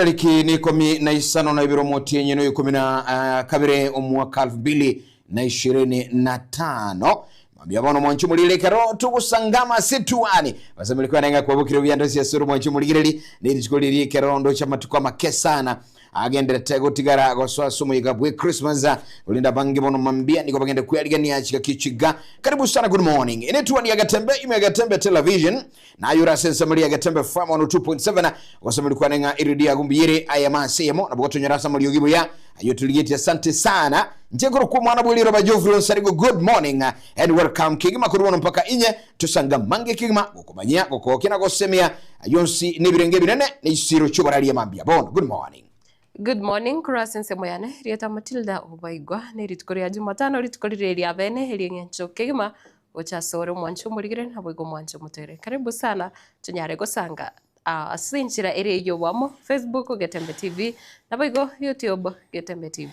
Tariki ni ikomi na isano na ibere omotienyi no ikomi na ah, kabere omwaka elfu mbili na ishirini na tano mambia bono mwanchi morire ekero togosangama ase etuani basemeri kwenenga kwabokire buya ndosi ase ore mwanchi omorigereri na erituko riria ekero ndoche amatuko amake sana agenderete gotigara gosoa ase omoyega bwe Christmas korende abange bono mambia nigo bagende kwearigania chigaki chiga karibu sana good morning ene etuani ya Getembe ime ya Getembe television Naye ore ase ensemo eria Getembe FM 102.7, ogosemeria kwane ng'a eredio yago mbuya ere ayemo ase eyemo, nabo gotonyora ase amariogi buya ayio torigetie. Asante sana. Inche nkorokwa omwana bwe riroba Geoffrey Onsarigo. Good morning and welcome kegima korwa bono mpaka inye tosanga mange kegima gokomanyia, gokogokia na gosemia ayio onsi nebirenge ebinene ne chisiro chioboraria mambia bono. Good morning. Good morning korwa ase ensemo yane, rieta Matilda Obaigwa, ne rituko ria Jumatano, rituko rire eria bene erieng'encho kegima Gocha asore omwanche omorigere, naboigo omwanche omotere. Karibu sana tonyare gosanga ase enchera ere ey'oboamo, Facebook Getembe TV, naboigo YouTube Getembe TV.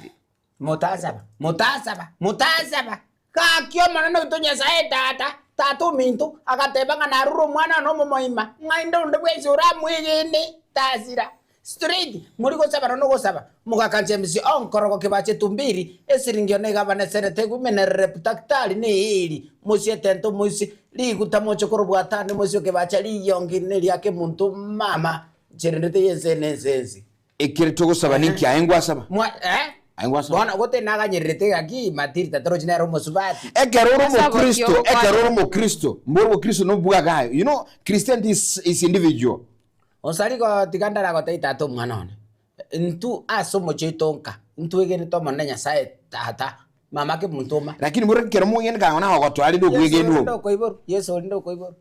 Motasaba, motasaba, motasaba! Gaki Omonene oito Nyasae Tata, Tata ominto, agateba ng'a narure omwana one omomoima, ng'a inde onde bwensi oramwegene tasira. Straight, mori gosaba nonya ogosaba, mogaka James onkorogo kibache tumbiri, esiringi yone egabana eseneta egumene rep taktari ne eeri, mosie etente omoisie riguta moche korobwata ande mosie okebacha riyongi neria kemonto mama ncherendete yense ne ense ense. Ekere togosaba ninki aye ngwasaba? Mwa eh? Aye ngwasaba? Bono gote naganyererete gaki Matilda torochi nere omosubati. Ekero ore Asaba omokristo, ki ogokwana? ekero ore omokristo, mboro obokristo nobwagayo. You know, Christianity is, is individual. Osari gotiga ndaragotebie tata omwana one, intwe ase omochie oito nka, ntwegenete Omonene Nyasae tata, mama kemonto oma. Lakini bore ekero mwegene kang'o nagogotoa rende Yeso obwegenwa orinde obo. okoiborwa, Yeso orinde okoiborwa,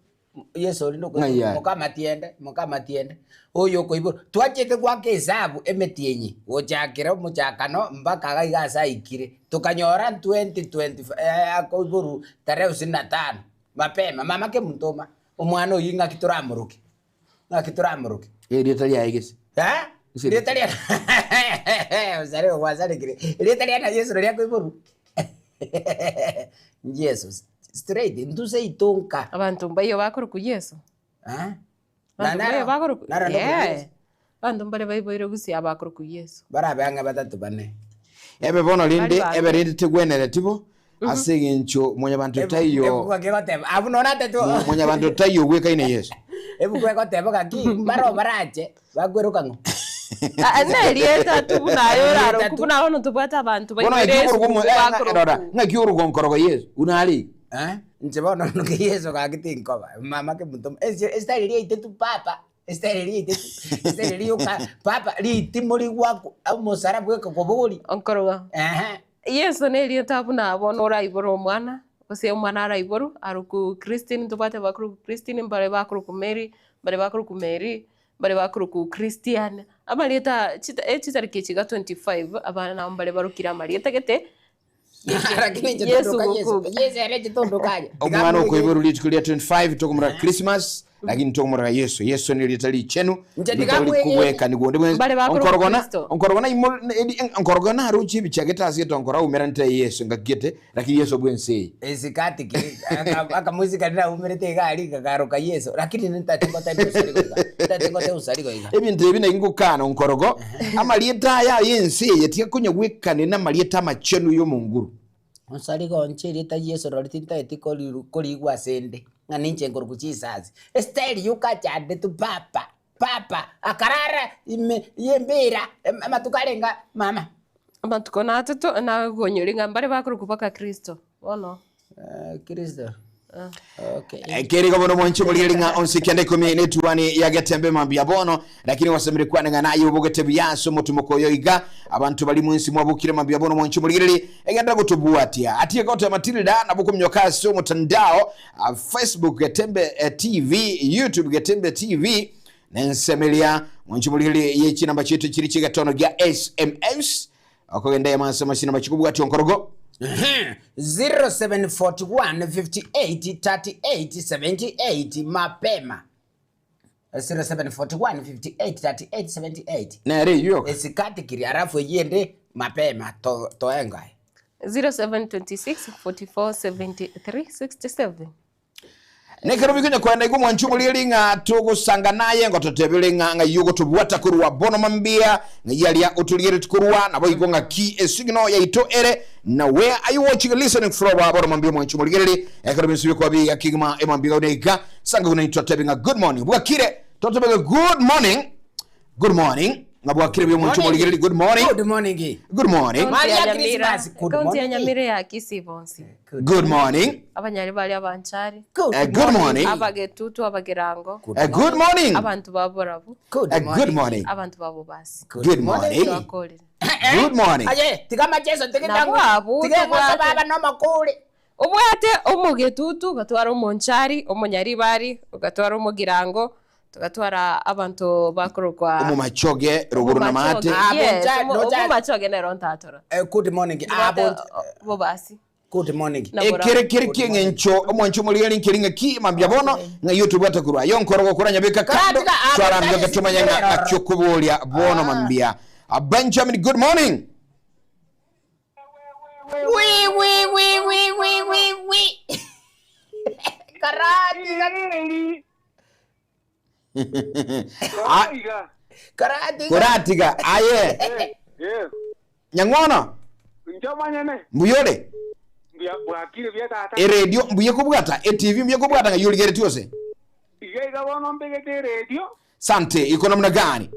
Yeso orinde Ng'ai okoiborwa, are? mokamatiende, mokamatiende, oyo okoiborwa. Twachete goaka esabu emetienyi, gochakera omochakano mpaka iga iga ase aikire, tokanyora 2025 akoiborwa tarehe ishirini na tano, mapema, mama kemonto oma, omwana oyio ng'aki toramoroke. Ng'aki toramoroke? Erieta riaye gese. Eh? Gose Erieta ria Osarire gwasarekire. Erieta ria na Yesu riria akoiborwa. Yesu straight intwe seito nka. Abanto mbaiyo bakorokwa Yeso. Eh? Abanto Na mbaiyo naro bakorokwa naro ndokorokwa yeah. Yesu. Abanto mbare baiboire gusii abakorokwa Yeso. Barabe ang'e batato bane. Ebe bono rende, Bari bange. ebe rende tegwenereti bo, ase eng'encho mwanyabanto taiyo, Ebuku eke egoteba abwo nonya natete mwanyabanto taiyo ogwekaine Yeso. Ebuku egoteba gaki mbaro barache bakweroka ng'o? Ah, nerieta tu buna aye Erieta orarokwe tu. buna bono tobwate abanto Bono baiboire ng'aki okorokwa esukuru omo- eh, ng'a- rora, bakorokwa. ng'aki orugonkorogo Yeso, buna are iga. Eh, inche bono noke Yeso gaki tinkoba, mama kemonto ase esitari eria yaitete papa. Esitari eria yaitete, esitari eria yoka papa ritimo rigwaku omosara bweka kobogoria. Onkorogo. Ehe. Yeso nerieta buna bono oraibore omwana, gose omwana araiborwe, arokwe Christine, ntobwate abakorokwa Christine, mbare bakorokwa Mary, mbare bakorokwa Mary, mbare bakorokwa Christian, amarieta chita chitariki echi iga 25, abana nabo mbare barokire amarieta gete, Lakini inche Yesu tondoka Yesu. gokuga. Yesu ere inche tondoka aye. Omwana okoiborwa rituko ria 25 tokomoroka Christmas lakini tokomoroka Yesu. Yesu nerieta richenu Inche ritari tiga kobwekanigwa onde bwensi. Mbare bakoroka Onkorogona Kristo. onkorogona imo eri onkorogona aroche ebichagete ase gete onkora aumeranete Yesu ngaki gete lakini Yesu bwensi eye. Esikati ki akamoisi karia naumerete iga aria gakaroka Yesu lakini nintagete ngotebie usarigo iga ntagete ngotebie usarigo iga. Ebinto ebi naki ngokana onkorogo amarieta aya ay'ense eye tiga konya gwekane namarieta amachenu y'omonguru. Osarigo inche erieta Yesu rori tintageti koriru korigwa asende ng'a ninche nkorokwa Jesus. Esteri yokachandetwe papa papa akarara ime y'embera amatuko arenge mama. Amatuko natato nagonyori ng'a mbare bakorokwa mpaka Kristo bono. Kristo okay. Ekeri igo bono mwanche morigereria ng'a onsi kende ikomi na etuani ya Getembe mambia bono, lakini gwasemire kwane ng'a naye obogete buya ase omotimoko oyo iga, abanto baria mwensi mwabokire mambia bono mwanche morigereria, egenderera gotobwatia. Atige goteba Matilda nabo okominyoka ase omotandao, ah, Facebook Getembe eh, TV, YouTube Getembe TV, na ensemo eria mwanche morigereria ye chinamba chiaito chiri chi'egetono gia SMS, okogenda eyemo ase amashinamba chikobwatia onkorogo. 0741 58 38 78 mapema 0741 58 38 78 Nere eyio yoka. esikati kiri alafu eyio ende mapema to toenga aye. 0726 44 73 67. Nekero bikonya kwenda igo mwanche omorigereria ng'a togosanga naye ngototebere ng'a ng'ai ogotobwata korwa bono mambia, ng'ai aria otorigeretie korwa, naboigo ng'aki esigino yaito ere, na where are you watching and listening from bono mambia omwanche omorigereria, ekero binso bikoba biga kegima emambia gau neiga, sanga buna intwe totebe ng'a good morning. Bwakire, totebe ng'a good morning, good morning, ng'a bwakire buya omwanche omorigereria, good morning, Good morning. good morning, Kaunti ya Maria Nyamira, Christmas, good ekaunti ya morning. Nyamira ya Kisii bonsi. good morning, Abanyari baria abanchari, good morning, abagetutu, abagirango, good morning, abanto ba borabu, good morning, abanto ba bobasi. good morning, Twakorire. good morning. Aye, tiga macheso tiga Nabwo abwo tiga ngoso tobwate. baba nomakure. Obwate omogetutu ogatwara omonchari, omonyaribari, ogatwara omogirango, togatwara abanto bakorokwa Omomachoge rogoro na maate. Ah, Yes, boncha- nocha- omomachoge nero ntatora. Good morning. Ah, Tobwate bon- bobasi. good morning. Na borabu. Ekere kere kieng'encho omwancho omorigeri nkeri ng'aki mambia bono ng'a iyo tobwate korwa ayo nkoro gokora nyabeka kando Karatiga, ah, twarambia boncha gatomanya ng'a rero. ng'aki okoboria bono mambia. Ah, Benjamin, good morning. Wi wi wi wi wi wi wi. Karatiga Ah, karatiga. koratiga aye nyang'ono Njomanyene mbuyore bwakire bia tata eredio mbuye kobwata etv mbuye kobwata ng'a yorigeretie ose iga iga bono mbegete eredio sante iko namna gani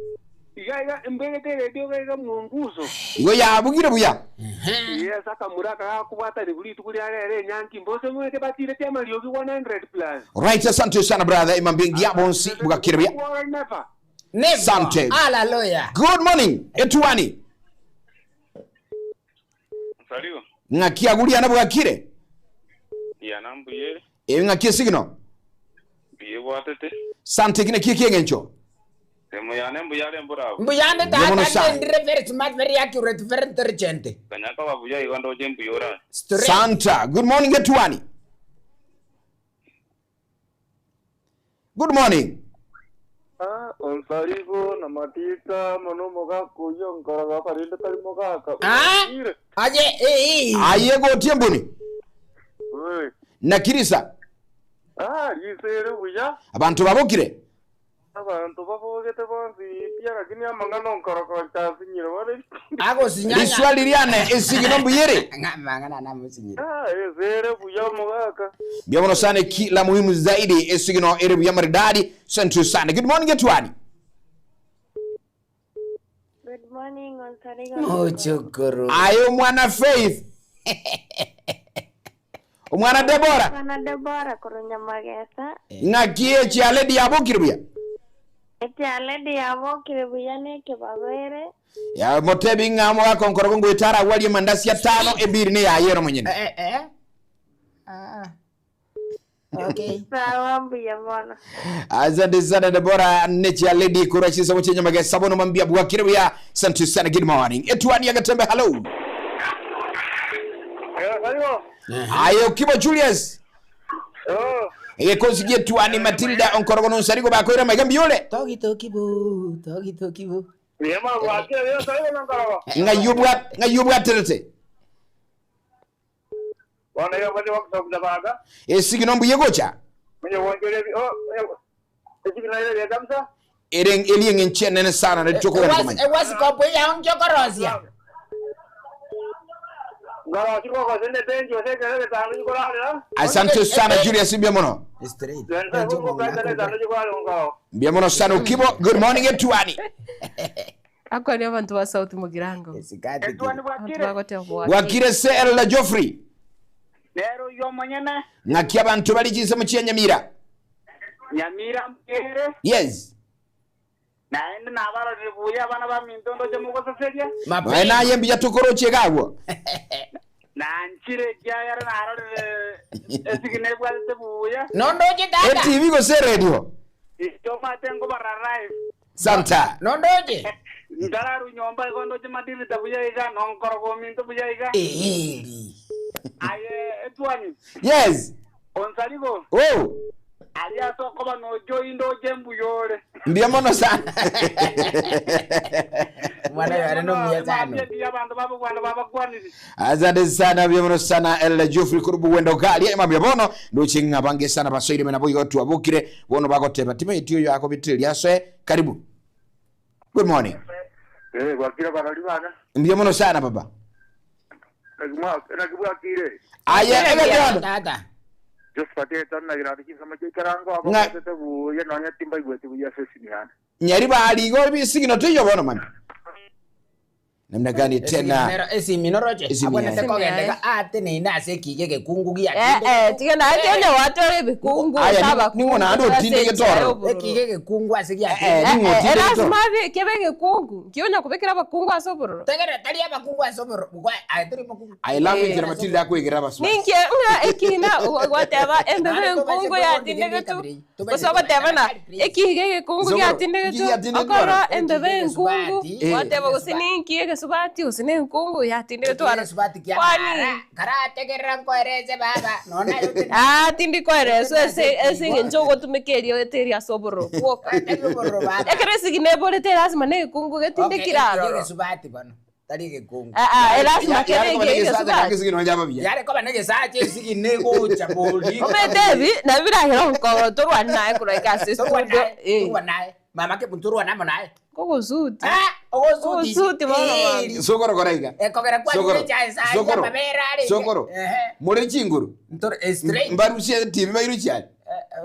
iga iga mbegete eredio iga iga munguso igo yabugire buya yes akamura kagakubwatani buri ituku ria rero enyangi mbose mwete batirete amariogi 100 plus right asante sana brother emambingi yabonsi bwakire buya Never. Never. Sante. Hallelujah. good morning etuani Saliu, ng'aki aguriana bwakire yana mbuyere, ebi ng'aki esigino mbuye bwatete. sante kine ki ekieng'encho Semo yane mbuyare mburabo. Mbuyande Mbuyamo tata sana. ndire very smart, very accurate, very intelligent. Kanyaka babuya igo ndoche mbuyora. Straight. santa good morning etuani good morning Ah, onsarigo na matita mono mogaka oyo nkoroga barinde tari mogaka Ah? Aye, eh, eh. aye gotie mbuni Oi. nakirisa Ah, risere buya abantu babokire abantu babogete bonsi pia lakini amang'ana nkoroga nchasinyire bore Agosinyanya. liswali liane esigino mbuyere Ng'amang'ana namusinyire. Ah, esere buya mogaka byabono sana kila muhimu zaidi esigino ere buya maridadi sante sana good morning etuani Good morning, Onsarigo. Muchukuru. aye omwana faith omwana debora Mwana Debora kurunya magesa. ng'aki echialedi yabokire buya Ekyaledi yabokire buya nekibabere. Ya, motebi ng'a mogaka nkorogo ngwetara warie mandasi atano ebiri ne yayero mwenyene Eh, eh. Ah. Okay. Sawa mbuya mono. asante sana debora nechialedi kurwa chisemo chenyamagesa bono mambia bwakire buya asante sana good morning etuani yagatembe hello Sarigo. ayo kibo julius Oh, egekosi gietuani matilda onkorogo nonsarigo bakoira maiga mbiyore Toki toki bu, toki toki bu. yema bwakire buya sarigo na nkorogo. ng'ai obwaterete Bono iga bari bakusokuza baga. esigino mbuye gocha Mwenye wongere oh, esigino ile kabisa. ere eri eng'encho enene sana netokoganikomanya Ewasikopo yaonjokorosia. Ngoro chikoko sende benji osekere tano chikorarira. asante sana julius mbia mono Straight. Benza kuko tano chikorarira ngao. mbia mono sana ukibo good morning etuani Akwa ni abantu ba South Mugirango. Esikati. Etwani Abantu bwakire bagote bwakire. bwakire se elda joffrey rero uyo monyene ng'aki abantu bari chisemo chianyamira nyamira mbere yes naende nabarorire buya abana ba minto ndoche mugoseseria Mwae naye mbuya tukorochie gagwo nanchire kiagera narorire esigina ebwatete buya Nondoje tata. etv gose radio ichomate nkobara live santa Nondoje. ntararu nyomba igo ndoche madirita buya iga nonkorogo minto buya iga Eheri. aye etwani yes onsarigo oh. Ali asokoba nojoinde oje mbuyore. Mbia mono sana. Mwana yare no muya sana. Mambia abantu babugwana babagwanire. Asante sana mbia mono sana El Jeffrey kurubu wendo gali ema mbia bono nduchinga bange sana basoire mena boyo watu abukire bono bagoteba time itiyo yako bitiri aswe karibu. Good morning. Eh, gwakira barali bana. Mbia mono sana baba. Nakibwakire. Aye ega Tata. Josephat etana gira kisama chikarango Nga- abakotete buye nonya timba igwete buya sesini yana. Nyari bali go bisigino tiyo bono mami. Namna gani tena? Esimi noroche. Esimi Abone yaye. te kogendeka ate ne ase kige gekungu gia. Eh eh tigana ate onye watore bikungu Aya, saba ning'o naende otinde getoro. Ekige gekungu ase gia. Eh, ning'o otinde getoro. Lazima bi kebe gekungu. Kionya kubekera abakungu ase obororo. Tegere tari abakungu ase obororo. Gwa atiri mukungu. I love it kira Matilda akwegera baswa. Ninki ng'a ekina gwateba embebe enkungu yatinde getu. Gose ogoteba na ekige gekungu Sokoro, giatinde ki getu. giatinde Okora twara. embebe enkungu. Eh. Gwateba gose ninki egesubati gose ne enkungu yatinde getu. Subati kia. Kwani Karategerera nkoereze baba. Nona yote. Ah, tindi koereso ase ase eng'encho ogotumeka erio eteri ase obororo bwoka. Ekero esigi neborete lazima na egekungu getinde kiraroro. Subati bono. Tari gekungu. Ah, ah, lazima kebe egesubati. Kisigino njaba bia. Yare koba negesache esigi negocha boli. Omete ebi nabirahera onkoro torwani naye kuraika ase Torwa studio. naye. Torwa naye. Mama ke punturwa namo naye. Kogosuti. Ah, ogosuti. Ogosuti bono mama. Sokoro koraiga. Ekogera kwa Sokoro. cha sa Sokoro. mabera ari. Sokoro. Muri chinguru. Ntoro straight. Mbarusia TV bairuchia.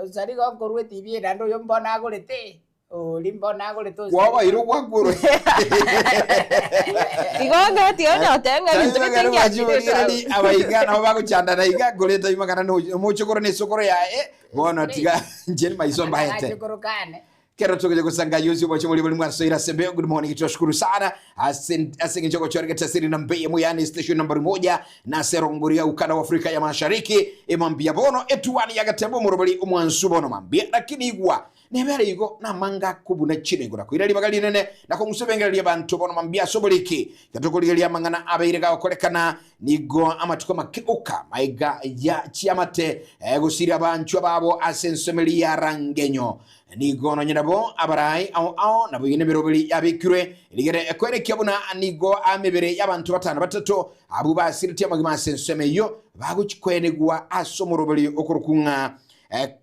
Usari go korwe TV nando yo mbona agorete. Ori mbona agorete. Kwawa iro kwakuro. Igo ng'ati onya otenga bintu bitingi abaiga nabo baguchandana iga ngoreta imakana muchokoro ne sokoro yae bono tiga njeni maiso mbahete Chokoro kane. kero tukuja kusanga yuzi mwacho muri buli mwasoira sembe good morning tunashukuru sana asenge njoko chorge tasiri na mbeye muyani station nambari 1 na serongoria ukanda wa Afrika ya Mashariki emambia bono etuwani yagatembo murobali umwansu bono mambia lakini igwa nebere igo namanga kubuna chine ngura kuira libaga linene na kumusebengereria bantu bono mambia soboliki gatukuligeria mangana abeire gakorekana nigo amatuko makeuka maiga ya chiamate gusira bantu babo asensomelia rangenyo nigo nonyerabo abarai ao ao nabo yine birobiri yabikirwe ligere ekwerekia buna nigo amibere y'abantu batano batatu abo basiritia amagima asensomeyo baguchikwenegwa ase omoroberi okurukunga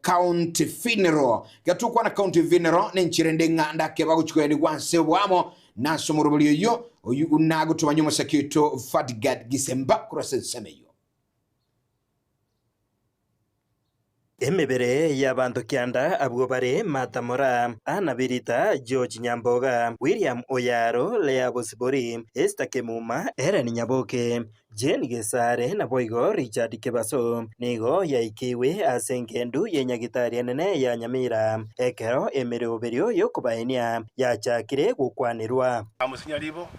county funeral gatukwa na county funeral nenchirende ng'anda ke baguchikwenegwa nse bwamo nase omoroberi oyo oyu unagutumanya omosakiito Fadgad Gisemba kurasa ensemeyo Emibere y'abantu kianda abwo bare Martha Mora, Anna Birita, George Nyamboga, William Oyaro, Lea Bosibori, Esther Kemuma, Eren Nyaboke, Jane Gesare na boigo Richard Kebaso nigo yaikiwe ase engendu yenyagitari enene ya Nyamira ekero emeroberio yokobaenia yachakire gukwanirwa. Amusinyaribo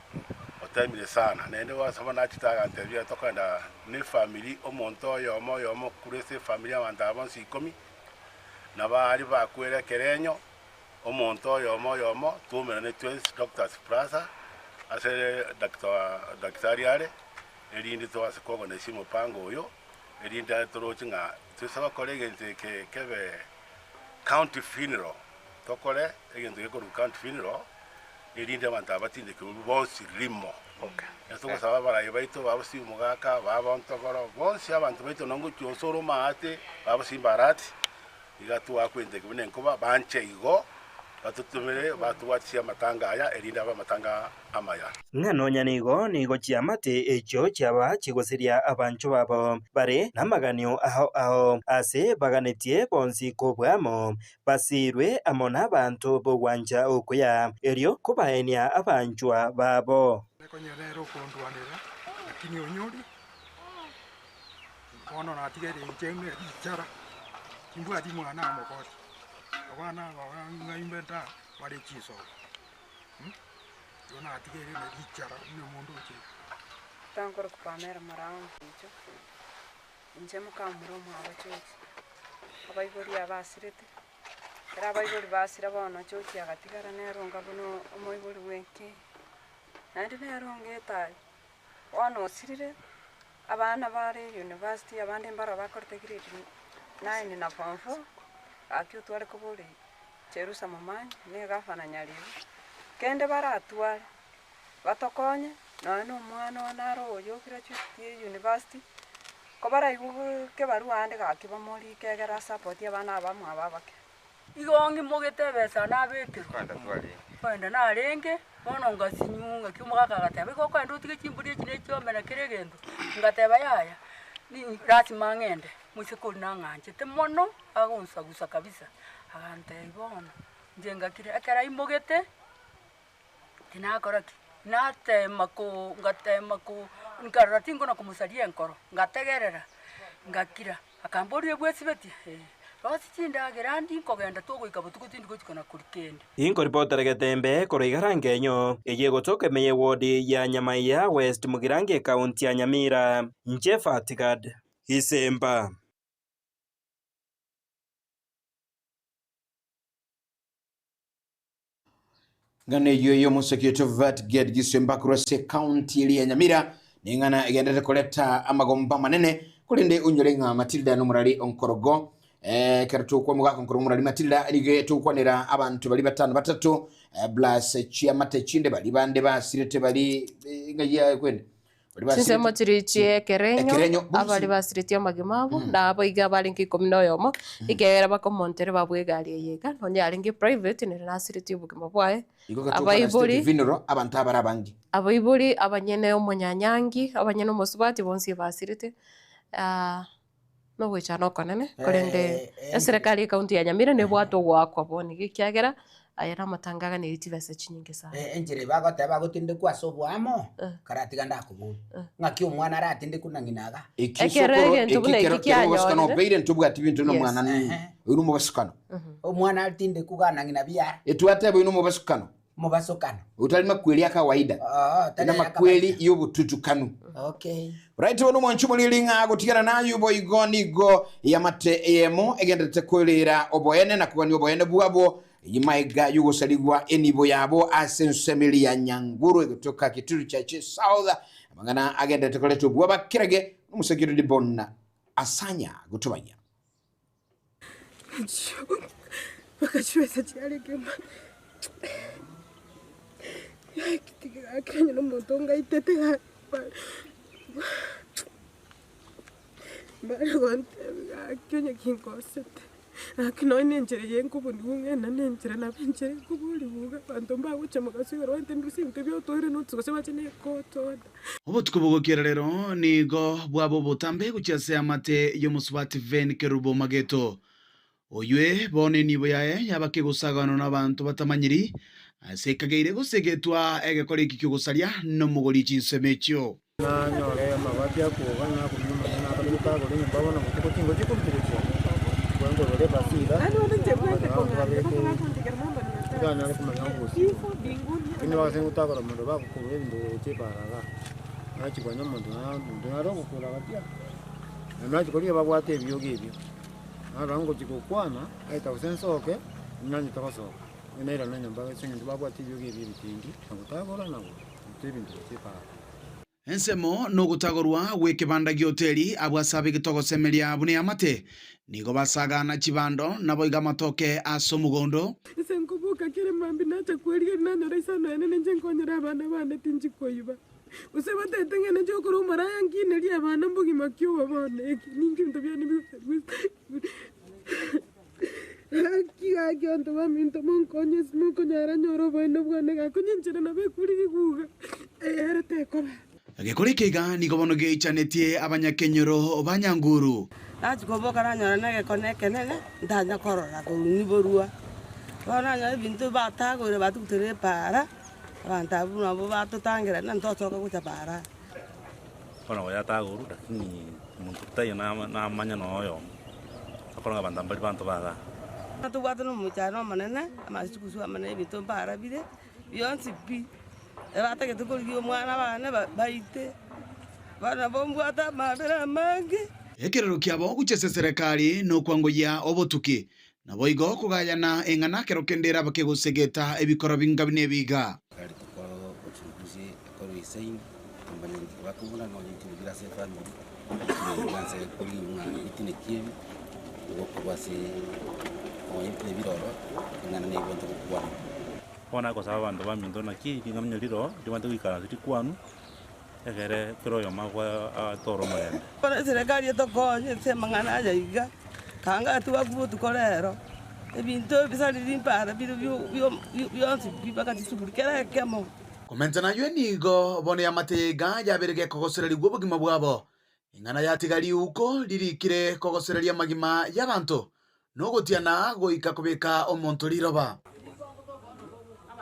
otemire sana nende wasoma nachitaga ntebia tokenda ni family omonto oyomo oyomo kurese family abantu abonsi 10 na bari bakwere kerenyo omonto oyomo oyomo tumera ne twins doctors plaza ase doctor daktari are erinde twase kogona esi mupango oyo erinde torochi ng'a twesaba kore egento eke kebe county funeral tokore egento gekoru county funeral erinde abantu abatindekirwe bonsi rimo. Etugosaba barayi baito babosi omogaka babontogoro bonsi abantu baito nongo chiosoro maate babosi mbarati iga twakwenteke buna enkoba banche igo batutumire batubwatisia amatanga aya erinde abe amatanga amaya. Ng'anonya nigo nigo chiamate ekyo chiaba chigosiria abancho babo bare namaganio aho aho ase baganetie bonsi kobwamo basirwe amo n'abantu bogwanja okuya erio kobaenia abanchwa babo. Konyerera okondwanera lakini onyori bono natigere inche ng'e richara timbwati mwana amokoti abana ng'aimbe nta bare chisobo igo natigere na richara ne omonto ochire Tankoro kupamera murao nkicho inche mukamura omwabo chochi abaibori abasirete ekero abaibori basira bono chochi agatigara neronga buna omoibori bwenke naende neronga etayo bono osirire abana bare university abande mbaro bakorete grade 9 na form 4 Gaki otware kobori Jerusa Momanyi, na egafana Nyaribo, kende baratware, batokonye, nonye na omwana one aro oyo ograduate university, ko baraigwe kebarua ande gaki bamorike egere asapoti abana aba bamwabo abake. Igo ng'imogete ebesa nabekerwa, nkoenda narenge, bono ngasinywa ng'aki omogaka agateba, igo okoenda otige chimbori echi na echiombe na kera egento, ngateba yaya, ni lasima ng'ende, moiseke oria nang'anchete mono, agonsagusa kabisa, agantebia bono, inche ngakira, ekero aimogete, tinakora ki, natema ko ngatema ko nkarora tinkona komosaria enkoro, ngategerera, ngakira. Akamboria, Bwesibetie? Ee. Rosia chindagera ndi nkogenda togoika botuko tindi gochika na koria kende. Inkoripotera getembe korwa igarange enyo eye egotoka ime y'ewodi ya Nyamaiya West Mugirango ekaunti ya Nyamira. Inche Fatigad Isemba. Ng'ana eyio y'omoseki oito Vatged Gisemba korwa ase ekaunti eria ya Nyamira neng'ana egenderete koreta amagomba amanene korende onyore ng'a Matilda nomorari onkorogo. Eh, ekero tokwa omogaka onkorogo omorari Matilda nigo togokwanera abanto bari batano batato eh, plus chiamate chinde bari bande basirete bari eh, ng'ai ya kwende Bari basirete Chinsemo chiria chi'ekerenyo, Ekerenyo, bonsi. abare basiretie amagima abo, na abo iga barenge ikomi na oyomo, ekiagera bakomontere babua egari eye iga, nonya yarenge private, nere nasiretie obogima bwaye. Igo gatokwana Abaibori, state funeral abanto abare abange. abaibori, abanyene omonyanyangi, abanyene omosubati bonsi ebasirete, nogoichana okonene, korende eserekari y'ecounty ya Nyamira nebwate ogoakwa bono iga ekiagera aya namatanga aganeiri chibesa chinyinge sana. Enchera bagoteba bagotindekwa ase oboamo, karatiga ndakoboria, ng'aki omwana aratindekwe na ng'ina iga? Eki Ekero sokoro, egento eki buna kero eki kero omobasukano kianyorire. obeire ntobwati binto na Yes. omwana oyo nomobasukano. Omwana atindekwe iga na ng'ina biara. Etwateba oyo nomobasukano. Mobasukano. Otari makweri a kawaida. Oo, tari Na aya makweri kawaida. y'obotutukanu. Okay. Right bono omwanchi omoriri ng'a gotigana naye boigo nigo yamate eyemo egenderete kwerera oboene na kogania oboene bwabo enyuma iga y'ogosarigwa enibo yabo ase ensemo eria ya Nyanguru egotoka Kitui Church South amang'ana agenderete koreta obwoba kerage n'omoseki Dibon Asanya gotobanya. Mpaka chibesa chiarenge gaki gaki onye na omonto ongaitete gaki mbare gontebia gaki onye kinkosete, gaki nonye na enchera eye nkoboniwa ng'ende na enchera nabo enchera nkoboriwa iga abanto mbagocha mogaso igoro baete ndusie ebinto ebio otoire notice gose bache na ecourt order. Obotuko bogokera rero nigo bwaba obotambe gochia ase amate y'omosubati Ven Kerubo Mageto. Oywe bono enibo yaye yaba kegosaganwa nabanto batamanyiri, ase ekageire gose egetwa egekora eki ki'ogosaria nomogori chinsemo echio. Nanyore amabati akwoga, nakumia omonyene akore gotagora enyomba bono botuko chingo chikorutwa gochia igo nkorora ebasi iga, abanto babeke tibanyare komanya obosio. Lakini bagose gotagora omonto bagokurura ebinto gochia ebara igaa, nachia konya omonto omonto nare ogokura gati aa, naende nachia korigia babwate ebiogo ebio, narora ngochia gokwana, aye gose nsoke, nanyete gosoka, nairana nyomba ase eng'encho babwate ebiogo ebio ebitindi, na gotagora na goruta ebinto gochia ebara. Ensemo nogotagorwa gw'ekebanda gi'hoteli abwo ase abegete ogosemeria buna eamate, nigo basagana chibando naboigo amatoke ase omogondo. Ase nkoboka kera mambia nacha kwerigeria nanyora isano yane ninche nkonyora abana bane tinchi koiba. Gose batete ng'a ninche okora omoraya nkinerie abana mbogima ki obo bono eki ninki ebinto biane bigosaria Gaki gaki abanto baminto monkonye ase mokonyara nyore oboene bwane gaki onye enchera nabo ekure riguga ere tekoba. Egekora eke iga nigo bono geichanetie abanyakenyoro ba Nyanguru. Nachia koboka nanyora negekone ekenene, ntanya korora korwa niborua. Bono nanyora ebinto batagoire batugutere epaara, abanto abwo nabo batotangera na ntosoka gocha paara. Bono oyo atagorwa lakini omonto taiyo namanya nonya oyomo, akorora ng'a abanto aba mbari banto ba igaa. Tobwate nomochando omonene, amasugusu amanene ebinto mbarabire, bionsi pi. Ebatagete korigia omwana bane baite, bono nabo mbwate amabera amange. Ekerero kiabo gochia ase eserekari nokwangoyia obotuki, naboigo kogayana eng'ana kero kende eraba kegosegeta ebikoro binga buna ebi iga. Ebiroro ring'ana nebwate gokwanwa. Bono agosaba abanto baminto naki ring'ana onye riro ribwate goikaransa rikwanu, egere kera oyomo atore omorembe. Bono eserekari etokonye ase amang'ana aya iga, kanga twaku botuko rero, ebinto ebisariri mpara bire bionsi pi mpaka chisukuru kera ekemo. Komenta nayio nigo bono eamate ya iga yabeire gekogosererigwa obogima bwabo, Ing'ana yatiga riuko ririkire kogosereria amagima y'abanto, na ogotiana goika kobeka omonto riroba.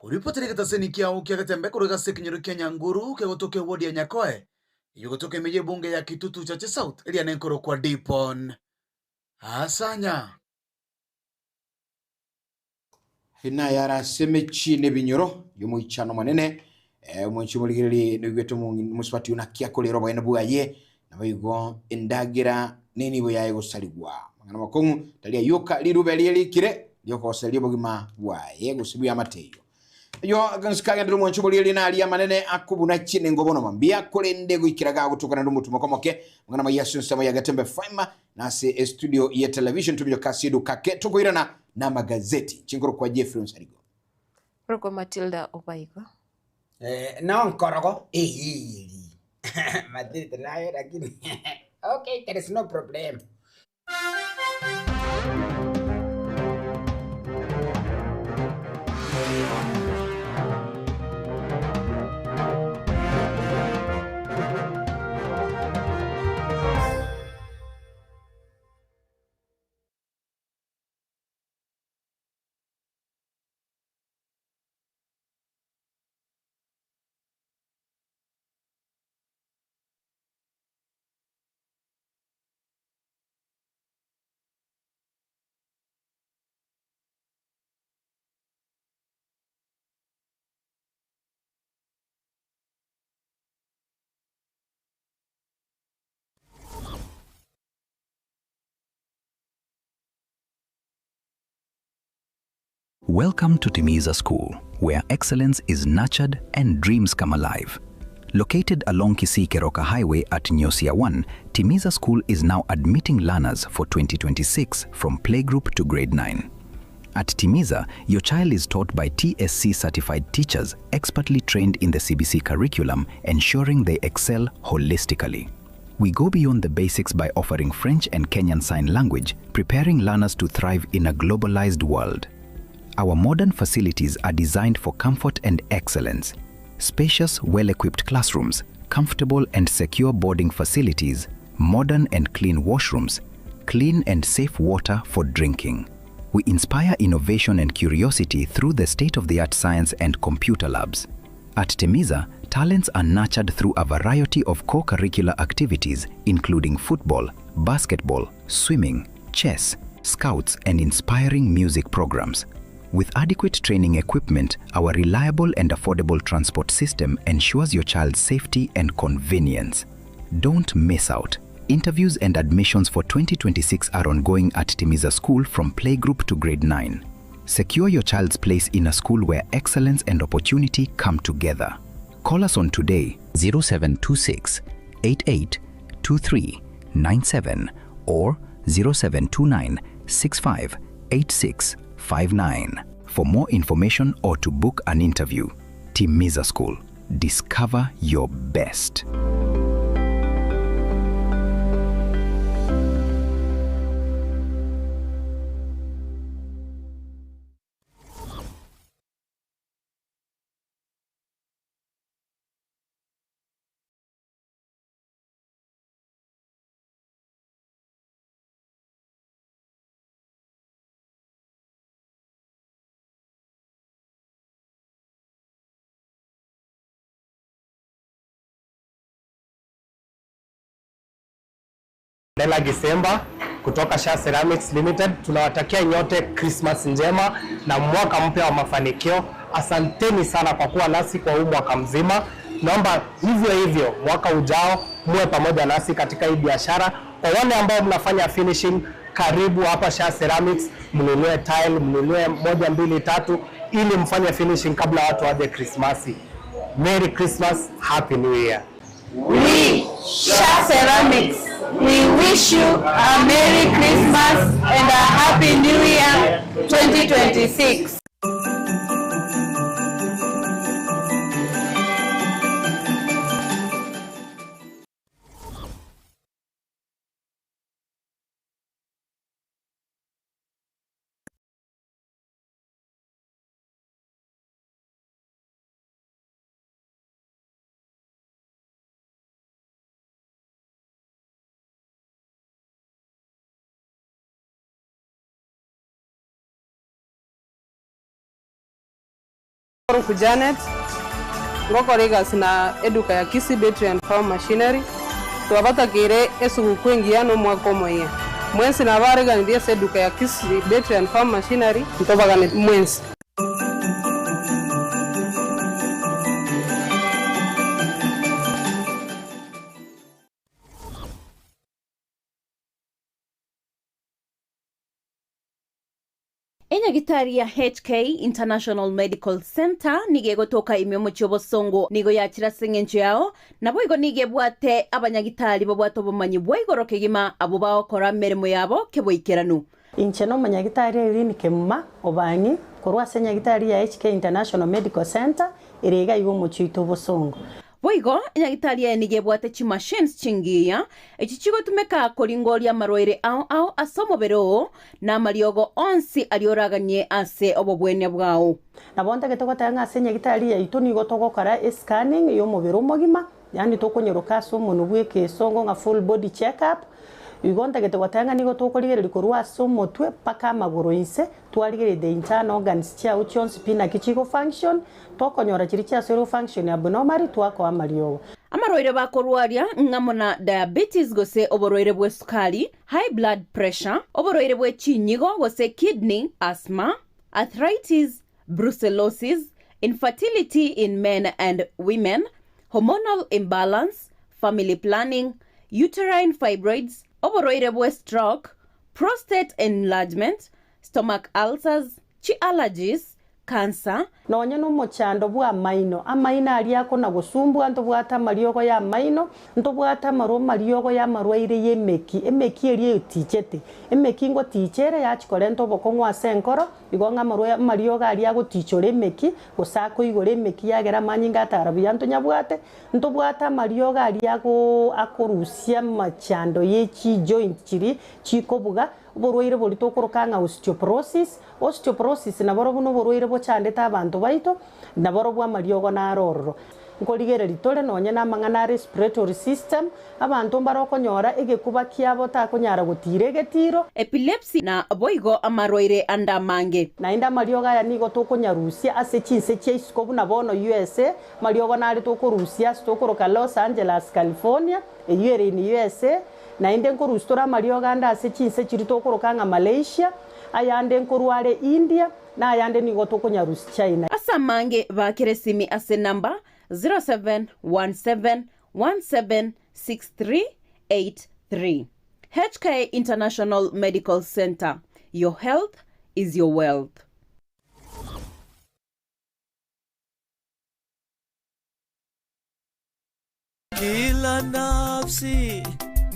Oripotire egetaseni kiao kia Getembe korwa ase ekenyoro kia Nyanguru kegotoka ewodi ya Nyakoe, eyio egotoka ime y'ebunge ya Kitutu Chache South eria nenkorokwa Dipon Asanya. Nayare ase emechie na ebinyoro y'omoichano omonene, omoichi omorigereria noigwete omosubati oyio naki akorera oboene bwaye, naboigo endagera na enibo yaye gosarigwa. Amang'ana amakong'u tari ayoka rirube riria rikire riokogoseria obogima bwaye gose bw'eamate eyio. Ayio onsi kagenderera omwancho omorigereria naria amanene akobuna chinengo bono mambia, korende goikera gagotoka naende omotumo omoke. Amang'ana amaya ase ensemo ya Getembe FM na ase estudio ye television tominyoka ase eduka ake tokoirana namagazeti. Chinkoro kwa Jeffrey Onsarigo. Korokwa Matilda Obaigwa. Eh, no nkorogo eyeyeri Matilda nayo lakini okay there is no problem. Welcome to Timiza School, where excellence is nurtured and dreams come alive. Located along Kisii Keroka Highway at Nyosia 1, Timiza School is now admitting learners for 2026 from playgroup to grade 9. At Timiza, your child is taught by TSC certified teachers expertly trained in the CBC curriculum, ensuring they excel holistically. We go beyond the basics by offering French and Kenyan Sign Language, preparing learners to thrive in a globalized world. Our modern facilities are designed for comfort and excellence. Spacious, well equipped classrooms, comfortable and secure boarding facilities, modern and clean washrooms, clean and safe water for drinking. We inspire innovation and curiosity through the state of the art science and computer labs. At Temiza, talents are nurtured through a variety of co curricular activities, including football, basketball, swimming, chess, scouts, and inspiring music programs. With adequate training equipment, our reliable and affordable transport system ensures your child's safety and convenience. Don't miss out. Interviews and admissions for 2026 are ongoing at Timiza School from playgroup to grade 9. Secure your child's place in a school where excellence and opportunity come together. Call us on today 0726 88 23 97 or 0729 65 86 59 for more information or to book an interview. Timiza School. Discover your best. Nela Gisemba kutoka Sha Ceramics Limited. Tunawatakia nyote Christmas njema na mwaka mpya wa mafanikio. Asanteni sana kwa kuwa nasi kwa huu mwaka mzima. Naomba hivyo hivyo mwaka ujao muwe pamoja nasi katika hii biashara. Kwa wale ambao mnafanya finishing, karibu hapa Sha Ceramics, mnunue tile, mnunue moja, mbili, tatu ili mfanye finishing kabla watu waje Krismasi. Merry Christmas, Happy New Year. We, Sha Ceramics, we wish you a Merry Christmas and a Happy New Year 20. 2026. Nkoruku Janet, ngokora egasi na eduka ya Kisii Battery and Farm Machinery, twabatakeire esuguku engiya na omwaka omoyia. Mwensi nabareganirie ase eduka ya Kisii Battery and Farm Machinery, ntobagane mwensi. Enyagitari ya HK International Medical Centre nigo egotoka ime omochie obosongo nigo yachire ase eng'encho yao, naboigo nigo ebwate abanyagitari babwate obomanyi bwa igoro kegima abwo bagokora emeremo yabo keboikeranu. Inche nomonyagitari Irene Kemuma Obang'i korwa ase enyagitari ya HK International Medical Centre ere iga iga omochie oito obosongo. Boigo, enyagitari eye nigo ebwate chimachines chingiya, echi chigotumeka koringoria amarwaire ao ao ase omobere oo, na amariogo onsi aria oraganie ase obobwenia bwao. Nabo ntagete goteba ng'a ase enyagitari yaito nigo togokora escanning y'omobere omogima, yaani tokonyeroka ase omonwe bw'ekesongo ng'a full body check up, igo ntagete goteba ng'a nigo tokorigereria korwa ase omotwe mpaka amagoro inse, twarigereria the internal organs chiao chionsi pi naki chigo function, Tokonyora chiria chiasoirwe function abnormally twakoa amariogo. Amarwaire bakorwaria ng'amo na diabetes gose oborwaire bw'esukari, high blood pressure, oborwaire bwe chinyigo gose kidney, asthma, arthritis, brucellosis, infertility in men and women, hormonal imbalance, family planning, uterine fibroids, oborwaire bwe stroke, prostate enlargement, stomach ulcers, chi allergies, cancer. Nonya nomochando bw'amaino, amaino aria akona-gosumbua, ntobwate amariogo y'amaino, ntobwate amarwa amariogo y'amarwaire y'emeki, emeki eria etichete. Emeki ngoticha ere yachia korenta obokong'u ase enkoro, igo ng'a amarwa amariogo aria agotichora emeki, gose akoigora emeki yagera amanyinga atara buya ntonyabwate, ntobwate amariogo aria ago akorusia amachando ye chijoint chiria chikobuga, oborwaire boria tokoroka ng'a osteoporosis, Osteoporosis naborobwo noborwaire bochandete abanto baito, naborobwo amariogo naro ororo. Nkorigereria tore nonye namang'ana a respiratory system, abanto mbare okonyora egekuba kiabo takonyara gotiira egetiro. Epilepsy na boigo amarwaire ande amange. Naende amariogo aya nigo tokonyarusia ase chinse chia isiko buna bono USA, amariogo nare tokorusia ase tokoroka Los Angeles, California, eyio ere in USA, naende nkorusia tore amariogo ande ase chinse chiria tokoroka ng'a Malaysia, Ayande nkorwa are India, na ayande nigo tokonyarusia China. Ase amange baakere esimi ase enamba 0717176383. HK International Medical Centre, your health is your wealth. Kila nafsi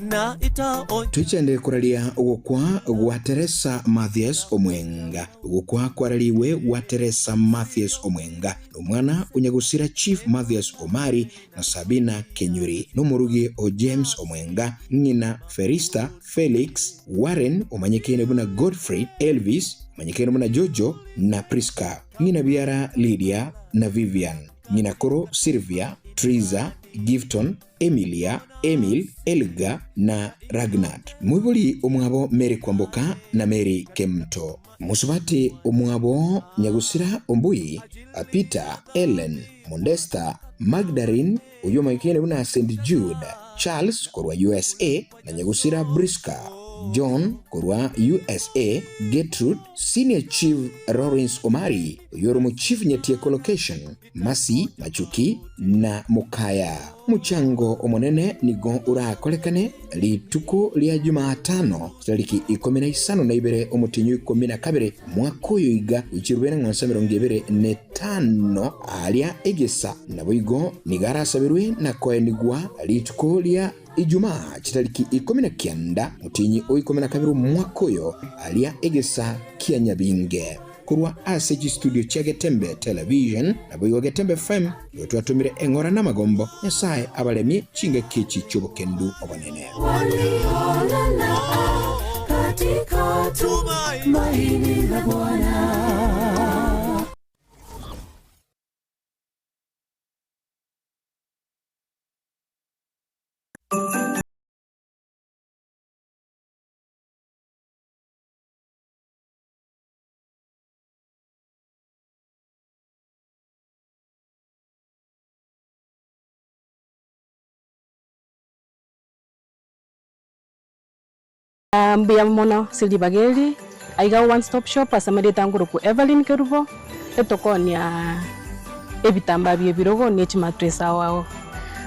na itaonja. Toichende koraria ogokwa gwa Teresa Mathias Omwenga. Ogokwa kwarariwe gwa Teresa Mathias Omwenga nomwana o nyagosira Chief Mathias Omari na Sabina Kenyuri, nomorugi o James Omwenga, ng'ina Ferista, Felix, Warren omanyekaine buna Godfrey, Elvis omanyekaine buna Jojo na Prisca, ng'ina biara Lydia na Vivian. Ng'ina koro Silvia, Triza, Gifton, Emilia, Emil, Elga, na Ragnard. Moibori omwabo Mary Kwamboka na Mary Kemto. Mosubati omwabo Nyagusira Ombui, Peter, Ellen, Mondesta, Magdarene, oyio omoikene buna St Jude, Charles korwa usa, na Nyagusira Brisca, John korwa usa, Gertrude, Senior Chief Lawrence Omari, oyio ore omochief Nyatieko Location, Mercy Machuki na Mokaya. Omochango omonene nigo orakorekane rituko ria Jumatano chitariki 52 omotienyi o 12 omwaka oyo iga goichirwe na ng'onsa 25 aaria egesa. Naboigo nigo arasaberwe na koenigwa rituko ria Ijumaa chitariki 19 omotienyi o 12 omwaka oyo aria egesa kia Nyabinge. korwa ase chistudio chia Getembe Television, naboigo Getembe FM, nigo twatomire eng'ora na amagombo, Nyasae abaremie chingaki echi chi'obokendu obonene. Walionana katika tumaini la Bwana. Mbuya mono ase ribaga eri, aiga One Stop Shop ase amarieta nkorokwa Evelyn Kerubo, etokonia ebitambaa bia ebirogo ne chimattress ao ao.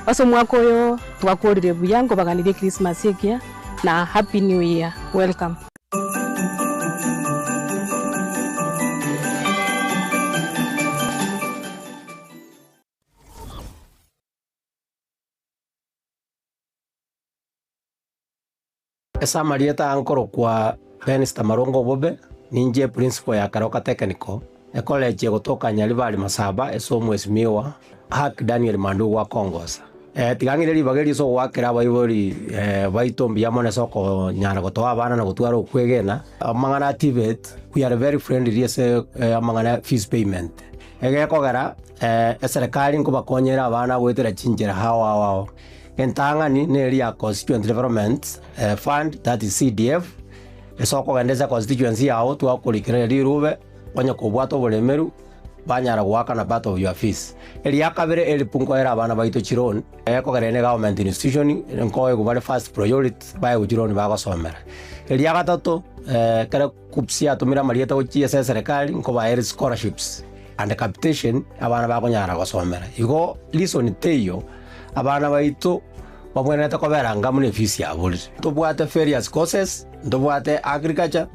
Ase omwaka oyo twakorire buya nkobaganirie Christmas ekiya na happy new year, welcome. Ase amarieta aa nkorokwa Benster Marongo Obobe, ninche principal ya Keroka Technical, ecollege egotoka Nyaribari Masaba ase omwesimiwa Hack Daniel Mandugu gwakongosa. Tiga ng'ire ribaga erio ase ogoakera abaibori baito mbuya mono ase okonyara gotoa abana na gotwara okwegena. Amang'ana a TVET, we are very friendly ase amang'ana ya fees payment. Egekogera eserekari nkobakonyera abana goetera chinchera ao ao ao. Entang'ani neria ya Constituent Development Fund, that is CDF, ase okogenda ase econstituency yao twakorikereria rirube, onye kobwate oboremeru, banyara goakana part of your fees. Eria kabere help nkoera abana baito chiloan, ekogera ere ne government institution, nkoegwa bare first priority, baegwe chiloan bagosomera. Eria gatato, ekero KUCCPS yatomire amarieta gochia ase eserekari, nkobaere scholarships and capitation, abana bakonyara gosomera. Igo reason teiyo, abana baito babwenerete kobera anga buna efees yaborire. Ntobwate various courses, ntobwate agriculture,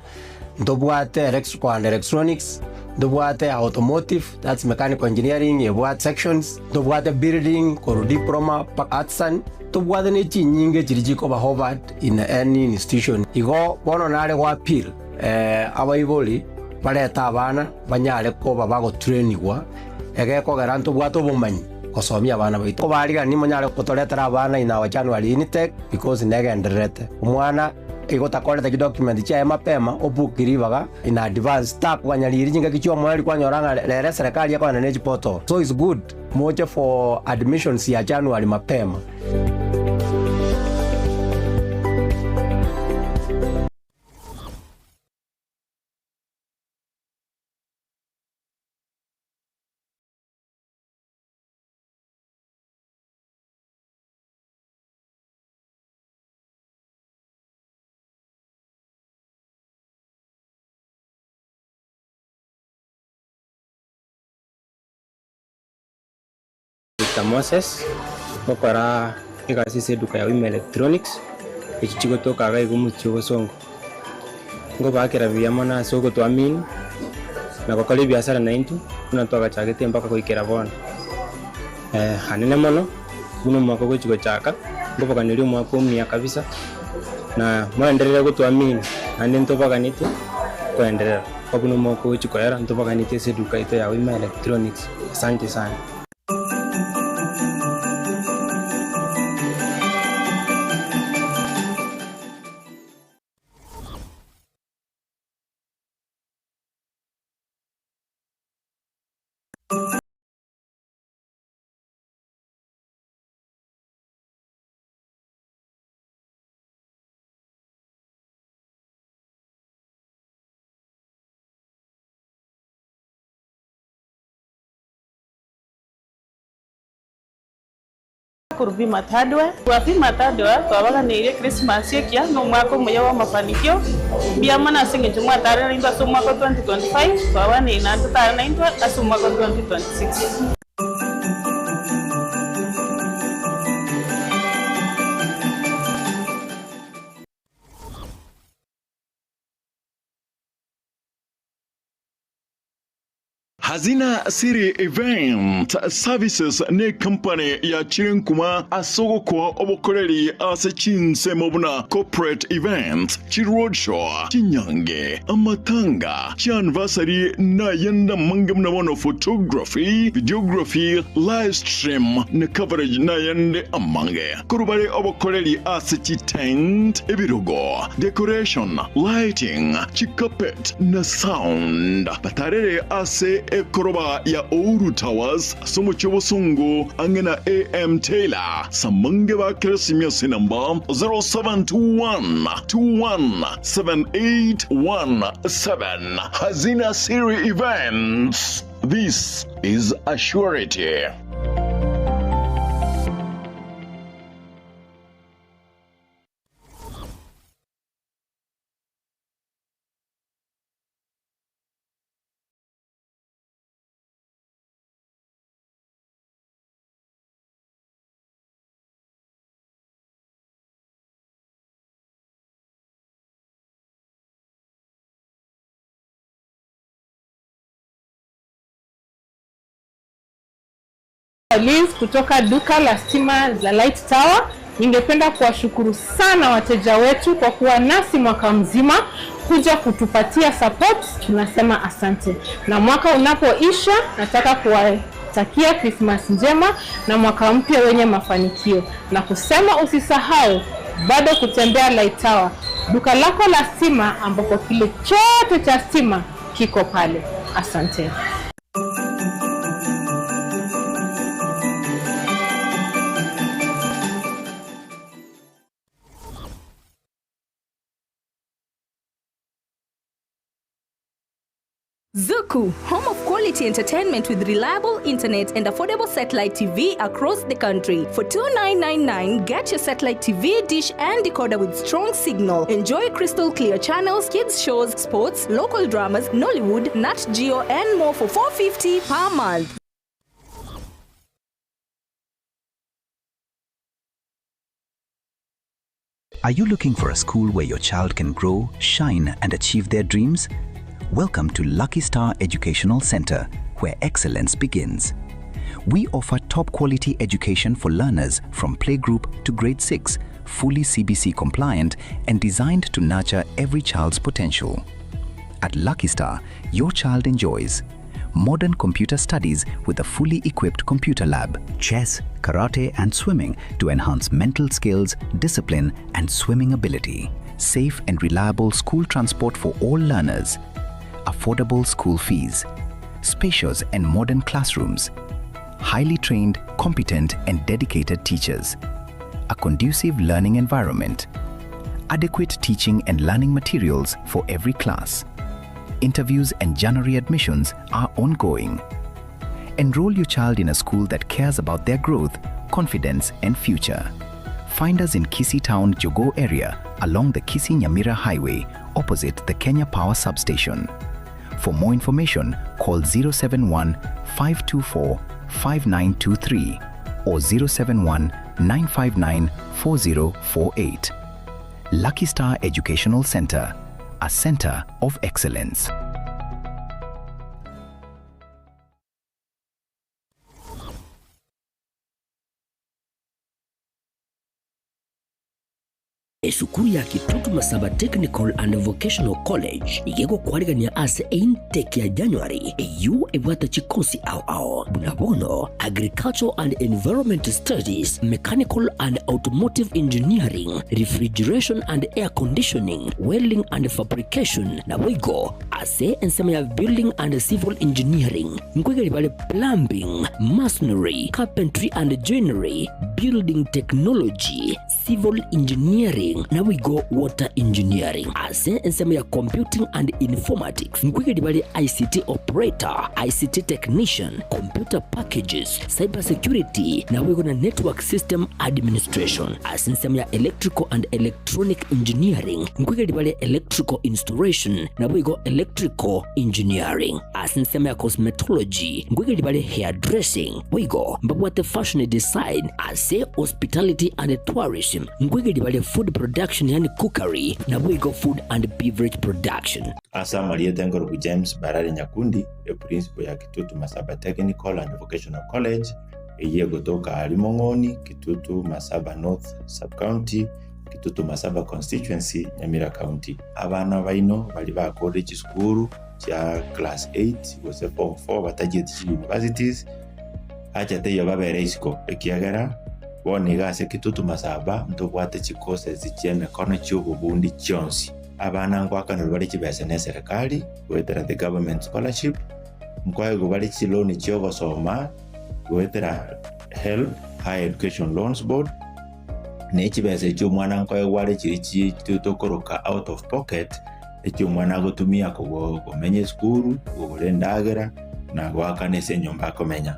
ntobwate electrical and electronics, ntobwate automotive, that's mechanical engineering ebwate sections, ntobwate building korwa diploma mpaka artisan, ntobwate ne chinyinge chiria chikoba hovered in any institution. Igo bono nare go appeal abaibori barete abana banyare koba bagotrainigwa egekogera ntobwate obomanyi gosomia abana baito. Kobarigani monyare gotoretera abana in our January intake because negendererete. Omwana igo otakorete chidocument chiaye mapema obook ribaga in advance takoganya riiri chingaki chiomoerio kwanyora ng'a rero eserekari ekogenda ne chiportal. So it's good moche for admissions ya January mapema. Victor Moses, ngokora egasi ase eduka ya Wima Electronics, echi chigotoka iga iga omochie o Bosongo. Ngobaakera buya mono ase ogotoamini na gokora ebiasara naintwe buna twagachagete mpaka goikera bono. Anene mono buna omwaka ogochi gochaka, nkoboganeria omwaka omuya kabisa, na moenderere gotoamini naende ntobaganeti koenderera. Buna omwaka ogochi koera ntobaganeti ase eduka yaito ya Wima Electronics. Asante sana. Korwa Bimat Hardware. Korwa Bimat Hardware twabaganeirie Christmas ekiya na omwaka omuya bwa amafanikio. Mbuya mono ase eng'encho mwatarire naintwe ase omwaka o 2025, twabaganeirie naende totare naintwe ase omwaka o 2026. Hazina City Event Services necompany yachire nkuma ase ogokoa obokoreri ase chinsemo buna corporate events, chiroadshow, chinyange, amatanga, chianniversary nayende amange buna bono photography, videography, live stream na coverage nayende amange. Korwa bare obokoreri ase chitent, ebirogo, decoration, lighting, chicarpet na sound. Batarere ase ekoroba ya Ouru Towers ase omochie obosongo ang'e na AM Taylor. Samange ba Keresimia ase enamba 0721 21 7817. Hazina Siri Events. This is a surety. Liz kutoka duka la stima za Light Tower. Ningependa kuwashukuru sana wateja wetu kwa kuwa nasi mwaka mzima kuja kutupatia support, tunasema asante. Na mwaka unapoisha, nataka kuwatakia Christmas njema na mwaka mpya wenye mafanikio, na kusema usisahau bado kutembea Light Tower, duka lako la stima, ambapo kile chote cha stima kiko pale. Asante. Zuku, home of quality entertainment with reliable internet and affordable satellite TV across the country. For 2999, get your satellite TV, dish and decoder with strong signal. Enjoy crystal clear channels, kids shows, sports, local dramas, Nollywood, Nat Geo and more for 450 per month. Are you looking for a school where your child can grow, shine, and achieve their dreams? Welcome to Lucky Star Educational Center, where excellence begins. We offer top quality education for learners from playgroup to grade 6, fully CBC compliant and designed to nurture every child's potential. At Lucky Star, your child enjoys modern computer studies with a fully equipped computer lab, chess, karate, and swimming to enhance mental skills, discipline, and swimming ability, safe and reliable school transport for all learners, affordable school fees, spacious and modern classrooms, highly trained, competent, and dedicated teachers, a conducive learning environment, adequate teaching and learning materials for every class. Interviews and January admissions are ongoing. Enroll your child in a school that cares about their growth, confidence, and future. Find us in Kisii Town, Jogoo area along the Kisii Nyamira Highway, opposite the Kenya Power Substation. For more information, call 071 524 5923 or 071 959 4048. Lucky Star Educational Center, a center of excellence. Esukuru ya Kitutu Masaba Technical and Vocational College iga egokwarigania ase eintake ya January eyio ebwate chikosi ao ao buna bono Agricultural and Environment Studies, Mechanical and Automotive Engineering, Refrigeration and Air Conditioning, Welding and Fabrication naboigo ase ensemo ya Building and Civil Engineering nkoigeri bare Plumbing, Masonry, Carpentry and Joinery, Building Technology, Civil Engineering naboigo Water Engineering. Ase ensemo ya Computing and Informatics nkoigeri bare ICT Operator, ICT Technician, Computer Packages, Cyber Security naboigo na Network System Administration. Ase ensemo ya Electrical and Electronic Engineering nkoigeri bare Electrical Installation naboigo Electrical Engineering. Ase ensemo ya Cosmetology nkoigeri bare Hairdressing boigo mbabwate Fashion Design. Ase Hospitality and Tourism nkoigeri bare Food production yaani cookery naboigo food and beverage production. Ase amarieta enkorokwa James Barari Nyakundi, eprinciple ya Kitutu Masaba Technical and Vocational College, eyio egotoka aria Mong'oni, Kitutu Masaba North Sub-County, Kitutu Masaba Constituency, Nyamira County. Abana baino baria bakorire chisukuru chia class 8 gose form 4 batachieti chi universities, acha teiyo babere isiko ekiagera bono iga ase Kitutu Masaba ntobwate chicourses chi'emekono chi'obobundi chionsi. Abana ngoakanerwa bare chibesa neserekari goetera the government scholarship, nkoegwa bare chiloan chi'ogosoma goetera HELB, Higher Education Loans Board, ne chibesa echio omwana nkoegwa are chiria chi tokoroka out of pocket, echio omwana agotumia kogo komenya esukuru, kogora endagera, na goakana ase enyomba akomenya.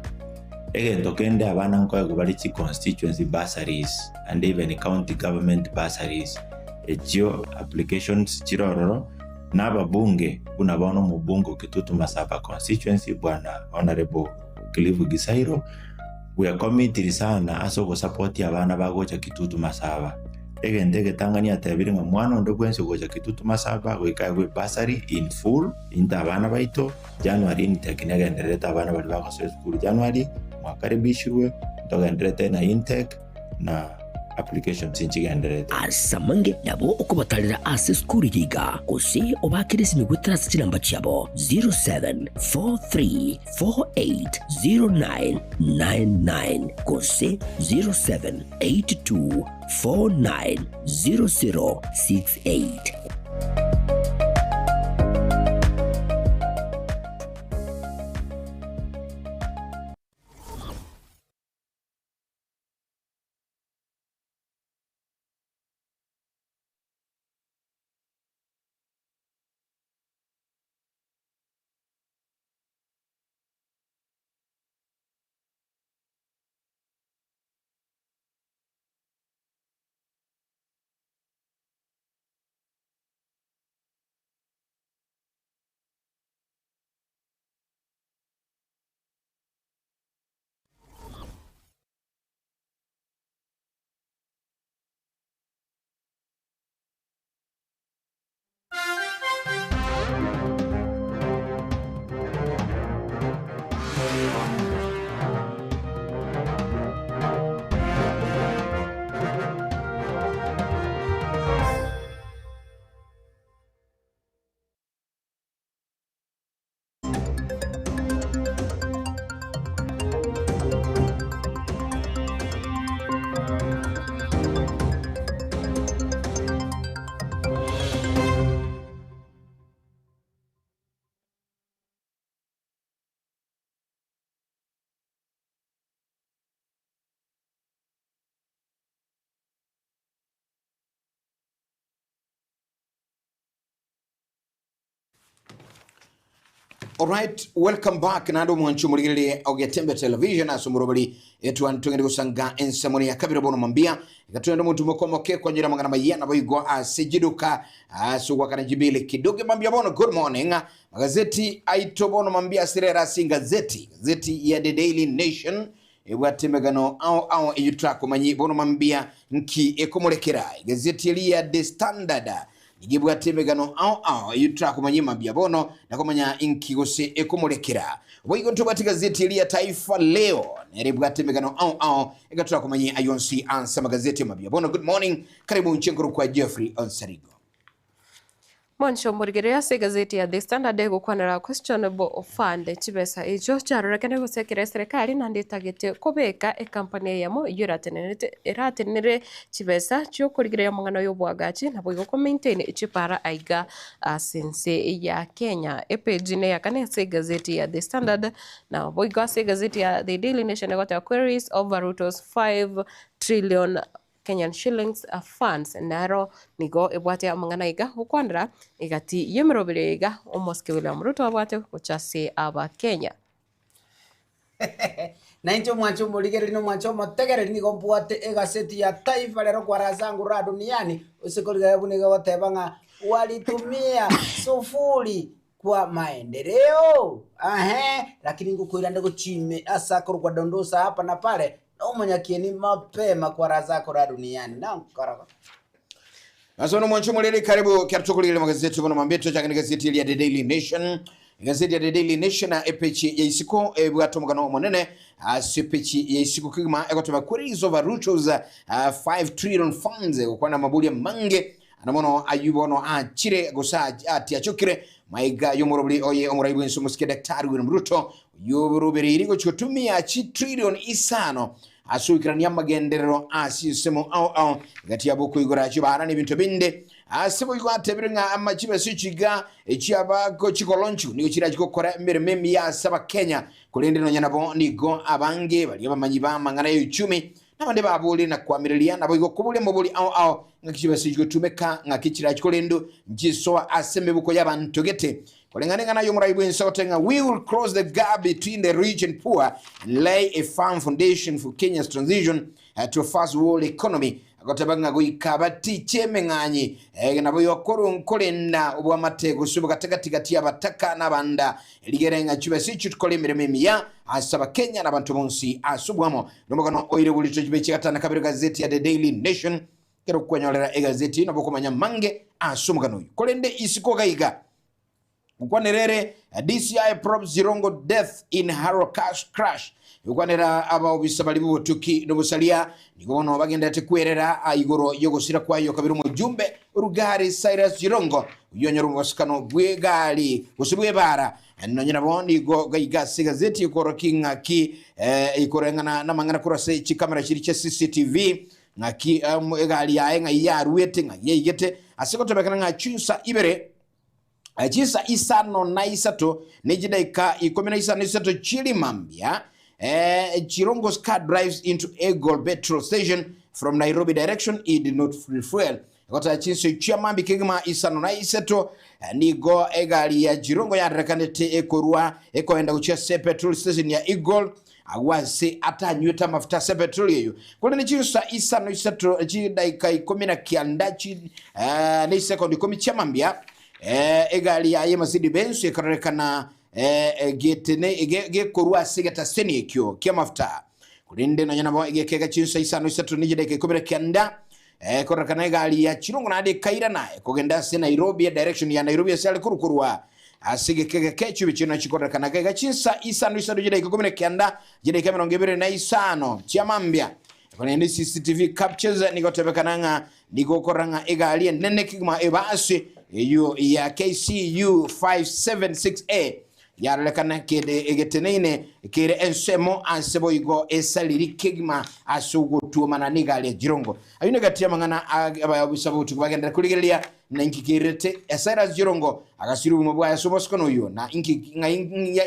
Egento kende abana nkoegwa bare chi constituency bursaries and even county government bursaries, echio applications chire ororo, na ababunge buna bono omobunge o Kitutu Masaba constituency bwana Honourable Cliff Gisairo, bwekomitiri sana ase ogosapotia abana bagocha Kitutu Masaba. Egento egetang'ani atebire ng'a mwana onde bwensi ogocha Kitutu Masaba goika aegwe ebursary in full, into abana baito, January intake negendererete abana baria bagosoa esukuru January, mwakaribishirwe, ntogendererete na intake na applications nchigendererete. Ase amange nabo okobatarera ase esukuru eye iga, gose obaakere esimi goetera ase chinamba chiabo 0743480999 gose 0782490068. Alright, welcome back naende omwanchi omorigererie ogetembe television ase omoroberi etwani togende gosanga ensemoni ya kabere bono mambia iga twende omonto mokomoke kwanyora amang'ana maya naboigo ase jiduka ase ogwakana jibili kidogo mambia bono good morning magazeti aito bono mambia ase rero ase engazeti gazeti ya The Daily Nation ebwate emegano ao ao eyio torakomanyi bono mambia nki ekomorekera egazeti eria ya The Standard nigo ebwate emegano ao ao eyio torakomanya mambia bono nakomanya inki gose ekomorekera. Boigo ntobwate gazeti eria ya Taifa Leo nere ebwate emegano ao ao ega torakomanya ayio onsi ase amagazeti mambia bono. Good morning, karibu inche nkoro kwa Geoffrey Onsarigo. Mwancho omorigereria ase egazeti ya The Standard egokwanera questionable fund chibesa echio chiarorekane gosekera eserekari naende etagete kobeka ecompany eyemo eyio eratenenete eratenenere chibesa chiokorigereria amang'ana ya obwagachi naboigo ko maintain chipara aiga ase ense ya Kenya. Epage neya kane ase egazeti ya The Standard naboigo ase egazeti ya The Daily Nation egoteba queries over Ruto's 5 trillion Kenyan shillings funds naro nigo ebwate amang'ana iga gokwanera egati y'emeroberi iga omosike William Ruto abwate gocha ase abakenya. Nainche omwanche omorigereria na omwanche omotegereri nigo mbwate egaseti ya Taifa Leo kwa raha zangu raha duniani, ase korigereria buna iga egoteba ng'a walitumia sufuri kwa maendeleo ahe, lakini ngokoira nde gochia ime ase akorokwa dondosa hapa na pale, na omonyakieni mapema kwa raha zako raha duniani. Nankorogo. Asono mwancho mulele karibu kyatukulile magazeti bono mambeto chakani gazeti ya The Daily Nation. Gazeti ya The Daily Nation na epechi ya isiko ebwato mugano monene ase pechi ya isiko kigima egoteba queries over Ruto's 5 trillion funds gokwana mabulia mange anamono ayubono achire gusa ati achukire maiga yomorobli oye omorai bwenso musike Daktari William Ruto yoborobere gochutumia chi trillion isano asuikirania amagenderero asisemo ao ao gati yabo kuigora chibara n'ebintu binde asibo igwatebire nga amachibe sichiga echiabako chikolonchu nigo chira chikokora emirimo emiya ase abakenya korende nonya nabo nigo abange baria bamanyi bamang'ana ya uchumi nabande babuli na kwamiriria nabo igo kubulia mobuli ao ao ng'aki chibesa chigotumeka ng'aki chira chikorendu nchisoa ase emibuko ya bantu gete kulingana yomurai bwensi otenga we will close the gap between the rich and poor and lay a firm foundation for Kenya's transition to a first world economy agoteba ng'a goika batiche emeng'anyi nabo yokoru nkorenda obwamate gose obogatagatigati abataka n'abanda erigere ng'a chibesa echi tukore emirimo emiya ase abakenya n'abantu bonsi ase obwamo nomogano oire burito chibe chigatana kabere gazeti ya The Daily Nation kero kwenyorera egazeti nabo okomanya mange ase omogano oyo korende isiko gaiga Ukwanerere DCI probes Jirongo death in Harrow cash crash ukwanera abaobisa bari bubutuki nobusalia nigo bono bagenderete kwerera igoro yogosira kwayo kabiri omujumbe Rugari Cyrus Jirongo uyonyora omobasikano bw'egari gose bw'ebara nonya nabo nigo gaiga ase egazeti ekoroki ng'aki ikoreng'ana namang'ana korwa ase chikamera chiri chia CCTV ng'aki egari yaye ng'ai yarwete ng'ai yaigete ase gotebekana ng'a chinsa ibere Chinsa isano na isato ne chidaika ikomi na isano isato chirimambia Chirongo's car drives into Eagle petrol station from Nairobi direction. He did not refuel. Gotaya chinsa chia mambi kegima isano na isato nigo egari ya Jirongo yarekanete ekorwa ekoenda gochia se petrol station ya Eagle agwase atanywete amafuta ase petrol eyo korende chinsa isano isato chidaika ikomi na kianda chi, ne sekondi ikomi chia mambia egari yaye Mercedes Benz ekarorekana getene gekorwa ase getaseni ekio kia mafuta korende nonya nabo egekega chinsa isano isato ne chidaika ikomi na kianda kororekana egari ya Chirongo naende ekairana ekogenda ase Nairobi direction ya Nairobi ase are korukorwa ase egekega kechibe chino chikororekana gaiga chinsa isano isato chidaika ikomi na kianda chidaika emerongo ebere na isano chia mambia korende CCTV captures nigo tebekana ng'a nigo okorora ng'a egari enene kegima ebasi eyo ya KCU 576A yarorekana kere egeteneine kere ensemo ase boigo esariri kegima ase ogotuomana n'egari ya Jirongo. Ayio negati y'amang'ana abayabusa botuko bagenderera korigereria na inki kerete Cyrus Jirongo agasira obogima bwaye ase obosokano oyio na inki ng'ai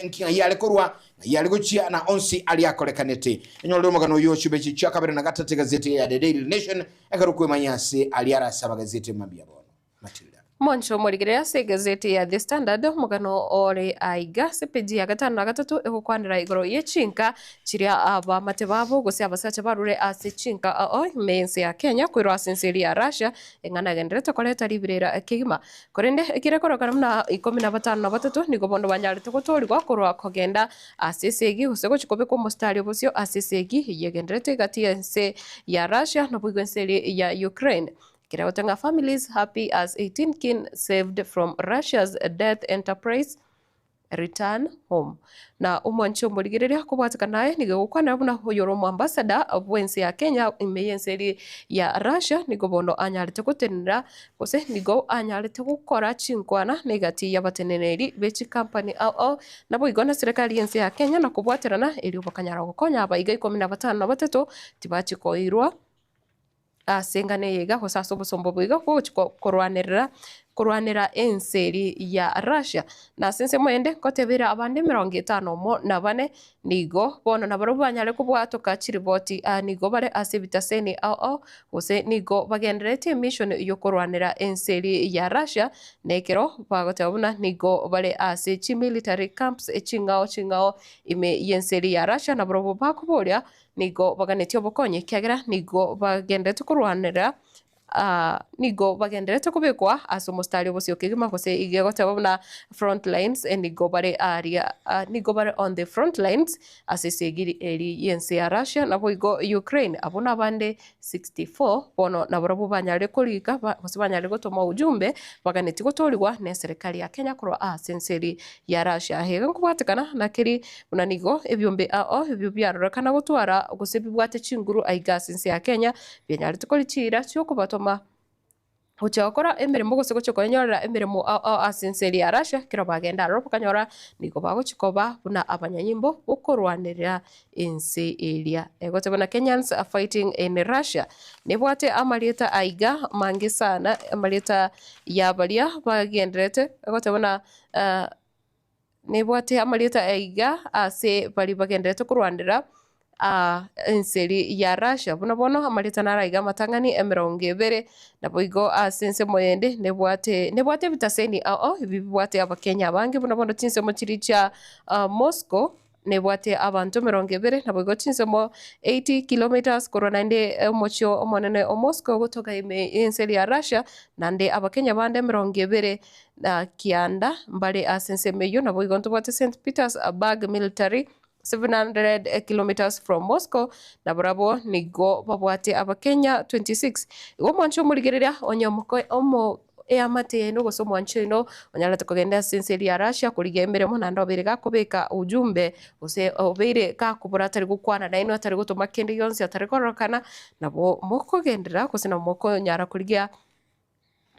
inki ng'ai are korwa ng'ai are gochia na onsi aria akorekanete. Enyorere omogano oyio chibechi chia kabere na gatato egazeti ya The Daily Nation ekero okwemanya ase aria arase abagazeti mambia bono. Matilda. Monche omorigereria ase egazeti ya The Standard, omogano ore aiga ase epeji ya gatano na gatato egokwanera igoro ye chinka chiria abamate babo gose abasacha barure ase chinka ao ime y'ense ya Kenya koirwa ase ense eria ya Russia eng'ana egendererete koreta riberera kegima. Korende ekere korokana buna ikomi na batano na batato nigo bono banyarete gotoorigwa korwa kogenda ase esegi gose gochia kobekwa omositari obosio ase esegi eyio egendererete egati y'ense ya Russia naboigo ense eria ya Ukraine. Ekere goteba ng'a families happy as 18 kin saved from Russia's death enterprise return home. Na omwanchi omorigereria kobwatekana naye nigo egokwanera buna oyore omoambassador bw'ense ya Kenya ime y'ense eria ya Russia nigo bono anyarete gotenena gose nigo anyarete gokora chinkwana na egati y'abateneneri be chikampani ao ao naboigo na serikali y'ense ya Kenya na kobwaterana erio bakanyara gokonya abaiga ikomi na batano na batato tibachi koirwa ase engano eye iga gose ase obosomba obo iga bwogochia korwanerera korwanera ense eria ya Russia. Na ase ensemo ende ngotebera abande emerongo etano omo na bane nigo bono nabarobwo banyare kobwatoka chiriboti aa nigo bare ase ebitaseni ao ao gose nigo bagenderetie emission yokorwanera ense eria ya Russia na ekero bagoteba buna nigo bare ase chimilitary camps ching'ao ching'ao ime y'ense eria ya Russia nabarobwo bakoboria Nigo baganetie obokonyi, ekiagera nigo bagenderete korwanera Nigo bagendererete kobekwa ase omostari obosio kegima gose iga egoteba buna front lines nigo bare aria nigo bare on the front lines ase esegi eri y'ense ya Russia naboigo Ukraine. Abwo nabande 64 bono nabarabwo banyarire korika gose banyarire gotoma ujumbe baganetie gotoorigwa neserekari ya Kenya korwa ase ense eri ya Russia. Iga nkobwatekana nakeri buna nigo ebiombe ao ebio biarorekana gotwara gose bibwate chinguru aiga ase ense ya Kenya bianyarete koria chiira chiokobatoma gochia gokora emeremo gose gochia koenyorera emeremo ao ao ase ense eria ya Russia, ekero bagenda aroro bakanyora nigo bagochia koba buna abanyanyimbo bokorwanerera ense eria. Egoteba buna Kenyans are fighting in Russia. Nebwate amarieta aiga amange sana, amarieta ya baria bagendererete, egoteba buna Nebwate amarieta aiga ase baria bagendererete korwanera ense eria ya Russia. Buna bono amarieta naro aiga amatang'ani emerongo ebere, naboigo ase ensemo eyende nebwate nebwate ebitaseni ao ebi bibwate abakenya abange buna bono chinsemo chiria chia Moscow nebwate abanto emerongo ebere, naboigo chinsemo 80 kilometres korwa naende omochie omonene o Moscow gotoka ime y'ense eria ya Russia, naende abakenya bande emerongo ebere na kianda mbare ase ensemo eyio, naboigo ntobwate St Petersburg Military 700 kilometres from Moscow, nabarabwo nigo babwate abakenya 26. Igo omwancho omorigereria onye omoko omo eamate yaino gose omwancho oino onyarete kogenda ase ense eria ya Russia korigia emeremo naende obeire gakobeka ujumbe gose obeire gakobora atari gokwana nainwe atari gotoma kende gionsi atari kororokana, nabo mokogenderera gose nabo mokonyara korigia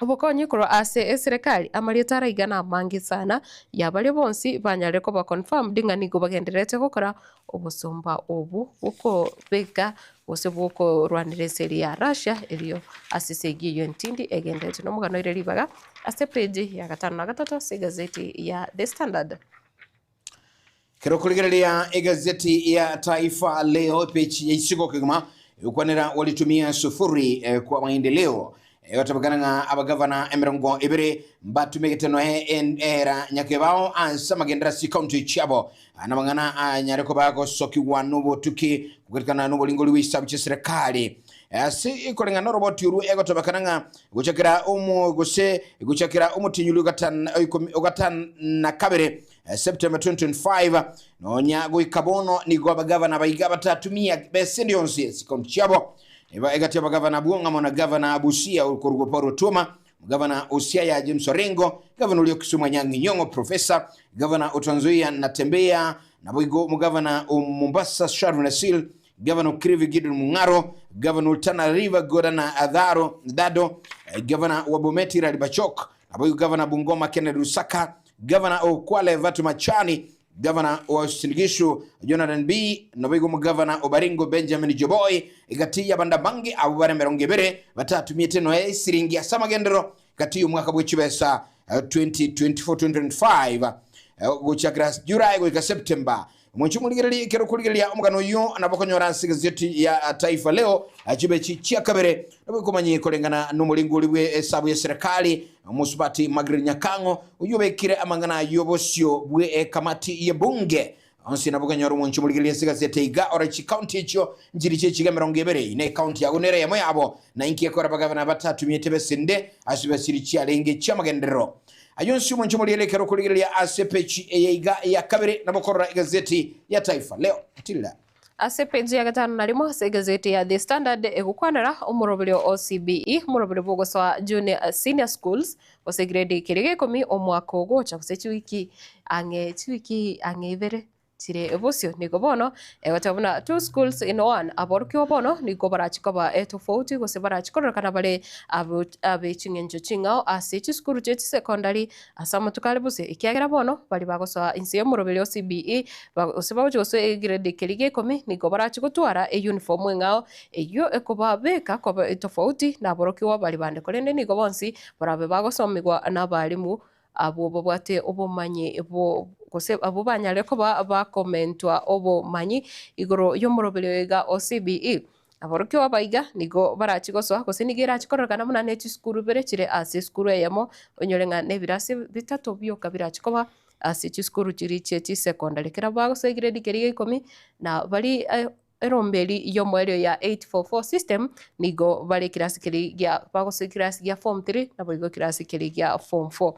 obokonyi korwa ase eserekari. Amarieta araiga namange sana ya baria bonsi banyarire koba confirmed ng'a nigo bagendererete gokora obosomba obwo bw'okobeka gose bw'okorwanera eseri ya Russia erio ase esegi eyio entindi egenderete nomogano oire ribaga ase page ya gatano na gatato ase egazeti ya The Standard. Kero okorigereria egazeti ya Taifa Leo page ya isiko kegima egokwanera walitumia sufuri eh, kwa maendeleo egotebekana ng'a abagavana emerongo ebere mbatumegete noe en- era nyakebao ase amagendera ase county chiabo namang'ana anyare koba agosokigwa nobotuki kogerekana noboringori bw'echisabu chia serikali ase ekoreng'ana noroboti orwo egotebekana ng'a gochakera omo gose gochakera omotinyuri ogatan oikomi ogatan na kabere September 2025, nonya goika bono nigo abagavana baiga batatumia besa ende yonsi ase chikaunti chiabo. Eba egati y'abagavana abwo ng'amo na gavana Busia okorokwa Paul Otuoma, gavana o Siaya James Orengo, gavana oria o Kisumu Anyang' Nyong'o Professor, gavana o Trans Nzoia Natembeya, naboigo omogavana o Mombasa Sharif Nasil, gavana o Kilifi Gideon Mung'aro, gavana o Tana River Godana Adharo Dado, gavana wa Bomet Hilary Bachok, naboigo gavana Bungoma Kennedy Lusaka, Gavana o Kwale Vatu Machani, Gavana o Uasin Gishu Jonathan Bii, naboigo omogavana o Baringo Benjamin Joboi, egati y'abande abange abwo bare emerongo ebere batatumiete noe esiringi ase amagenderero gati y'omwaka bwe chibesa 2024-2025 gochakera July goika September. Omochie omorigereria ekero okorigereria omogano oyio nabo okonyora ase egazeti ya Taifa Leo chibe echi chia kabere nabo ekomanyie koreng'ana nomorengori bwe esabu ya serikali omosubati Margaret Nyakang'o oyio obekire amang'ana ayio bosio bwe ekamati ye bunge onsi nabo okonyora omonche omorigereria ase egazeti iga ore chikaunti echio nchiri chiechiga emerongo ebere ine ekaunti yago nere eyemo yabo na inki ekora abagavana batatumiete besende ase basiri chiarenge chiamagenderero Ayio onsi omonche omoriere ekero okorigereria ase epeji eye iga ya kabere nabo okorora egazeti ya Taifa Leo. Tilda. Ase epeji ya gatano na rimo ase egazeti ya The Standard egokwanera omoroberio o CBE, omoroberio bw'ogosoa Junior Senior Schools gose grade keria gia ikomi omwaka ogocha gose chiwiki ang'e chiwiki ang'e ibere. Chire bosio nigo bono egoteba buna two schools in one, aborokigwa bono nigo barachi koba etofauti gose barachi kororekana bare abe ching'encho ching'ao ase chisukuru chie chisecondary ase amatuko are bosio ekiagera bono baria bagosoa inse y'omoroberi o CBE gose bagochia gosoa egrade keria gia ikomi nigo barachi gotwara euniform eng'ao eyio ekobabeka koba etofauti na aborokigwa baria bande korende nigo bonsi barabe bagosomigwa nabalimu Abwo babwate obomanyi bo gose abwo banyare koba bakomentwa obomanyi igoro y'omoroberio oiga o CBE. Aborokigwa abaiga nigo barachi gosoa gose nigo erachi kororekana buna ne chisukuru ibere chire ase esukuru eyemo onyore ng'a nebirasi bitato bioka birachi koba ase chisukuru chiria chie chisecondary. Ekero bagosoa egrade keria gia ikomi na baria. eromberi y'omoerio ya 8-4-4 system nigo bare ekirasi keria gia bagosoa ekirasi gia form 3 naboigo ekirasi keria gia form 4.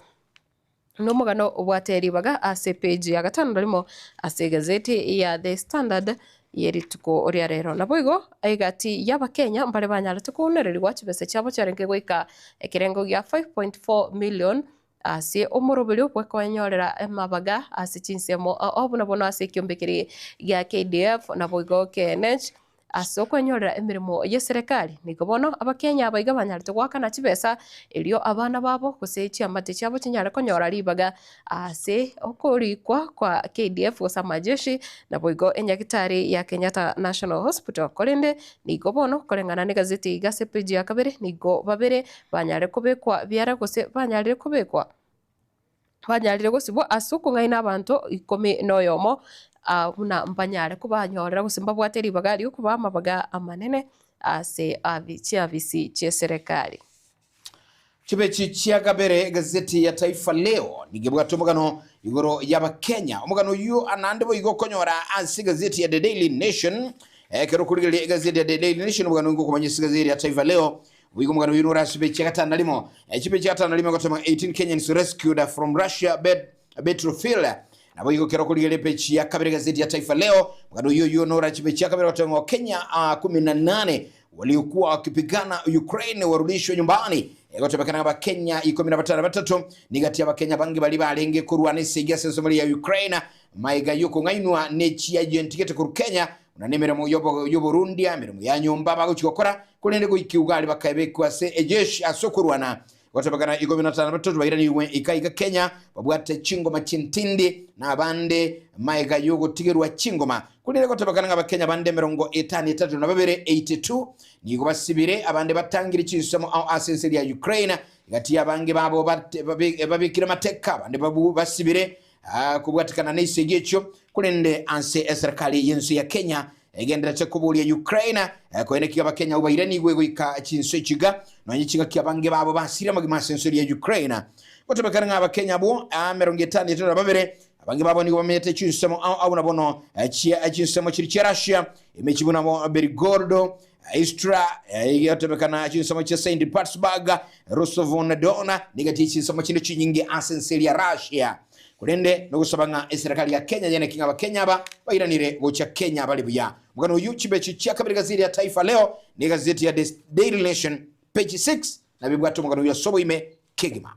Nomogano obwate ribaga ase epage ya gatano na rimo ase egazeti ya The Standard ye rituko ria rero. Naboigo egati y'Abakenya mbare banyarete kounererigwa chibesa chiabo chiarenge goika ekerengo gia 5.4 million ase omoroberio bw'okoenyorera amabaga ase chinsemo ao buna bono ase ekiombe keria gia KDF naboigo KNH Ase okwenyorera emeremo y'eserekari, nigo bono Abakenya aba iga banyarete goakana chibesa erio abana babo gose chiamate chiabo chinyare konyora ribaga ase okorikwa kwa KDF gose amajeshi naboigo enyagitari ya Kenyatta National Hospital. Korende nigo bono koreng'ana negazeti iga ase page ya kabere nigo babere banyare kobekwa biara gose banyarire kobekwa banyarire gosibwa ase okong'aina abanto ikomi na oyomo, buna mbanyare kobanyorera gose mbabwate ribaga ri'okobaa amabaga amanene ase chiafisi chi'eserekari. Chibechi chia kabere egazeti ya Taifa Leo nigo ebwate omogano igoro y'Abakenya. Omogano oyio naende boigo okonyora ase egazeti ya The Daily Nation. Ekero okorigereria egazeti ya The Daily Nation omogano oyo ngokomanya ase egazeti ya Taifa Leo. Boigo omogano oyio nore ase chibechi gatano na rimo. Chibechi gatano na rimo egotema 18 Kenyans rescued from Russia bed battlefield. Naboigo ekero okorigereria epeji ya kabere egazeti ya Taifa Leo, omogano oyio oyio nore ase chibechi chia kabere egotema ng'a Kenya 18 waliokuwa wakipigana Ukraine warudishwe nyumbani. Egotebekana ng'a Abakenya 15 nigati Abakenya abange baria barenge korwana esegi ase ensemo ya Ukraine maiga y'okong'ainwa ne chiagenti gete korwa Kenya buna nemeremo y'oborundia, emeremo ya nyomba bagochia gokora, korende goika Ugari bakaebekwa ase ejeshi ase okorwana. Gotebekana 13 bairanigwe ika iga Kenya babwate chingoma chintindi na abande maega y'ogotigerwa chingoma. Korende gotebekana ng'a Abakenya bande 52, 82, nigo basibire abande batangire chinsemo ao ase ense eria ya Ukraine. Egati y'abange babo babekire amateka abande basibire kobwatekana nesegi echio. Korende ase eserekari y'ense ya Kenya egenderete koboria Ukraine koenekia Abakenya abwo bairanigwe goika chinse chiga nonye chingaki abange babo basire amagima ase ense eria ya Ukraine. Gotebekana ng'a Abakenya abwo 52 abange babo nigo bamenyete chinsemo ao ao buna bono chia chinsemo chiria chia Russia, emechie buna Belgorod, Istra, egotebekana chinsemo chia Saint Petersburg, Rostov-on-Don, negati chinsemo chinde chinyinge ase ense eria Russia. Korende nogosaba ng'a eserekari ya Kenya yeneki ng'a Abakenya aba bairanire gocha Kenya bare buya. Omogano oyio chibechi chia kabere gazeti ya Taifa Leo ne egazeti ya The Daily Nation page 6 nabibwate omogano oyio ase oboime kegima.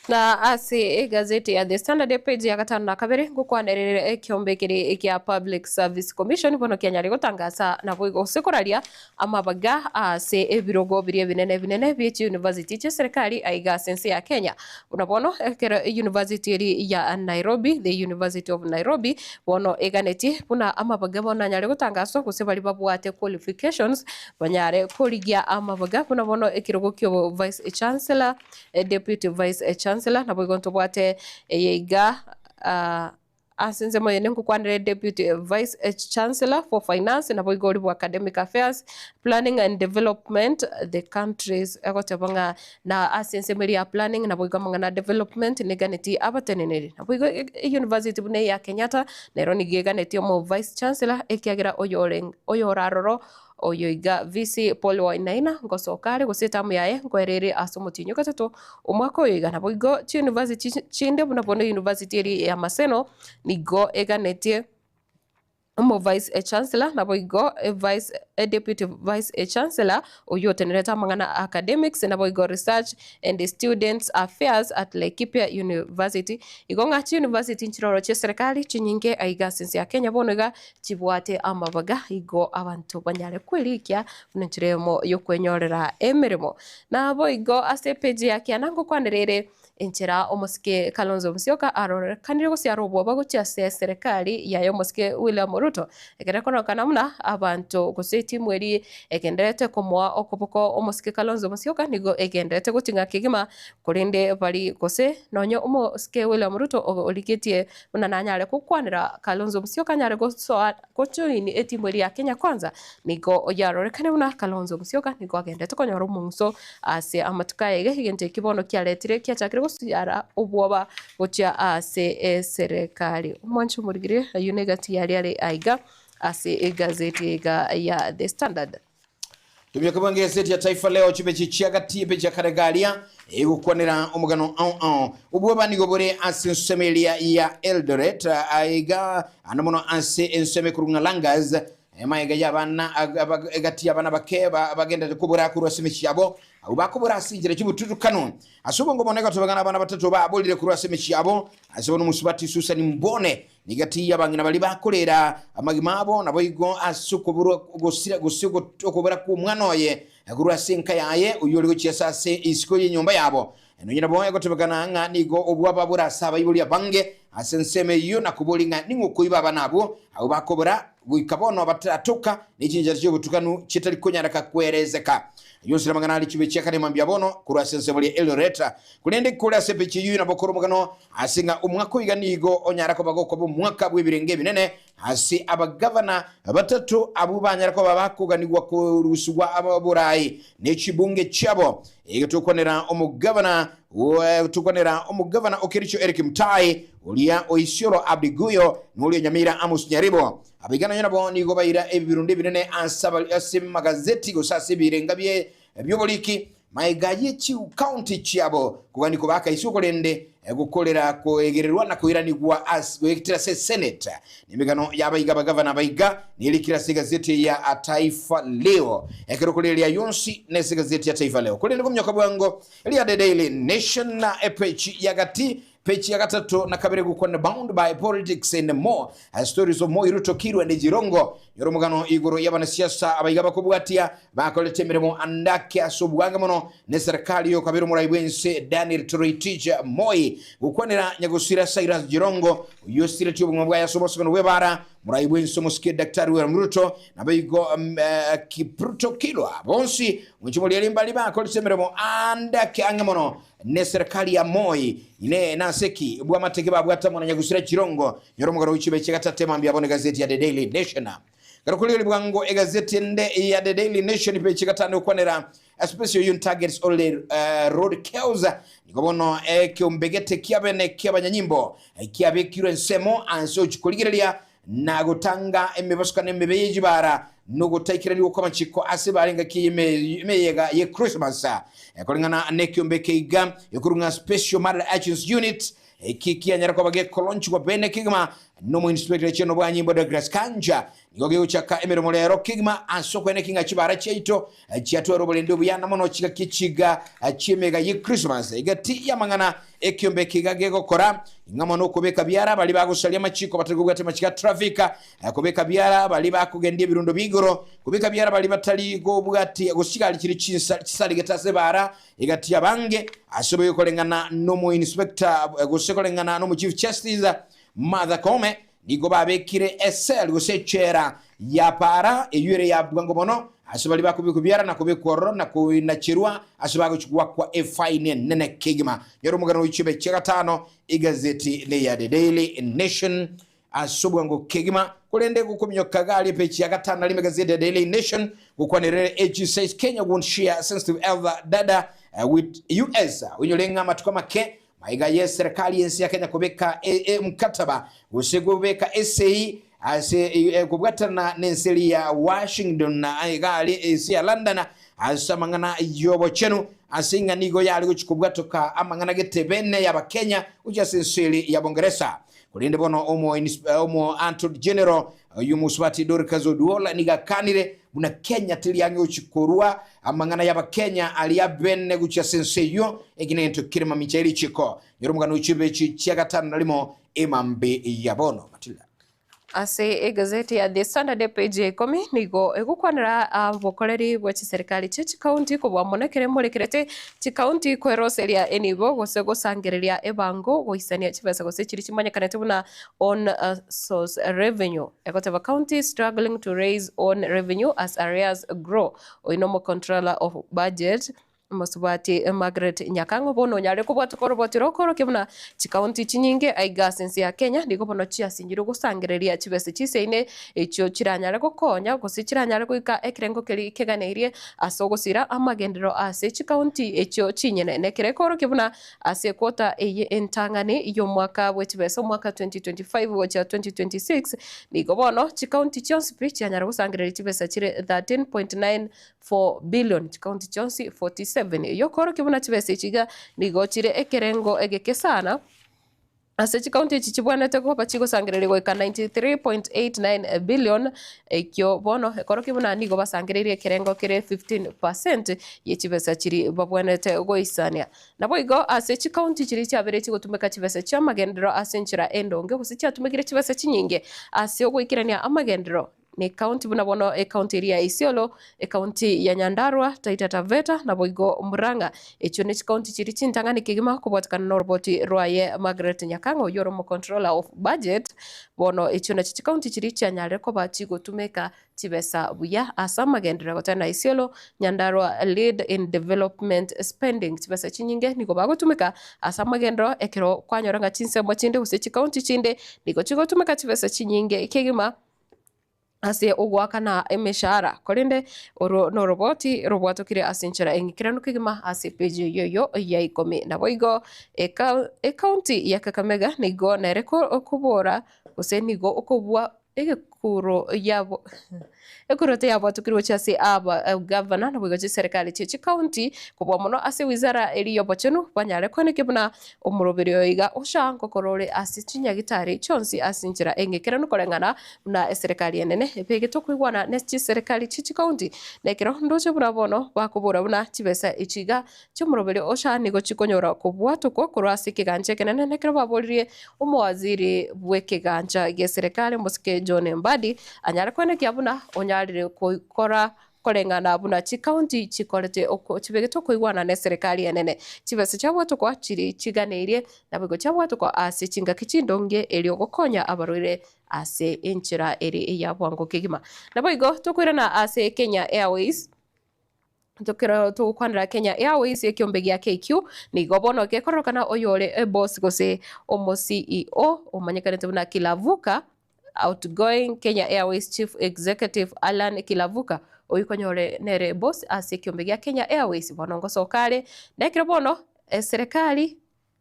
Na ase egazeti ya The Standard epage ya gatano na kabere ngokwanerere ekiombe keria ekia Public Service Commission bono kianyare gotangasa naboigo gose koraria amabaga ase ebirogo biria ebinene ebinene bie chiuniversity chie serikali aiga ase ense ya Kenya. Buna bono ekero university eria ya Nairobi, the University of Nairobi, bono eganetie buna amabaga bono anyare gotangaswa gose baria babwate qualifications banyare korigia amabaga buna bono ekerogo kio Vice Chancellor, Deputy Vice Chancellor, naboigo ntobwate eye iga Ase ensemo eye ninkokwanere Deputy Vice Chancellor for Finance naboigo oria bwa Academic Affairs, Planning and Development, the countries egoteba ng'a na ase ensemo eria ya planning naboigo amang'ana a development neganetie abateneneri. Naboigo e university buna eya Kenyatta nero nigo eganetie omo Vice Chancellor ekiagera oyore oyore aroro Oyo iga VC Paul Wainaina ngosoka are gose etamu yaye nkoera ere ase omotienyi ogatato omwaka oyo iga. Naboigo chiuniversity chinde buna bono university eria ya Maseno nigo eganetie omo vice chancellor naboigo vice deputy vice chancellor oyio otenerete amang'ana a academics naboigo research and students affairs at Laikipia University. Igo ng'a chiuniversity nchiroro chieserekari chinyinge aiga ase ense ya Kenya bono iga chibwate amabaga igo abanto banyare kwerikia buna enchera eyemo y'okwenyorera emeremo. Naboigo ase epeji ya kiana ngokwanera ere enchera omosike Kalonzo Musyoka arorekanire gose are obwoba gochia ase eserekari yaye omosike William Ruto ekero ekororekana buna abanto gose etimu eria egendererete komoa okoboko omosike Kalonzo Musyoka nigo egendererete goting'a kegima korende bari gose nonye omosike William Ruto origetie Buna nanyare gokwanera Kalonzo Musyoka anyare gosoa gojoin etimu eria ya Kenya Kwanza, nigo yarorekane buna Kalonzo Musyoka nigo agendete konyora omong'uso ase amatuko aya iga, egento eki bono kiaretire kiachakire gosiara obwoba gochia ase eserekari. Omwanchi omorigire ayio negati yaria are aiga. ase egazeti iga ya The Standard. Tumioka bwange gazeti ya Taifa Leo chibechi chiagati epeji ya karegaria egokwanera omogano ao ao obwoba nigo bore ase ensemo eria ya Eldoret aiga ande mono ase ensemo ekorwa ng'a Langas emaega ya abana egati ya abana bake bagendete kobora korwa ase emechie yabo abwo bakobora ase enchera chi'obotutukano ase obongo bono egotebekana abana batato baborire korwa ase emechie yabo ase bono omosubati Susan Mbone Nigati y'abang'ina baria bakorera amagima abo, naboigo ase okoborwa gosira gose okobora kw'omwana oye korwa ase enka yaye, oyio ore gochiesa ase isiko y'enyomba yabo. Nonya nabo egotebekana ng'a nigo obwaba bore ase abaibori abange ase ensemo eyio, na koboria ng'a ning'o okoiba abana abwo, abwo bakobora goika bono bataratoka ne chinchera chi'obotukanu chitari konyareka kwerezeka. Ayio onsi namang'ana aria chibe chiakare mambia bono korwa ase ensemo ria Eldoret. Korende kore ase epechi eyio nabo kore omogano ase ng'a omwaka oiga nigo onyara koba gokoba omwaka bw'ebirenge ebinene ase abagavana batato abwo banyara koba bakoganigwa korusigwa oborai ne chibunge chiabo. Iga tokwanera omogavana tokwanera omogavana o Kericho Eric Mutai, oria o Isiolo Abdi Guyo, na oria o Nyamira Amos Nyaribo. Abaiga nonya nabo nigo baira ebirundo ebinene ase ase amagazeti gose ase ebirenga bie bi'oboriki Magega ye chicounty chiabo kogania kobaka isiko korende gokorera koegererwa na koiranigwa ase goetera ase Senate. Nemegano y'abaiga abagavana abaiga nerikire ase egazeti ya Taifa Leo. Ekero kore eria yonsi nese egazeti ya Taifa Leo. Korende kominyoka bwango eria The Daily Nation na epeji ya gati Peji ya gatato na kabere gokwana Bound by Politics and More, Stories of Moi, Ruto, Kirwa and Jirongo. Nyora omogano igoro y'abanasiasa abaiga bakobwatia bakorete emeremo ande ake ase obwange mono neserikali y'okabere omorai bw'ense Daniel Toroitich Moi. Gokwanera nyagosira Cyrus Jirongo oyio osiretie obogima bwaye ase obosokano bw'ebara, morai bw'ense omosike Daktari William Ruto naboigo Kipruto Kirwa bonsi gochia moriaria mbari bakorete emeremo ande ake ang'e mono Neserikali ya Moi ine nase ki bw'amateke babwate amo na nyagusira chirongo nyora omogaro gochia beche gatate mambia abone gazeti ya The Daily Nation. Garo korigereria bwango egazeti ende ya The Daily Nation peche gatano gokwanera Special Unit Targets Only Road Kills nigo bono ekiombegete kiabene kiabanyanyimbo kiabekirwe ensemo anse ochi korigereria na gotanga emebasukano emebe ye chibara, na ogotaikeranigwa kw'amachiko ase bare engaki y'emeyega ye Christmas. Koreng'ana nekiombe eke iga ekorwa ng'a Special Murder Actions Unit, eki kianyara koba gekolonchigwa bene kegima nomoinspector general bwanyimbo Douglas Kanja, nigo gegochaka emeremo rero kegima ase okweneki ng'a chibara chiaito chiatware oborendi obuya na mono chigaki chiga chi'emeyega ye Christmas. Egati y'amang'ana Ekiombe eke iga gegokora ing'amo nokobeka biara baria bagosaria amachiko batari kobwatia amachiko a traffic, kobeka biara baria bakogendia ebirundo bia igoro, kobeka biara baria batari kobwatia gosigari chiri chisarigete ase ebara egati y'abange, ase obobe koreng'ana nomo inspector gose koreng'ana nomo chief justice Martha Koome. Nigo babekire esel gose echela ya para, eyio ere ya bwango mono, ase baria bakobekwa ebiara na kobekwa ororo na koinacherwa ase bagochia goakwa efaini enene kegima. Nyora omogano oichie emechi egatano, egazeti neya The Daily Nation ase obwango kegima. Korende gokominyoka gari epeji ya gatano na rimo egazeti ya Daily Nation gokwanerere AG says Kenya won't share sensitive health data with US. Onyore ng'a amatuko amake Maiga y'eserekari y'ense ya Kenya kobeka emkataba gose kobeka esegi ase kobwatana n'ense eria ya Washington iga aria ense ya London ase amang'ana y'obochenu ase ing'a nigo yare gochia kobwatoka amang'ana gete bene y'Abakenya gochia ase ense eria ya Bongeresa. Korende bono omo Attorney General oyio Mosubati Dorcas Oduol nigo akanire buna Kenya teri ang'e gochia korua amang'ana y'Abakenya aria abene gochia ase ense eyio, eki negento kere mamincha ye richiko. Nyora omogano o chibechi chia gatano na rimo emambe ya bono. Matilda. Ase egazeti ya The Standard epage ya ikomi nigo egokwanera obokoreri bwe chiserikali chie chikaunti kobua mono ekero emorekerete chikaunti kweroseria enibo gose gosangereria ebango goisania chibesa gose chiria chimanyekanete buna own source revenue. Egoteba counties struggling to raise own revenue as arrears grow. Oyio nomo controller of budget. Mosubati Margaret Nyakang'o bono onyare kobwatoka oroboti rokorokia buna chikaunti chinyinge aiga ase ense ya Kenya nigo bono chiasinyirwe gosangereria chibese chiseine echio chiranyare gokonya gose chiranyare goika ekerengo keria keganeirie ase ogosira amagenderero ase chikaunti echio chinyene. Nekero ekorokia buna ase equota eye entang'ani y'omwaka bwechibesa omwaka 2025 gochia 2026 nigo bono chikaunti chionsi pi chianyara gosangereria chibesa chire 13.94 billion chikaunti chionsi 47. Eyio okorokia buna chibesa echi iga nigo chire ekerengo egeke sana. Ase chikaunti echi chibwenerete koba chigosangereria goika 93.89 billion, ekio bono ekorokia buna nigo basangereirie ekerengo kere 15 percent ye chibesa chiria babwenerete goisania. Naboigo ase chikaunti chiria chiabeire chigotumeka chibesa chi'amagenderero ase enchera endonge gose chiatumekire chibesa chinyinge ase ogoikerania amagenderero, Ne county buna bono ecounty eria ya Isiolo, ecounty ya Nyandarua, Taita Taveta naboigo Murang'a. Echio ne chicounty chiria chintang'ani kegima kobwatekana noroboti rwaye Margaret Nyakang'o oyio ore omocontroller of budget. Bono echio nachio chicounty chiria chianyarire koba chigotumeka chibesa buya ase amagenderero goteba na Isiolo, Nyandarua lead in development spending. Chibesa chinyinge nigo bagotumeka ase amagenderero ekero kwanyora ng'a chinsemo chinde gose chicounty chinde nigo chigotumeka chibesa chinyinge kegima. ase ogoakana emeshahara, korende oro noroboti robwatokire ase enchera eng'ikeranu kegima ase epeji eyio eyio ya ikomi. Naboigo eka ekaunti ya Kakamega nigo nere okobora gose nigo okobua egekuro yabo ekuro teyabwatokire gochia ase aba gavana naboigo chiserikali chie chikaunti kobua mono ase wizara eria y'obochenu banyare koenekia buna Omoroberi oyo iga ocha ngokora ore ase chinyagitari chionsi ase enchera eng'ekeranu koreng'ana buna eserekari enene ebegete okoigwana ne chiserekari chie chikaunti. Na ekero ndoche buna bono bakobora buna chibesa echi iga chi'omoroberi ocha nigo chikonyora kobwatokwa korwa ase ekegancha ekenene na ekero baboririe omowaziri bw'ekegancha gi'eserekari omosike John Mbadi anyare koenekia buna onyarire gokora Koreng'ana buna chikaunti chikorete oko chibegete okoigwana neserekari enene, chibesa chiabwatokwa chiri chiganeirie, naboigo chiabwatokwa ase chingaki chindonge erio gokonya abarwaire ase enchera ere eya bwango kegima. Naboigo tokoirana ase Kenya Airways, tokero togokwanera Kenya Airways ekiombe gia KQ nigo bono gekororokana oyore eboss gose omo CEO omanyekanete buna Kilavuka, Outgoing Kenya Airways Chief Executive Allan Kilavuka oyio konyore nere boss ase ekiombe gia Kenya Airways bono ngosoka are nekero bono eserekari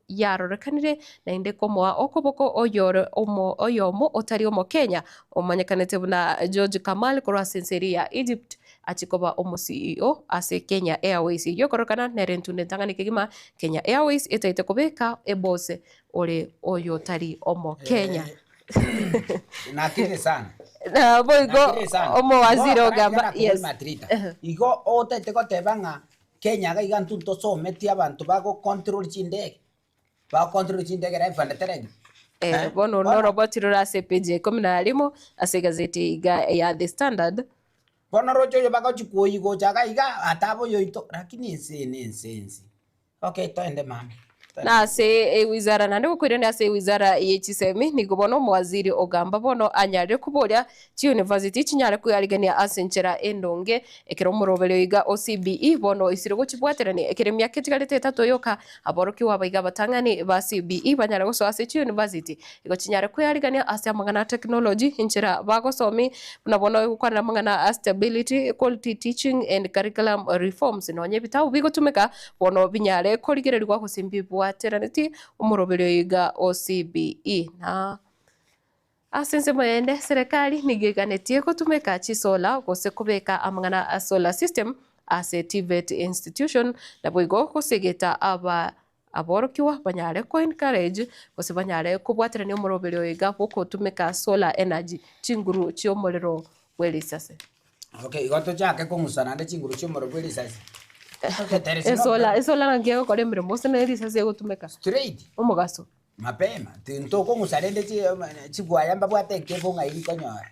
yarorekanire naende komoa okoboko oyore omo oyomo otari omokenya omanyekanete buna George Kamal korwa ase ense eria ya Egypt achie koba omo CEO ase Kenya Airways eyio ekororekana nere entunde entang'ani kegima Kenya Airways etaete kobeka eboss ore oyotari omokenya. Nakirire sana. Na boigo Nakirire sana. omowaziri Bono ogamba karang'ana yes. Matrita. Igo otete goteba ng'a Kenya iga iga intwe ntosometi abanto bago control chindege, bago control chindege live and direct. Eh, bono noroboti rore ase epeji ya ikomi na rimo ase egazeti iga ya The Standard. Bono roche oyo bagochi kuoyia gocha iga iga atabe oyoito lakini ense eye ne ense ense. Okay toende mama. Na ase ewizara naende gokoirania ase ewizara ye chisemi, nigo bono omowaziri ogamba bono anyarire koboria chiuniversity chinyare kwearigania ase enchera endonge ekero omoroberio iga o CBE bono oisire gochibwaterania ekero emiaka etigarete etato yoka aborokigwa abaiga abatang'ani ba CBE banyare gosoa ase chiuniversity igo chinyare kwearigania ase amang'ana a technology enchera bagosomi Buna bono egokwanera amang'ana a stability, quality teaching and curriculum reforms nonya ebitabu bigotumeka bono binyare korigererigwa gose mbibwateraneti omoroberio iga o CBE. Na ase ensemo eyende serikali nigo eganetie gotumeka chisolar gose kobeka amang'ana a solar system ase TVET institution naboigo gosegeta aba Aborokigwa banyare ko encourage gose banyare kobwaterania omoroberio oyo iga bw'ogotumeka solar energy, chinguru chi'omorero bwe risase. Okay, igo tochake kong'usa naende chinguru chi'omorero bwe risasi. Okay, there is no Esolar, problem. esolar naki egokora emeremo gose ne risasi egotumeka? Straight. Omogaso. Mapema, tintokong'usa rende chigwaya mbabwate ekebo ng'ai rikonyora.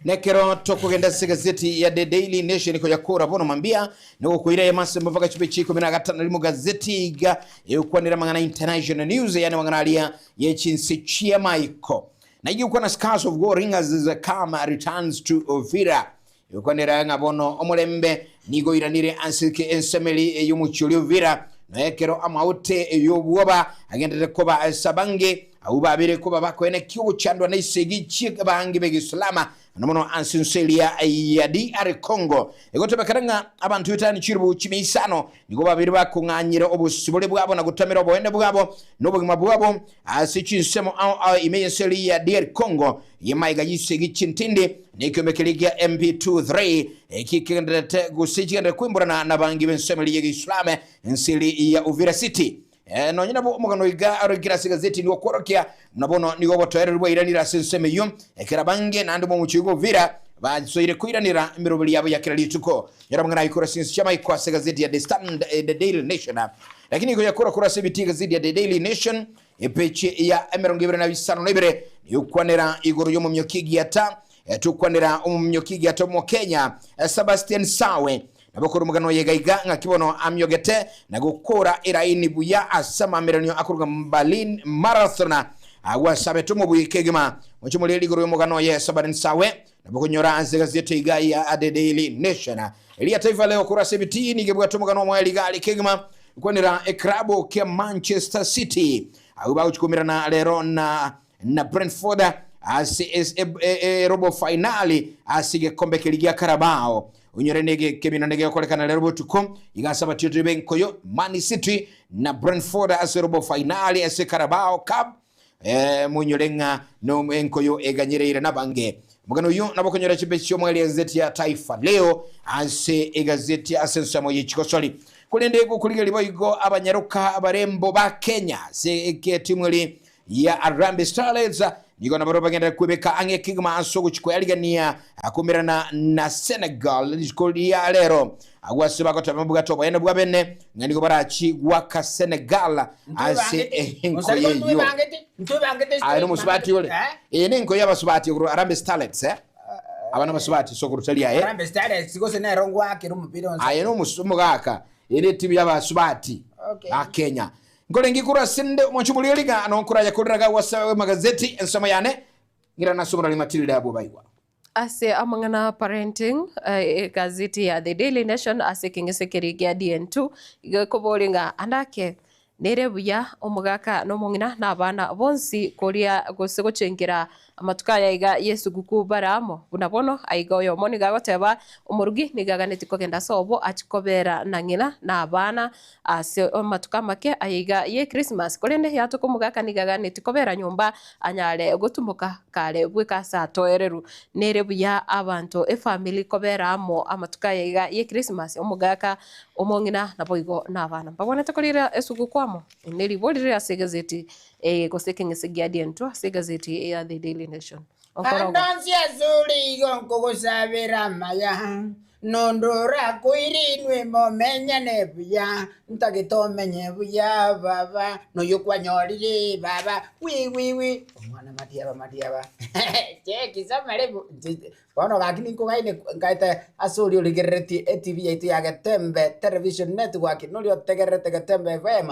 Nekero tokogenda ase egazeti ya The Daily Nation koyakora bono mambia nogokoira emase mbaga chibe chikumi na gatano rimo gazeti iga egokwanera amang'ana international news yani amang'ana aria ye chinse chi'amaiko. Na igokwana Scars of War Ringers Kama returns to Uvira. Egokwanera ng'a bono omorembe nigo oiranire ase ensemeri y'omochie oria Uvira, na ekero amaote y'obwoba agenderete koba ase abange, abwo babere koba bakoenekia ogochandwa na esegi chi'abaangi b'Egesilama, mono mono ase ense eria ya DR Congo. Egotebekana ng'a abanto etani chilifu chimia isano nigo babere bakong'anyera obosibore bwabo na gotamera oboene bwabo na obogima bwabo ase chinsemo ao ao ime y'ense eria ya DR Congo. Y'emaiga y'isegi chintindi, na ekiombe keria gia MP23 eki kegendererete gose chigenderere koimborana nabangi b'ensemo eria y'Egeisilamu ense eria ya Uvira City. Nonye nabo omogano iga oroikire ase egazeti nigo okworokia buna bono nigo obotoereru bwairanire ase ensemo eyio, ekero abange naende b'omochie oiga Uvira basoire koiranera emeroberi yabo ya kera rituko. Nyora amang'ana ayio korwa ase chinse chi'amaiko ase egazeti ya The Stand, The Daily Nation. Lakini nigo yakora korwa ase ebitii egazeti ya The Daily Nation Epeji ya 22 nigokwanera igoro y'omomioki egiata, tokwanera omomioki egiata Omokenya Sebastian Sawe. Nabo korwa omogano oye iga iga ng'aki bono amiogete na gokora eraini buya ase amameranio akoruga Berlin Marathon agwo ase abete omobui kegima. Moche morere igoro y'omogano oye Sebastian Sawe nabo konyora ase egazeti iga ya The Daily Nation. Eria Taifa Leo korwa ase ebitii nigo ebwate omogano omoya rigari kegima kwanera eklabu kia Manchester City abwo bagochia koumerana rero na na Brentford ase erobo fainali ase egekombe keria gia Carabao. Onyore nege kemina nege gokorekana rero botuko iga ase abatiotori b'enkoyo Man City na Brentford ase robo fainali ase Carabao Cup. Moinyore ng'a enkoyo eganyereire nabange. Omogano oyio nabo okonyora chimbeche chi'omweri egazeti ya Taifa Leo ase egazeti ase ensemo ye chigosori. Korende gokorigereria boigo abanyaroka abarembo ba Kenya ase etimu eri ya Harambee Starlets nigo nabarobwo bagenderere kwebeka ang'e kegima ase ogochia koyarigania koumerana na Senegal rituko ria rero. Agwo ase bagoteba mbabwate oboyene bwa bene ng'a nigo barachie goaka Senegal ase enkoyo eyio. Aye nomosubati ore. Eye nenkoyo y'abasubati okorwa Harambee Starlets eh. Aba nabasubati sokoro tari aye. Harambee Starlets gose nero ngwakera omopira onsi. Aye nomogaka. Eye netimu y'abasubati ba Kenya. Nkorenge korwa ase nde omonche omoriori ng'a nonkoraya korera agwo ase amagazeti ensemo yane ng'irane ase omorari Matilda abwo baigwa. Ase amang'ana a parenting, egazeti ya The Daily Nation ase ekeng'ese keria gia DN2 igo ekoboria ng'a ande ake nere buya omogaka na omong'ina na abana bonsi koria gose gochengera amatuko aya iga y'esuguku bare amo. Buna bono aiga oyomo nigo agoteba omorugi nigo aganetie kogenda ase obo achie kobera na ng'ina na abana Ase amatuko amake ayaiga ye Christmas, korende yatoka omogaka nigo aganetie kobera nyomba anyare gotumoka kare bweka ase atoereru. Nere buya abanto efamiri kobera amo amatuko ayaiga ye Christmas, omogaka, omong'ina naboigo nabana. Mbabwanete korira esuguku amo? Eri neribori rire ase egazeti eye gose ekeng'ese gia Dn2 ase egazeti ya The Daily Nation. Okorogo. Ande onsi asore igo nkogosabera amaya, Nonde orakoire inwe momenyane buya, Ntagete omenye buya baba, Noyo kwanyorire baba, wi wi wi, Omwana matiaba matiaba, cheki samarebo, Bono gaki ninkogaine nkaete ase oria origereretie etv yaito ya Getembe Television Network, noria otegererete Getembe FM,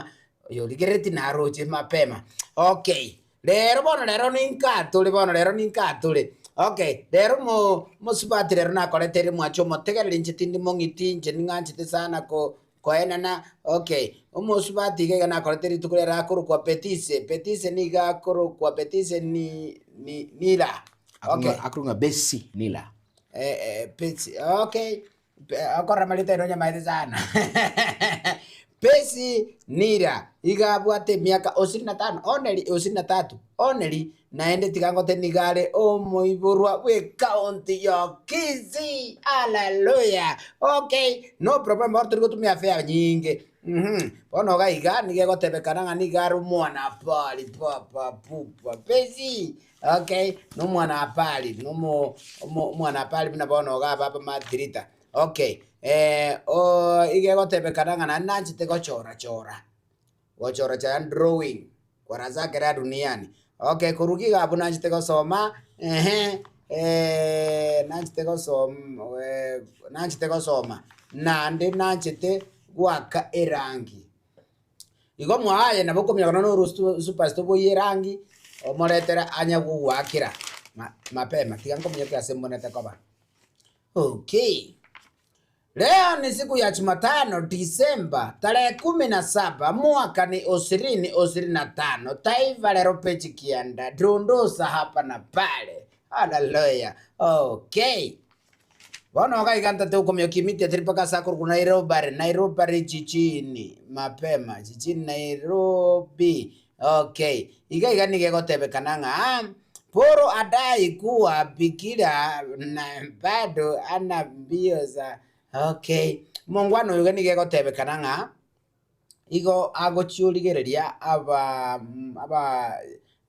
oyo origereretie naroche mapema. Okay. Rero bono rero ninkatore bono rero ninkatore okay rero mo mosubati rero nakoreteire mwanche omotegereri inche tindi mong'iti inche ning'anchete sana ko koenana okay omosubati iga iga nakoreteire rituko rero akorokwa Betise, Betise niga akorokwa Betise ni ni Nila okay. Akorokwa ng'a Besi Nila. Besi okay. Okorora amarita aino onyamaete sana. Pesi nira iga abwate emiaka ishirini na tano oneri ishirini na tatu oneri naende tiga ngote nigo are omoiborwa bw'ecounty ya Kisii hallelujah okay no problem bono tori gotumia fare nyinge bono iga iga nigo egotebekana ng'a nigo are omwana pari papa pupa Pesi Okay, nomwanapari, nomo omo omwanapari buna bono iga aba abamatirita. Okay, oo iga egotebekana ng'a naende nanchete gochora chora, gochora chora yaani drawing, kwa zake la duniani. Okay, korwa iga abwo nanchete gosoma, ehe, nanchete gosoma nanchete gosoma, naende nanchete goaka erangi. Igo mwaye nabo okomiaka nonya na superstar oboyie erangi, omoretere anye gogoakera mapema, tiga nkominyoke ase mbonete koba. Okay. Leo ni siku ya Jumatano, Disemba tarehe 17 mwaka ni 2025. Taifa Lero peji kianda dundusa hapa na pale. Haleluya. Okay. Bono gaiganta tukumyokimitia tiripaka sakuru Nairobi, Nairobi jijini mapema jijini Nairobi. Okay. Iga iga nigegotebekana ng'a Poro adai kuwa bikira na bado ana mbio za okay. Mongwana oyo nigo egotebekana ng'a igo agochiorigereria aba aba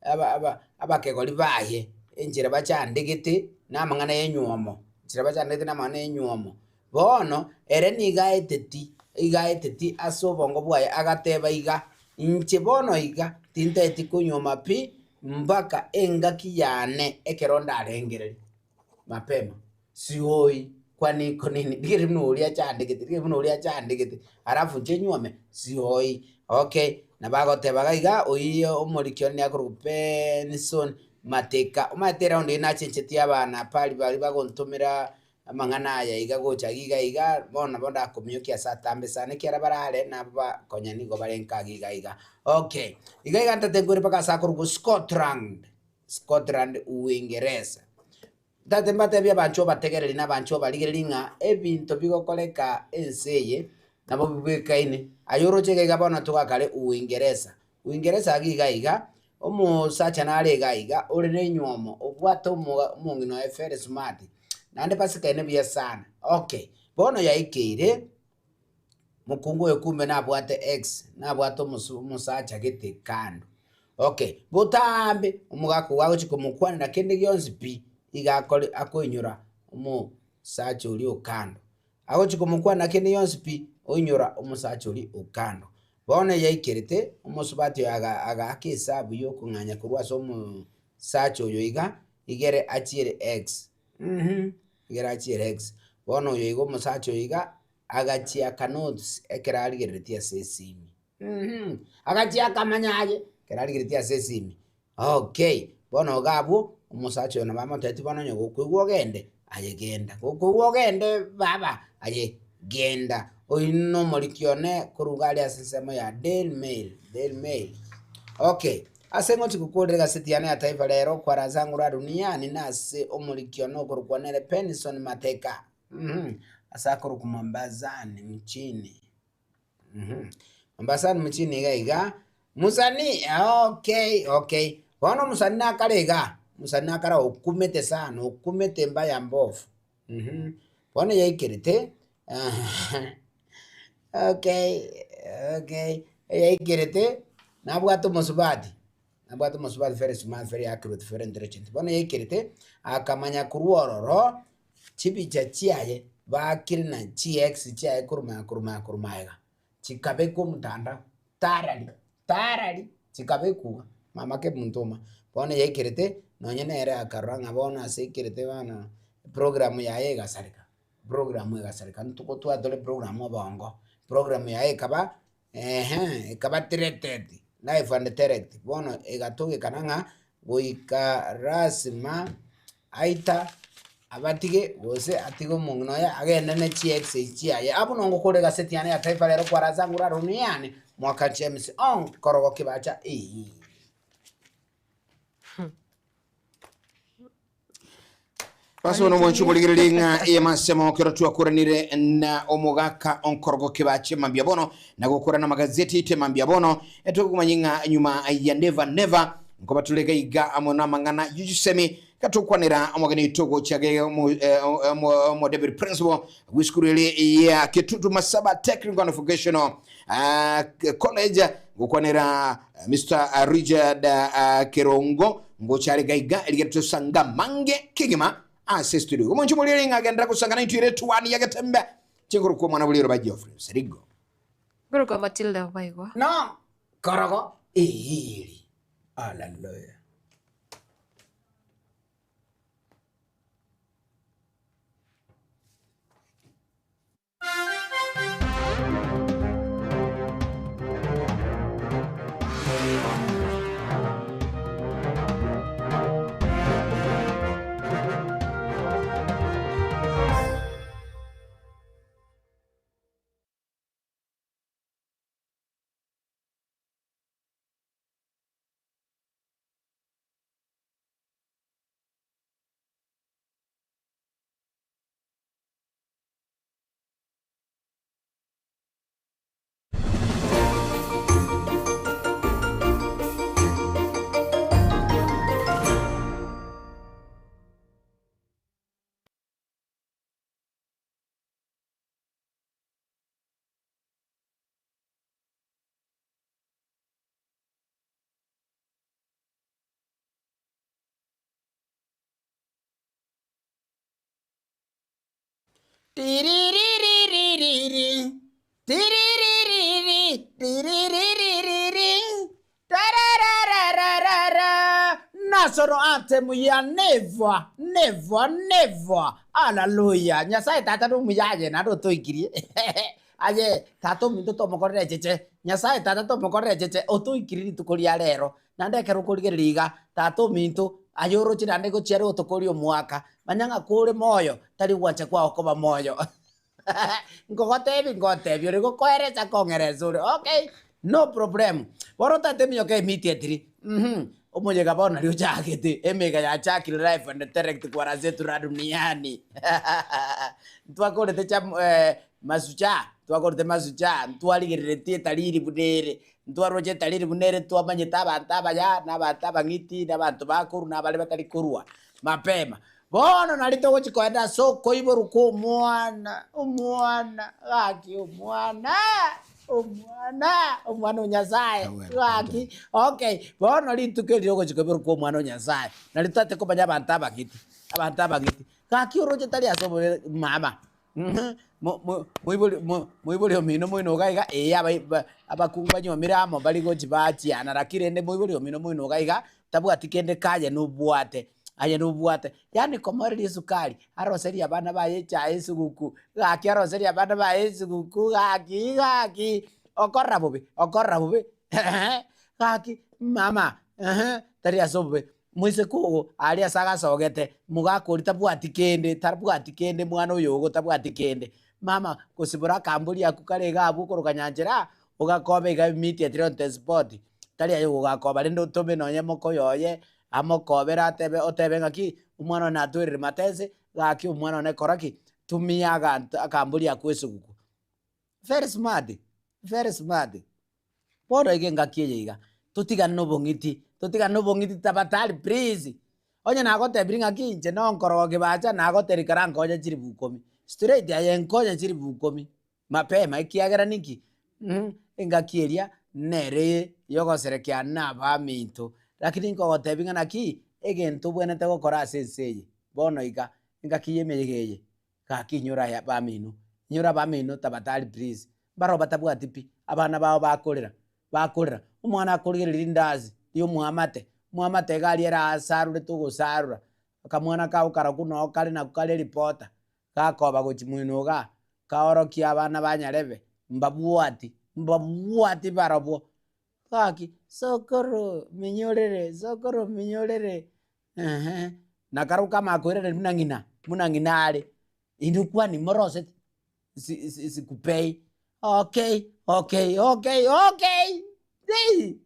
aba aba abakegori baye enchera bachandegete na amang'ana ya enywomo, enchera bachandegete na amang'ana ya enywomo. Bono, ere nigo aeteti iga aeteti ase obongo bwaye agateba iga, inche bono iga tintaeti konyuoma pi mpaka engaki yane ekero ndarengererie mapema. Sioi kwani iko nini? Rigereria buna oria achandegete, rigereria buna oria achandegete, alafu inche nyuome? Sioi. Okay, nabo agoteba iga iga, oyio omoriki one akorokwa Benson Mateka. Omanyete eround eye nachenchetie abana pari baria bagontomera amang'ana aya iga gocha iga iga, bono nabo ndakomiokia ase atambe sana ekiagera barare nabo bakonya nigo bare nka iga iga. Okay, iga iga ntate nkoire mpaka ase akorokwa Scotland, Scotland Uingereza. Ntagete mbatebie abanchwa obategereri na abanchwa obarigererie ng'a ebinto bigokoreka ense eye nabo bibwekaine. Aye oroche iga iga bono togakare Uingereza. Uingereza iga iga iga, omosacha nare iga iga ore na enywomo obwate omoga omong'ina oye very smart, naende basikaine buya sana. Okay, bono yaikeire, Mokungu oyo kumbe nabwate ex, nabwate omosacha gete kando. Okay, botambe omogaka ogo agochia komokwanera kende gionsi pi, iga akore akoinyora omosacha oria o kando. Agochia komokwanera kende gionsi pi, oinyora omosacha oria o kando. Bono eyaikerete, omosubati oyo aga agaaka esabu ya okong'anya korwa ase omosacha oyo iga, igere achiere ex, mh, igere achiere ex. Bono oyo iga omosacha oyo iga, agachia akanotice ekero arigereretie ase esimi mh, agachia akamanya aye ekero arigereretie ase esimi okay, bono iga abwo, omosacha oyo nabo amotebetie bono onye gokoigwa ogende, aye genda, gokoigwa ogende baba, aye genda. Oyio nomoriki one korwa iga aria ase ensemo ya Daily Mail, Daily Mail okay. Ase ngochia gokorera egaseti yane ya Taifa Lero, kwaraza ng'ora duniani nase omoriki one okorokwa nere Benson Mateka. Ase akorokwa Mombasani mchini, Mombasani mchini iga iga, mosanii okay okay, bono omosanii nakare igaa, omosanii nakare okumete sana, okumete mbaya mbovu, bono yaikerete okay okay, eyaikerete nabwate omosubati. Nabwate omosubati very smart, very accurate, very intelligent. Bono yaikerete, akamanya korwa ororo, chibicha chiaye baakire na chi-ex chiaye korwa magega korwa magega korwa magega, chikabekwa omotandao, tarari tarari, chikabekwa iga, mama kemunto oma. Bono yaikerete, nonye nere akarora ng'a bono ase aikerete bono, program yaye egasareka, program egasareka, ntogotwara tore program obongo, program yaye ekaba Eeh, ekaba threatened, live and direct, bono egatogekana ng'a goika lasima aita abatige gose atige omong'ina oye agende ne chi-ex echi chiaye. Abwo nongo kore egaseti yane ya Taifa Lero kwaraza ng'ura roni yane, mwaka James onkorogo kibacha eeh. Basi bono mwanchi omorigereria ng'a emasemo kero twakoranire na omogaka onkorogo kibache mambia bono na gokorana amagazeti aito mambia bono etokomanya ng'a nyuma ya never never nkoba tore gaiga amo na amang'ana y'chisemi gatokwanera omogeni oito gocha ge omo deputy principal bw'esukuru ere ya Kitutu Masaba Technical and Vocational College gokwanera Mister Richard Kerongo ngocha are gaiga erigere tosanga mange kegima ase studio. Omonche moriere ng'a agenderera gosanga naintwe ere tuani ya getembe chinguru kwa omwana buriero ba Geoffrey Oserigo. Nguru kwa Matilda Obaigwa. No korogo eeri. Hallelujah. Tiririririri, tiriririri, tiriririri, tararararara. National anthem ya never, never, never. Hallelujah. Nyasaye tata nomuya aye naende otoikirie. Aye tata ominto tomokorera echeche. Nyasaye tata tomokorera echeche otoikirie rituko ria rero. Naende ekero okorigereria iga, tata ominto, aye oroche naende gochia are gotokoria omwaka, manya ng'a kore moyo, tari gwancha kwao koba moyo. Nkogotebi ngotebi ore gokoeresa kong'eresa ore okay, no problem. Bono tata eminyoka immediately, uhum, omoyega bono nario ochagete, emeyega yachakire live and direct kwarasetwe ra duniani. Ntwakorete cha masuchaa, ntwakorete masuchaa, ntwarigereretie etariri buna ere, ntwaroche etariri buna ere twamanyete abanto abaya, na abanto abang'iti, na abanto bakorwa na abare batari korwa mapema. Bono nario togochia koenda ase okoiborwa kwa omwana, omwana, gaki omwana, omwana, omwana o Nyasaye, gaki, okay. Bono rituko eri rogochia koiborwa kwa omwana o Nyasaye, nario totaete komanya abanto abang'iti, abanto abang'iti. Gaki oroche tari ase obobe mama, moibori moibori omino moino iga iga, ee abai ba abakungu banyomire amo bari gochi bachiana lakini rende moibori omino moino iga iga, tabwati kende kaye nobwate, aye nobwate. Yaani komoereria esukari, aroserie abana baye echae esuguku, gaki aroserie abana baye esuguku gaki gaki, okorora bobe, okorora bobe gaki mama tari ase obobe. Moiseke ogo aria ase agasogete, mogaka oria tabwati kende, tabwati kende mwana oyo ogo tabwati kende. Mama gosibora akambori akwo kare iga abwo okoroka nyanchera, ogakoba iga immediately on the spot, tari aye ogogakoba rende otome nonye mokoyo oye, amokobere atebe otebe ng'aki, omwana one natwerire matese, gaki omwana one kora ki, tumia aganto akambori akwo esuguku. Very smart, very smart. Bono iga engaki eye iga, totigane na obong'iti, totigane na obong'iti tafadhali please. Onye nagotebirie ng'aki inche nonkorogo kibacha nagotebirie karankonye chilifu ikomi, straight aye nkonye chilifu ikomi mapema ekiagera ninki engaki eria nere yogoserekea na abaminto. Lakini nkogotebia ng'a naki, egento obwenerete gokora ase ense eye, bono iga, engaki ya emeyega eye, Gaki inyora aya abamino, inyora abamino tafadhali please, mbaroo batabwati pi, abana bao bakorera, bakorera, omwana akorigereria rindasi ria omwamate, omwamate iga aria ere asarurete ogosarura, akamwana kao karakwo noo kare nakwo kare reporter, gakoba gochia moino igaa, kaorokia abana ba nyarebe, mbabwati, mbabwati barobwo, gaki sokoro minyorere, sokoro minyorere eeh, na karobwo kamanya koiraneria buna ng'ina, buna ng'ina are, inwe kwani moroseti si si sikupei, okay okay okay okay eii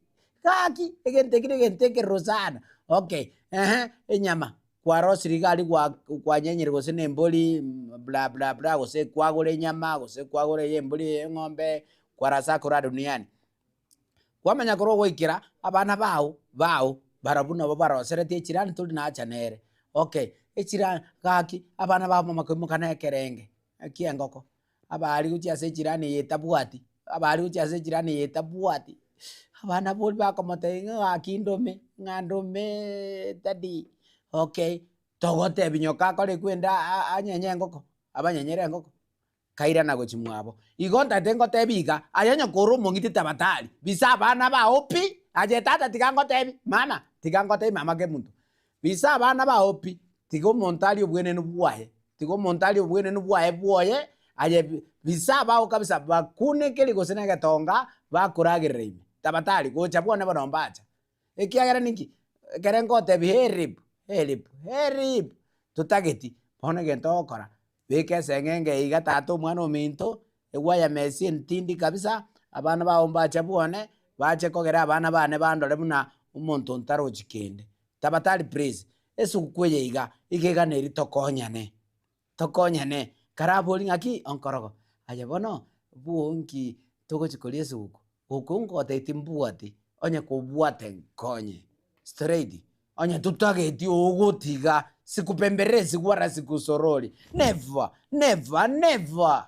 gaki egento ekio na egento ekeroro sana, okay eeh, enyama kwarosirie iga aria gwa kwanyenyire gose na embori bla bla bla gose kwagora enyama gose kwagora eye embori eye eng'ombe, kwarasa korwa duniani. Kwamanya korwa ogoikera abana bao bao barabwo nabo baroseretie echirani tori nacha nere, okay echirani gaki abana bao mama koimoka na ekerenge kia engoko, abaaria gochia ase echirani eye etabwati, abaaria gochia ase echirani eye etabwati, abana boria bakomotebia ng'a gaki ndome, ng'a ndomeeee daddy, okay, togotebia nyoka akore kwenda anyenye engoko, abanyenyere engoko. Kairana gochia mwabo. Igo ntagete ngotebi iga, aye nyoko ore omong'iti tabatari, bisa abana bao pi, aye tata tiga ngotebi, mama tiga ngotebi mama kemunto, bisa abana bao pi, tiga omonto arie obwenenu bwaye, tiga omonto arie obwenenu bwaye bwoye, aye bisa abao kabisa bakunekeri gose na egetonga bakoragerera ime, tabatari gocha bwone bono mbacha. Ekiagera ninki? Ekere ngotebi help, help, help, totageti, bono egento ogokora, beka eseng'enge eye iga tata omwana ominto, egwayamesi entindi kabisa, abana bao mbache bwone, bache kogera abana bane bandore buna omonto ntarochi kende. Tafadhali please, esuguku eye iga, iga eganeri tokonyane. Tokonyane, karabori ng'aki onkorogo, aye bono bwonki togochi koria esuguku, gokwo ngotebia timbwati, onye kobwate nkonye straight, onye totageti ogotiga sikupemberesi wala sikusorori, never, never, never.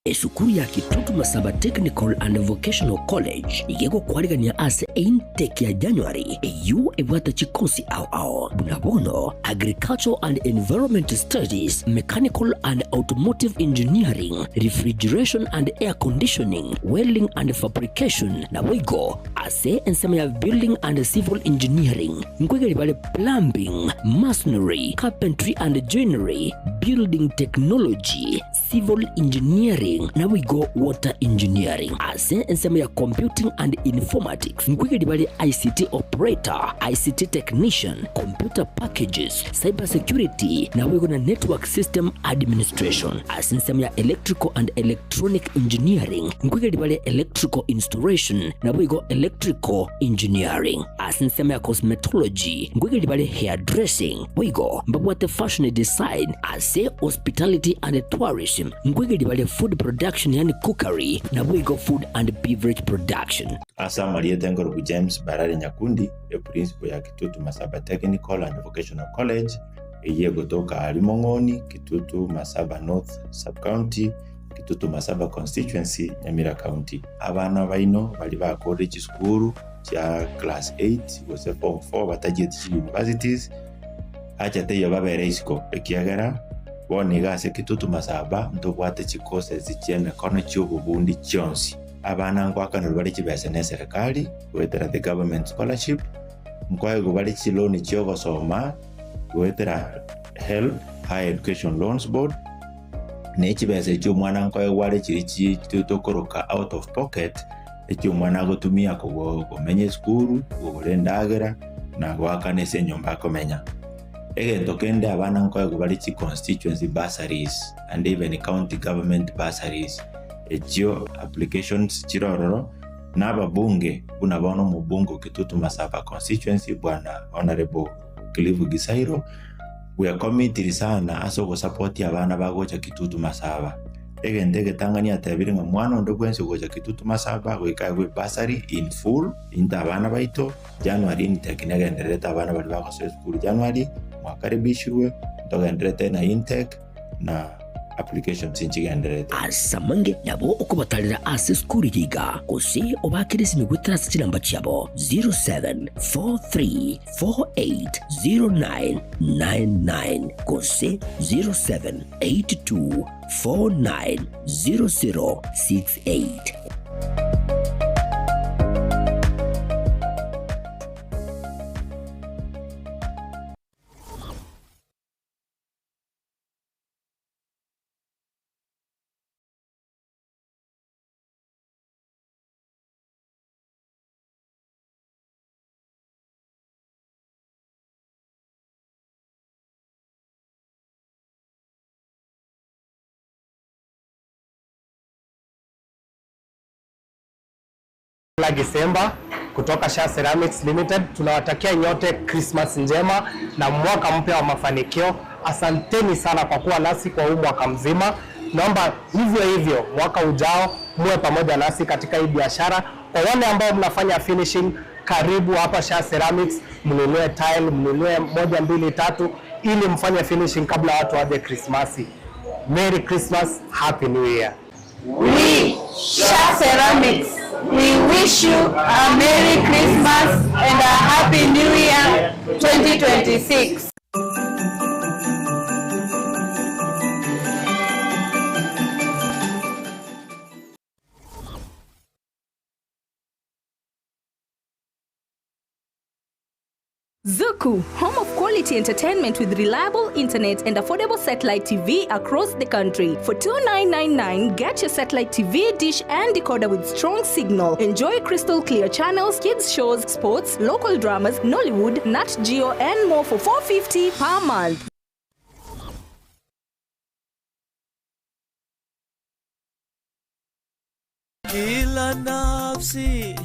Esukuru ya Kitutu Masaba Technical and Vocational College iga egokwarigania ase eintake ya January eyio ebwate chikosi ao ao buna bono Agricultural and Environment Studies, Mechanical and Automotive Engineering, Refrigeration and Air Conditioning, Welding and Fabrication naboigo ase ensemo ya Building and Civil Engineering nkoigeri bare Plumbing, Masonry, Carpentry and Joinery, Building Technology, Civil Engineering naboigo Water Engineering. Ase ensemo ya Computing and Informatics nkoigeria bare ICT Operator, ICT Technician, Computer Packages, Cyber Security naboigo na Network System Administration. Ase ensemo ya Electrical and Electronic Engineering nkoigeria bare Electrical Installation naboigo Electrical Engineering. Ase ensemo ya Cosmetology nkoigeria bare Hairdressing boigo mbabwate Fashion Design. Ase Hospitality and Tourism nkoigeria bare Food Production yaani Cookery naboigo Food and Beverage Production. Ase amarieta enkorokwa James Barare Nyakundi, eprincipo ya Kitutu Masaba Technical and Vocational College, eyio egotoka aaria Mong'oni, Kitutu Masaba North Sub-County, Kitutu Masaba Constituency, Nyamira County. Abana baino baria bakorire chisukuru chia class 8 gose form 4 batachieti chi universities, Acha teiyo babere isiko, ekiagera bono iga ase Kitutu Masaba ntobwate chicourses chi'emekono chi'obobundi chionsi. Abana ngoakanerwa bare chibesa neserikali goetera the government scholarship, nkoegwa bare chiloan chi'ogosoma goetera HELB, Higher Education Loans Board, ne chibesa echio omwana nkoegwa are chiria chi tokoroka out of pocket, echio omwana agotumia komenya esukuru, kogora endagera, na goakana ase enyomba akomenya. Egento kende abana nkoegwa bare chi constituency bursaries and even county government bursaries, echio applications chire ororo, na ababunge buna bono omobunge o Kitutu Masaba constituency bwana Honourable Cliff Gisairo, bwekomitiri sana ase ogosapotia abana bagocha Kitutu Masaba. Egento egetang'ani atebire ng'a mwana onde bwensi ogocha Kitutu Masaba goika aegwe bursary in full into abana baito, January intake negendererete abana baria bagosoa esukuru January mwakaribishirwe ntogendererete na intake na applications nchigendererete. Ase amange nabo okobatarera ase esukuru eye iga, gose obaakere esimi goetera ase chinamba chiabo 0743480999 gose 0782490068. La Gisemba kutoka Sha Ceramics Limited tunawatakia nyote Christmas njema na mwaka mpya wa mafanikio. Asanteni sana kwa kuwa nasi kwa huu mwaka mzima. Naomba hivyo hivyo mwaka ujao muwe pamoja nasi katika hii biashara. Kwa wale ambao mnafanya finishing, karibu hapa Sha Ceramics, mnunue tile, mnunue moja mbili tatu ili mfanye finishing kabla watu waje Krismasi. Merry Christmas, Happy New Year. We, Sha Ceramics, we wish you a Merry Christmas and a Happy New Year 2026. Zuku, home of quality entertainment with reliable internet and affordable satellite TV across the country. For 2999, get your satellite TV, dish and decoder with strong signal. Enjoy crystal clear channels, kids shows, sports, local dramas, Nollywood, Nat Geo and more for 450 per month. Kila nafsi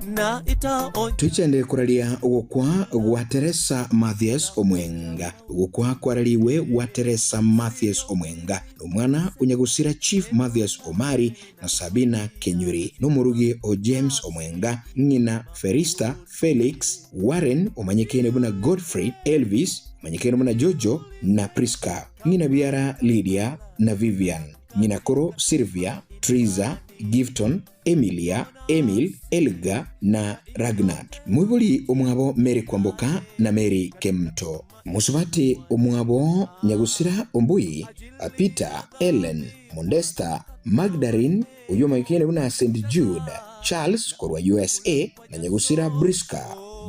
na itaonja Toichende koraria ogokwa gwa Teresa Mathias Omwenga. Ogokwa kwarariwe gwa Teresa Mathias Omwenga nomwana o nyagosira Chief Mathias Omari na Sabina Kenyuri, nomorugi o James Omwenga, ng'ina Ferista, Felix, Warren omanyekaine buna Godfrey, Elvis omanyekaine buna Jojo na Prisca, ng'ina biara Lydia na Vivian, ng'ina koro Sylvia. Triza, Gifton, Emilia, Emil, Elga na Ragnard. Moibori omwabo Mary Kwamboka na Mary Kemto. Mosubati omwabo Nyagusira Ombui, Peter, Ellen, Mondesta, Magdarene, oyio omoikene buna St Jude, Charles korwa usa na Nyagusira Brisca,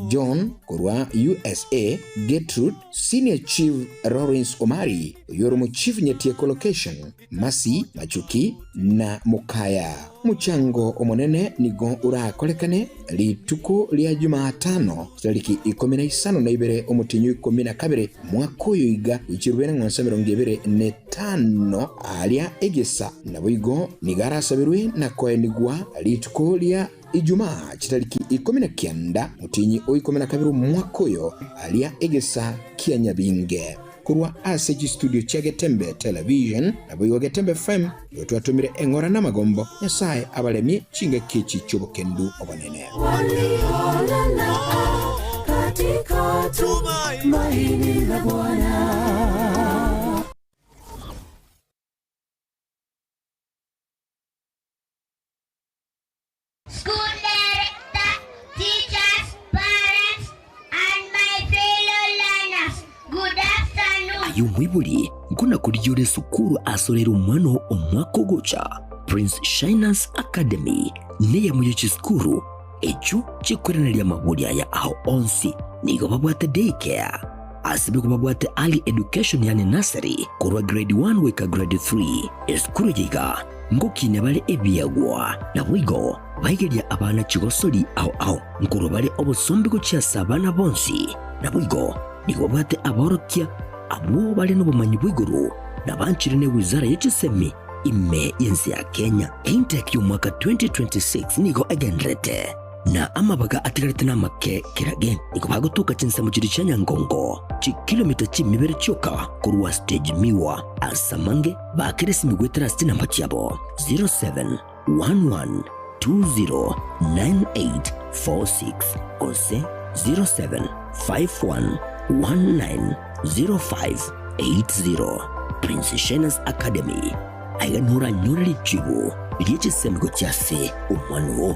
John korwa usa, Getrude, Senior Chief Lawrence Omari, oyio ore omochief Nyatieko Location, Mercy Machuki na Mokaya. Omochango omonene nigo orakorekane rituko ria Jumatano chitariki ikomi na isano na ibere omotienyi o ikomi na kabere omwaka oyo iga goichirwe neng'wanso emerongo ebere na etano aaria egesa. Naboigo nigo arasaberwe na koenigwa rituko ria Ijumaa chitariki 19 omotienyi o 12 omwaka oyo aria egesa kia Nyabinge. Korwa ase chistudio chia Getembe Television naboigo Getembe FM nigo twatomire eng'ora na amagombo Nyasae abaremie chingaki echi chi'obokendu obonene. Waliolala katika tumaini la Bwana. School director, teachers, parents, and my fellow learners, good afternoon. Aye omoibori, nkona korigia ore esukuru asorere omwana oo omwaka ogocha. Prince Shiners Academy neyemo ye chisukuru echio chikoiraneria amabori aya ao onsi. Nigo babwate day care, ase nigo babwate early education yaani nursery korwa grade 1 goika grade 3. Esukuru eye iga Ngokinia bare ebiegwa, naboigo baigeria abana chigosori ao ao, nkorwa bare obosombe gochia ase abana bonsi. Naboigo nigo babwate aborokia abwo bare nobomanyi bwa igoro, na banchire ne wizara ye chisemi ime y'ense ya Kenya. Intake y'omwaka 2026 nigo egendererete, na amabaga atigarete namake kerage. Nigo bagotoka chinsemo chiria chia Nyangongo, chikilomita chimibere chioka korwa stage Miwa. Ase amange Baakera esimi goetera ase chinamba chiabo 0711209846 gose 0751190580. Prince Shiners Academy, aiga noranyore richibu rie chisemi gochia ase omwana oo.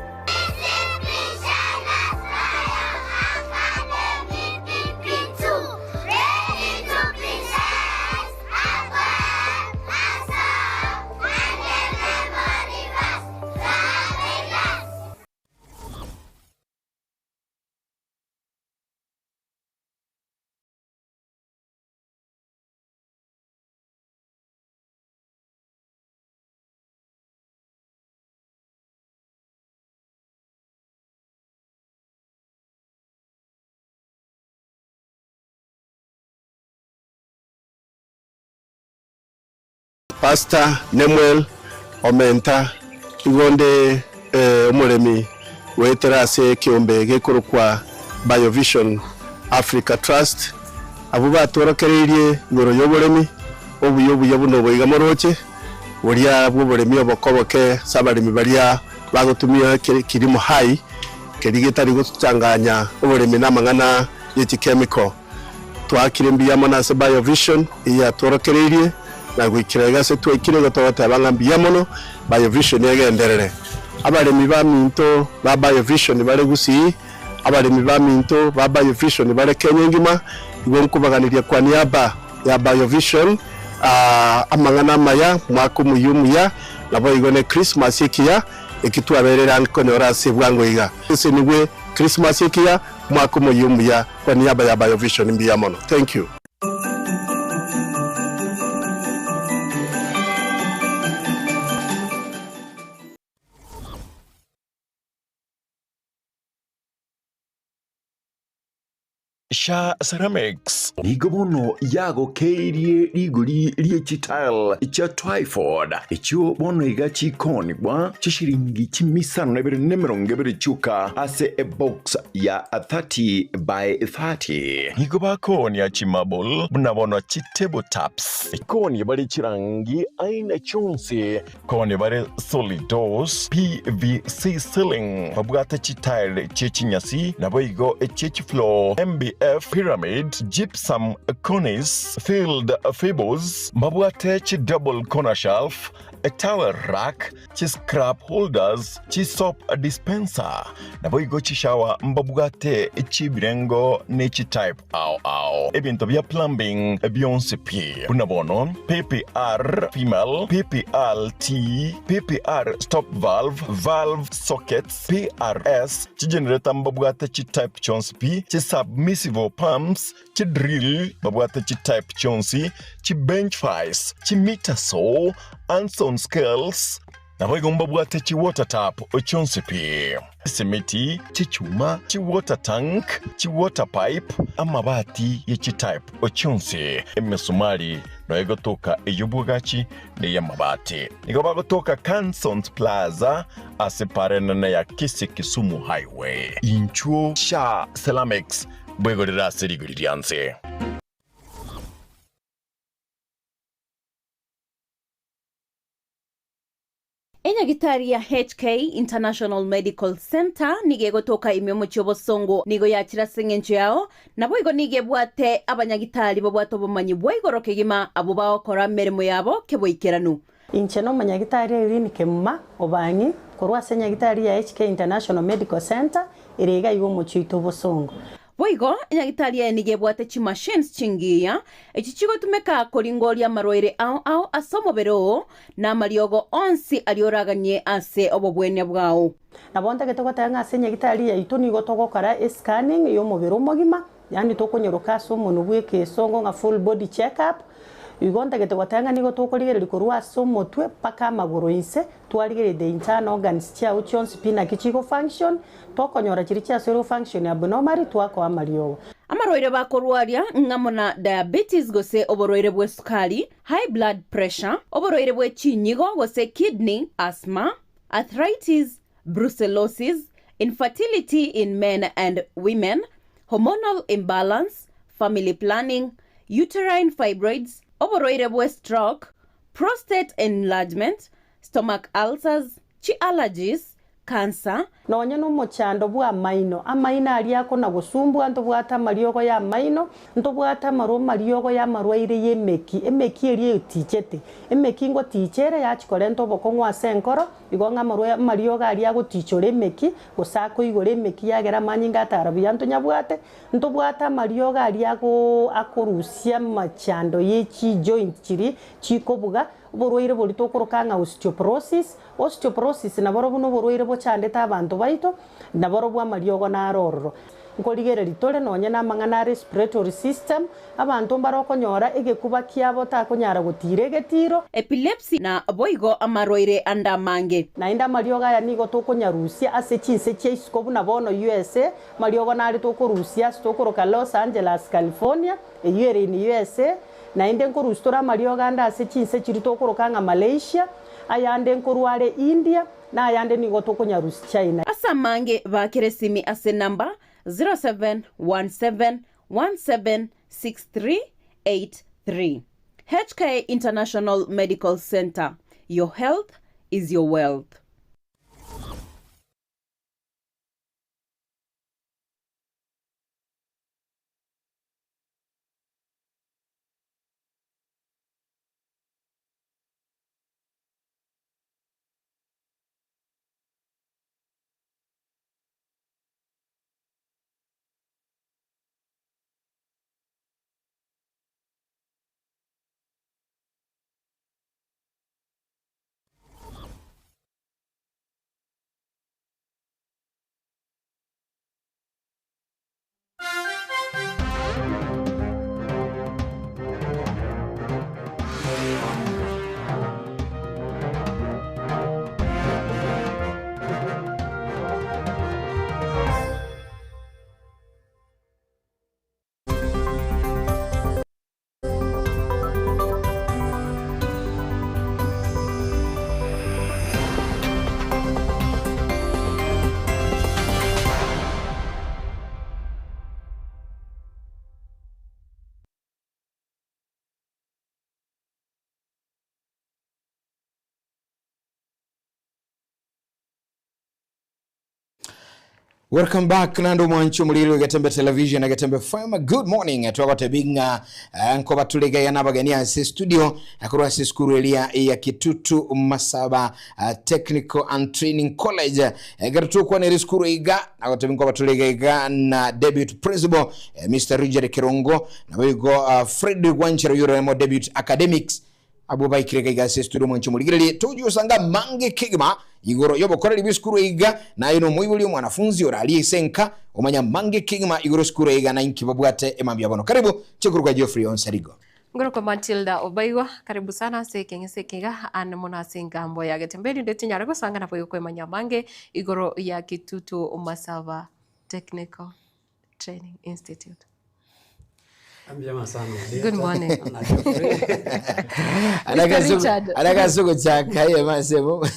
Pastor Nemuel Omenta, Igo nde omoremi goetera ase ekeombe gekorokwa Biovision Africa Trust, abwo batworokereirie igoro y'oboremi obuya obuya buna obo iga moroche, boria bw'oboremi obokoboke ase abaremi baria bagotumia kilimo hai, keria getari gochanganya oboremi na amang'ana ye chichemical. Twaakire mbuya mono ase Biovision eyio yatworokereirie na goikera iga ase twaikire igo togoteba ng'a mbuya mono Biovision egenderere. Abaremi baminto ba Biovision bare Gusii, abaremi baminto ba Biovision bare Kenya engima, igo nkobaganeria kwa niaba ya Biovision amang'ana amaya, mwaka omoyia omuya, naboigo ne Christmas ekiya eki twaberire ang'e konyora ase bwango iga. Nsesenigwe Christmas ekiya, mwaka omoyia omuya. Kwa niaba ya Biovision mbuya mono. Thank you. Sha Ceramics nigo bono yagokeirie rigori rie chitile chia Twyford, echio bono iga chikoonigwa chishiringi chimisano na ibere na emerongo ebere chioka ase ebox ya 30 by 30. Nigo bakoonia chimarble buna bono chitable tops. Koonia bare chirangi aina chionsi. Koonia bare solid doors, PVC ceiling, babwate chitile chie chinyasi, naboigo echie chifloor, MBF, pyramid, gypsum, cornice, filled fables, mbabwate chidouble corner shelf, Towel rack, chiscrub holders, chisoap dispenser, naboigo chishower mbabwate chi'ebirengo ne chitype ao ao. Ebinto bia plumbing bionsi pi, buna bono PPR female, PPRT, PPR stop valve, valve sockets, PRS, chigenerator mbabwate chitype chionsi pi, chisubmersible pumps, Chidrill babwate chitype chionsi, chibench vice, chimeter saw, Anson scales, naboigo mbabwate chiwater tap chionsi pi, chisimiti, chichuma, chiwater tank, chiwater pipe, amabati ye chitype chionsi, emesumari noyo egotoka ey'obwagachi na ey'amabati. Nigo bagotoka Cansons Plaza ase para enene ya Kisii Kisumu Highway. Inchuo Sha Ceramics Bwegorere ase rigori ria nse. Enyagitari ya HK International Medical Centre nigo egotoka ime omochie obosongo, nigo yachire ase engencho yao, naboigo nigo ebwate abanyagitari babwate obomanyi bwa igoro kegima abwo bagokora emeremo yabo keboikeranu. Inche nomonyagitari Irene Kemuma Obang'i korwa ase enyagitari ya HK International Medical Centre ere iga iga omochie oito obosongo. Boigo, enyagitari eye nigo ebwate chimachines chingiya, echi chigotumeka koringoria amarwaire ao ao ase omobere oo, na amariogo onsi aria oraganie ase obobwenia bwao. Nabo ntagete goteba ng'a ase enyagitari yaito nigo togokora escanning y'omobere omogima, yaani tokonyeroka ase omonwe bw'ekeesongo ng'a full body check up, igo ntagete goteba ng'a nigo tokorigereria korwa ase omotwe mpaka amagoro inse, twarigereria the internal organs chiao chionsi pi naki chigo function, Tokonyora chiria chiasoire gofunction abnormally twakoa amariogo. Amarwaire bakorwaria ng'amo na diabetes gose oborwaire bw'esukari, high blood pressure, oborwaire bwe chinyigo gose kidney, asthma, arthritis, brucellosis, infertility in men and women, hormonal imbalance, family planning, uterine fibroids, oborwaire bwe stroke, prostate enlargement, stomach ulcers, chi allergies, cancer, Nonye nomochando bw'amaino, amaino aria akona-gosumbua, ntobwate amariogo y'amaino, ntobwate amarwa amariogo y'amarwaire y'emeki, emeki eria etichete. Emeki ngoticha ere yachia korenta obokong'u ase enkoro, igo ng'a amarwa amariogo aria agotichora emeki, gose akoigora emeki yagera amanyinga atara buya ntonyabwate, ntobwate amariogo aria agoo akorusia amachando ye chijoint chiria chikobuga, oborwaire boria tokoroka ng'a osteoporosis, Osteoporosis naborobwo noborwaire bochandete abanto baito, naborobwo amariogo naro ororo. Nkorigereria tore nonye namang'ana a respiratory system, abanto mbare okonyora egekuba kiabo takonyara gotiira egetiro. Epilepsy na boigo amarwaire ande amange. Naende amariogo aya nigo tokonyarusia ase chinse chia isiko buna bono USA, amariogo nare tokorusia ase tokoroka Los Angeles, California, eyio ere in USA, naende nkorusia tore amariogo ande ase chinse chiria tokoroka ng'a Malaysia, Ayande nkorwa are India, na ayande nigo tokonyarusia China. Ase amange baakere esimi ase enamba 0717176383. HK International Medical Centre, your health is your wealth. Welcome back nando mwanchi omuliro Getembe Television na Getembe FM. Good morning. Twagotebinga nkoba tuligaya n'abageni ase studio akorwa ase esukuru eria ya Kitutu Masaba Technical and Training College. Ekero tukwanera esukuru iga nagotebi nkoba tuliga iga na Deputy Principal Mr. Richard Kirongo naboigo Fredrick Wanchero yoremo Deputy Academics abwo baikire iga ase studio mwanchi omorigererie togiosanga mange kegima igoro y'obokoreri bw'esukuru iga naye nomoibori omwanafunzi orarie ase enka omanya mange kegima igoro esukuru iga na inki babwate emambia bono karibu chikuruka Geoffrey Onsarigo. Ngorokwa Matilda Obaigwa, karibu sana ase ekeng'ese ekiga ane mono ase engambo ya Getembe erinde tinyare gosanga nabo kwemanya amange igoro ya Kitutu Masaba Technical Training Institute. Njema sana. Good morning. Richard. Anakasuku chakaye masebo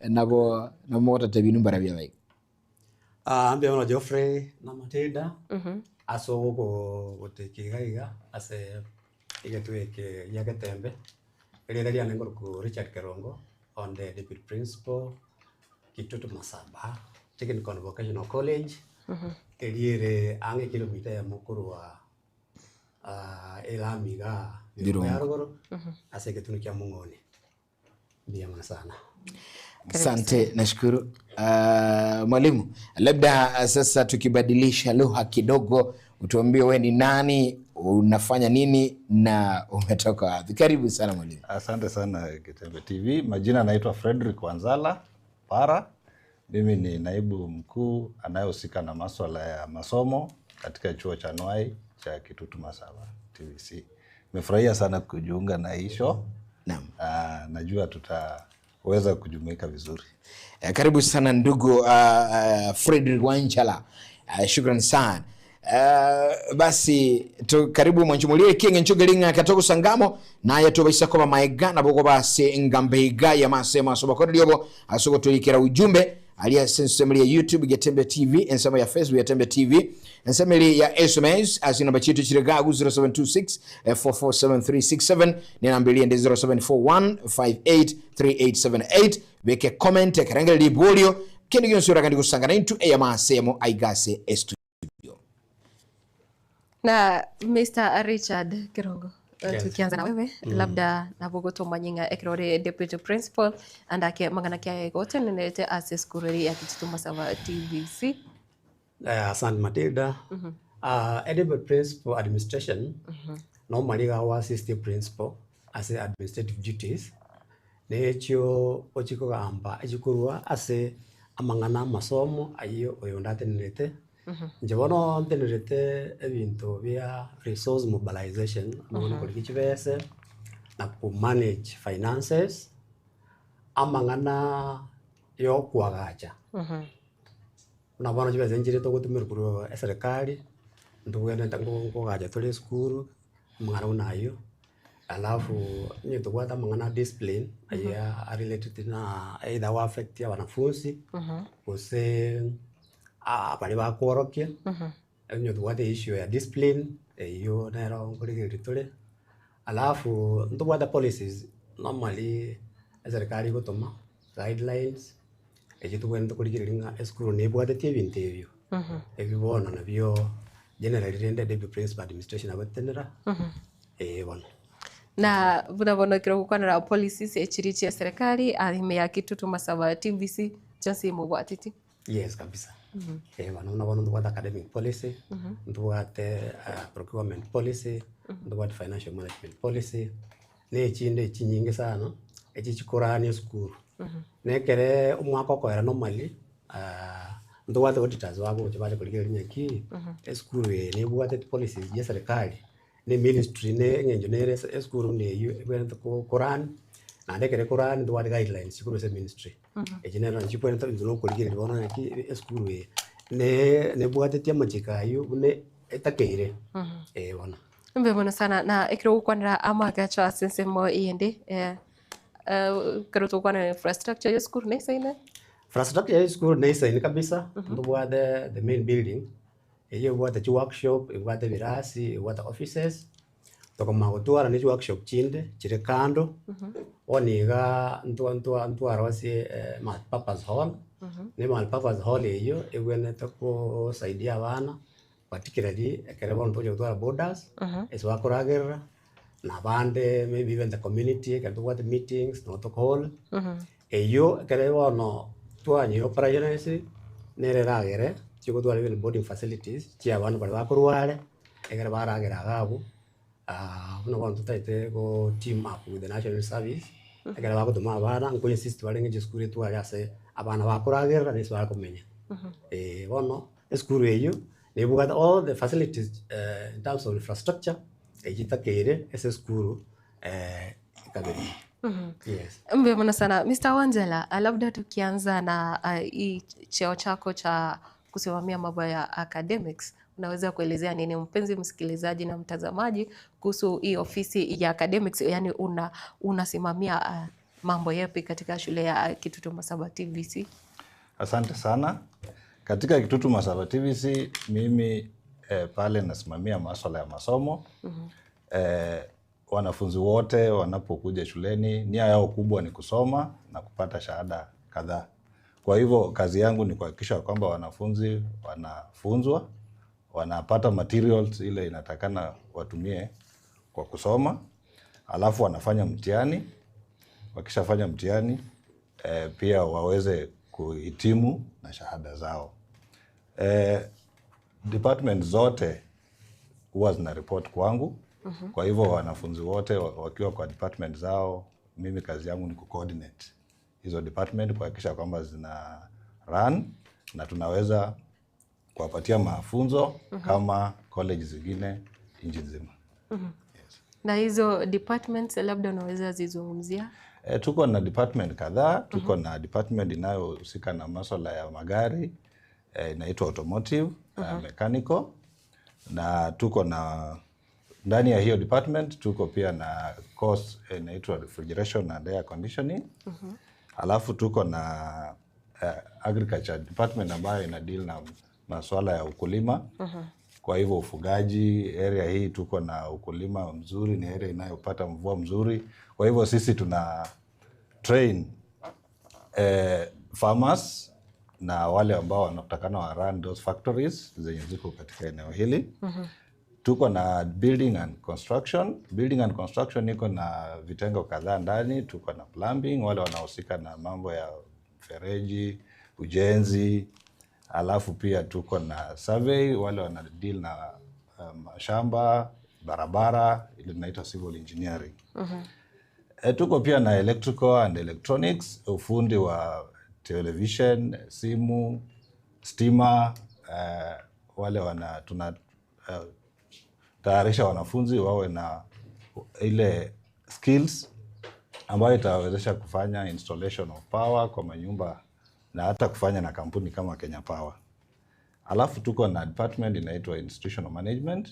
nabo namogotata bintu mbarabia baika. Ambia ono Geoffrey na Matilda. Ase ogo gotekiga iga ase egetu eke gia Getembe erira riane ngoroku Richard Kerongo on the deputy principal Kitutu Masaba Technical and Vocational College. Eriere ang'e kilomita ya mokorwa elamiga Birongo. ya ruguru ase egetunu kia Mong'oni. Mbuya sana. Asante, nashukuru. Mwalimu, labda sasa tukibadilisha lugha kidogo, utuambie we ni nani, unafanya nini na umetoka wapi? Karibu sana mwalimu. Asante sana Getembe TV. Majina naitwa Frederick Wanzala Para. Mimi ni naibu mkuu anayehusika na maswala ya masomo katika chuo cha Nwai cha Kitutu Masaba TVC. Nimefurahia sana kujiunga na hii show. Naam. Najua tutaweza kujumuika vizuri. Karibu sana ndugu Frederick Wanchala. Shukran sana. Basi tu, karibu mwanchumulie kinge nchugelinga katoko sangamo naye tubaisa koba maega nabo base ngambeiga ya masema soba kodi lyobo asoko tulikera ujumbe aliya ensemo ya YouTube Getembe TV, ensemo ya Facebook Getembe TV, ensemo ya SMS asi namba chitu chiregagu 0726 447367 ni namba iliye ndi 0741 583878 beke comment ekerengele libolio kindu gyonsi kandi kusangana into eya masemo aigase studio. Na Mr. Richard Kirongo, Yes. tukianza na wewe labda nabogotomanyinga ekerore deputy principal andake mang'ana kia gotenenete ase esukuru eri ya Kitutu Masaba TVC. Asante Matilda. Deputy principal administration normally our assistant principal as administrative duties nekyo ochikogamba echikorwa ase amang'ana amasomo ayo oyo ndatenerete. Nche bono ntenerete ebinto bia resource mobilization amang'ana koriki chibese na ku manage finances amang'ana yokwagacha buna bono chibesa nchire togotumira korwa eserikali ntobwenerete nkogacha tore esukuru amang'ana buna aywo. Alafu onye tobwate amang'ana discipline aya arelated na either wa affect ya wanafunzi gose baria bakworokia. Onye tobwate issue ya discipline eywo nero nkorigereria tore. Alafu ntobwate policies normally eserikali egotoma guidelines echi tobwenerete korigereria ng'a esukuru nebwatetie ebinto ebio. Ebi bono nabio generally rende deputy principal administration agotenera bono. Na buna bono ekero gokwanera policies echiri chia serikali ime ya Kitutu Masaba TVC chonsi mobwateti. Yes kabisa. Bono buna bono ntobwate academic policy, ntobwate procurement policy, ntobwate financial management policy, na echinde echinyinge sana echi chikorania esukuru. Nekere omwaka okoera normally ntobwate auditors bagocha bache korigereria ng'aki esukuru eye nebwatete policies chia serikali ne ministry ne eng'encho nere esukuru buna eywo ebwenerete korun naende ekere ekorun ntobwate guidelines chikorwa ase ministry. Echi nero nachi chibwenerete intwe nokorigereria bono ng'aki esukuru eye ne nebwatetie amachiko aywo buna etakeire bono. Mbe mono sana na ekero gokwanera amagacho ase ensemo eyende ekero togokwanera infrastructure ya esukuru neisaine. Infrastructure ya esukuru neisaine kabisa. Ntobwate the main building eywo ebwate chiworkshop, ebwate ebirasi, ebwate offices, tokomanya gotwara na chiworkshop chinde chire kando bono iga ntwa ntwa ntwarosie multipurpose hall. Na emultipurpose hall eywo, ebwenerete kosaidia abana, particularly ekero bono togocha gotwara borders, ase bakoragerera, na abande maybe even the community ekero tobwate meetings nabo tokohold, eywo ekero bono twanywa operationalize, nere eragere chigotwara even boarding facilities chia abana baria bakorwa are, ekero baragera iga abwo, buna bono totaete go team up with the national youth service, ekero bagotoma abana nko insist barenge chisukuru etware ase abana bakoragerera na ase bakomenya. Bono esukuru eywo nebwate all the facilities in terms of infrastructure eywo etakeire ase esukuru ekabere. Yes. Mbuya mono sana Mr. Wanjala, labda tukianza na hii cheo chako cha kusimamia mambo ya academics, unaweza kuelezea nini mpenzi msikilizaji na mtazamaji kuhusu hii ofisi ya academics, yani unasimamia mambo yapi katika shule ya Kitutu Masaba TVC? Asante sana. Katika Kitutu Masaba TVC mimi pale nasimamia masuala ya masomo. Wanafunzi wote wanapokuja shuleni nia yao kubwa ni kusoma na kupata shahada kadhaa. Kwa hivyo kazi yangu ni kuhakikisha kwamba wanafunzi wanafunzwa, wanapata materials ile inatakana watumie kwa kusoma, alafu wanafanya mtihani. Wakishafanya mtihani pia waweze kuhitimu na shahada zao. Department zote huwa zina report kwangu. Kwa hivyo wanafunzi wote wakiwa kwa department zao, mimi kazi yangu ni kucoordinate hizo department kuhakikisha kwamba zina run na tunaweza kuwapatia mafunzo kama college zingine nchi nzima. Na hizo departments labda unaweza zizungumzia? Tuko na department kadhaa. Tuko na department inayohusika na masuala ya magari inaitwa automotive mechanical, na tuko na ndani ya hiyo department tuko pia na course inaitwa refrigeration and air conditioning. Alafu tuko na agriculture department ambayo ina deal na masuala ya ukulima. Kwa hivyo ufugaji, area hii tuko na ukulima mzuri, ni area inayopata mvua mzuri. Kwa hivyo sisi tuna train farmers na wale ambao wanatakana wa run those factories zenye ziko katika eneo hili. Tuko na building and construction. Building and construction iko na vitengo kadhaa ndani. Tuko na plumbing, wale wanaohusika na mambo ya fereji, ujenzi. Alafu pia tuko na survey, wale wana deal na mashamba, barabara, ile tunaita civil engineering. Tuko pia na electrical and electronics, ufundi wa television, simu, stima, wale wana tuna tayarisha wanafunzi wawe na ile skills ambayo itawawezesha kufanya installation of power kwa manyumba na hata kufanya na kampuni kama Kenya Power. Alafu tuko na department inaitwa institutional management.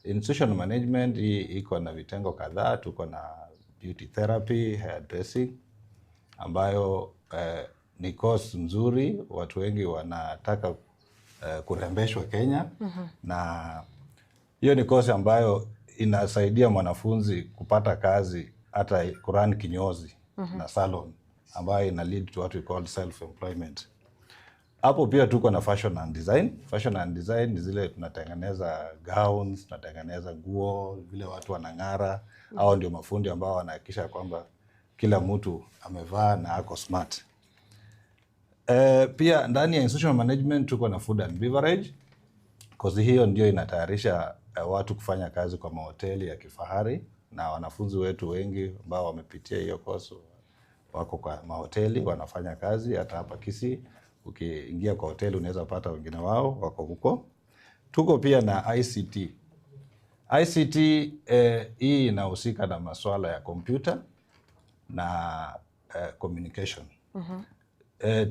Institutional management hii iko na vitengo kadhaa. Tuko na beauty therapy, hair dressing ambayo ni course nzuri, watu wengi wanataka kurembeshwa Kenya na hiyo ni kosi ambayo inasaidia mwanafunzi kupata kazi hata kurun kinyozi na salon ambayo ina lead to what we call self employment. Hapo pia tuko na fashion and design. Fashion and design ni zile tunatengeneza gowns, tunatengeneza nguo, vile watu wanang'ara. Hao ndio mafundi ambao wanahakikisha kwamba kila mtu amevaa na ako smart. Pia ndani ya institutional management tuko na food and beverage. Kozi hiyo ndio inatayarisha watu kufanya kazi kwa mahoteli ya kifahari, na wanafunzi wetu wengi ambao wamepitia hiyo kozi wako kwa mahoteli wanafanya kazi. Hata hapa Kisii ukiingia kwa hoteli unaweza pata wengine wao wako huko. Tuko pia na ICT. ICT hii inahusika na masuala ya kompyuta na communication.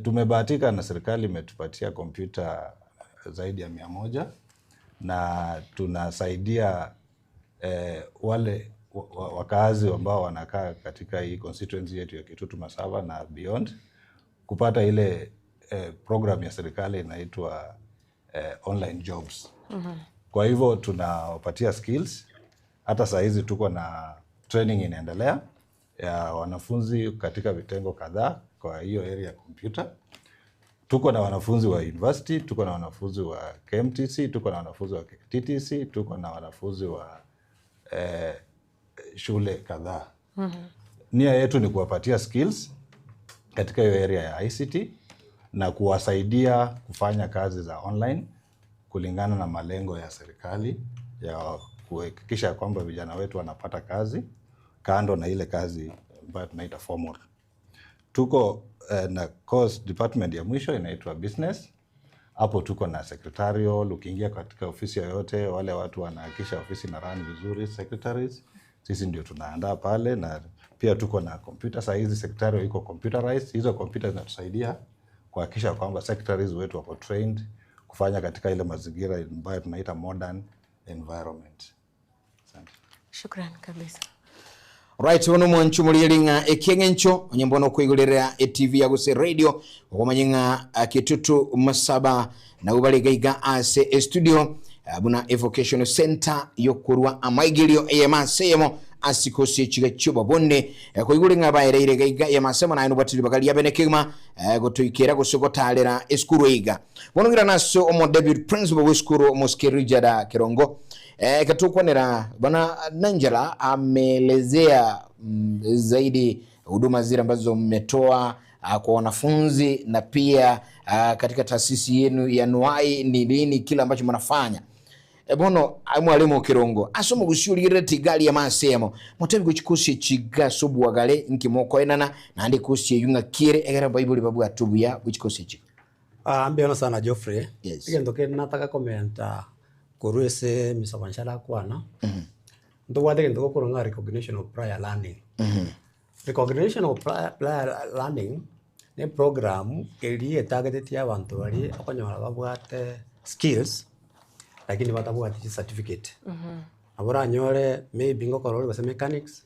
Tumebahatika na serikali imetupatia kompyuta zaidi ya 100 na tunasaidia wale wakazi ambao wanakaa katika hii constituency yetu ya Kitutu Masaba na beyond kupata ile program ya serikali inaitwa online jobs. Kwa hivyo tunawapatia skills. Hata saa hizi tuko na training inaendelea ya wanafunzi katika vitengo kadhaa kwa hiyo area ya kompyuta. Tuko na wanafunzi wa university, tuko na wanafunzi wa KMTC, tuko na wanafunzi wa TTC, tuko na wanafunzi wa eh, shule kadhaa. Nia yetu ni kuwapatia skills katika hiyo area ya ICT na kuwasaidia kufanya kazi za online kulingana na malengo ya serikali ya kuhakikisha kwamba vijana wetu wanapata kazi kando na ile kazi ambayo tunaita formal. Tuko eh, na course department ya mwisho inaitwa business. Hapo tuko na secretarial. Ukiingia katika ofisi yoyote, wale watu wanahakikisha ofisi na run vizuri, secretaries sisi ndio tunaandaa pale, na pia tuko na computer. Saa hizi secretarial iko computerized. Hizo computer zinatusaidia kuhakikisha kwamba secretaries wetu wako trained kufanya katika ile mazingira ambayo tunaita modern environment. Asante. Shukran kabisa. Right, ono mwanchu muliringa ekieng'encho onye mbono kwigurira etv yaguse radio okomanya ng'a ah, Kitutu Masaba nabo barigaiga ase estudio ah, buna evocational center yokorwa amaigirio eyemasemo asikosi echiga chiobabonde eh, koigure ng'a baereire gaiga eyemasemo naye nobatiri bakaria bene kegima eh, gotoikera gose gotarera esukuru eiga bono ngira naso omo deputy principal wa esukuru Moske Richard Kirongo eh, katukwanera bwana Nanjala ameelezea zaidi huduma zile ambazo mmetoa ah, kwa wanafunzi na pia ah, katika taasisi yenu ya Nuai ni nini kile ambacho mnafanya. E bono ah, mwalimu Kirongo asoma gusiuligirira tigali ya masemo motebi guchikusi chiga sobwagale nkimokoenana nandi kusi eyung'a kire egera baibuli babwa tubuya guchikosi chiga. Ah, mbiona sana Geoffrey. Yes. Egento keri nataka komenta korwa ase emisomo akwana ntobwate egento gokorwa ng'a recognition of prior learning. Recognition of prior learning ne program eri etagetetie abanto bari okonyora babwate skills lakini batabwati chicertificate. Nabo oranyore maybe ngokora ore gose mechanics,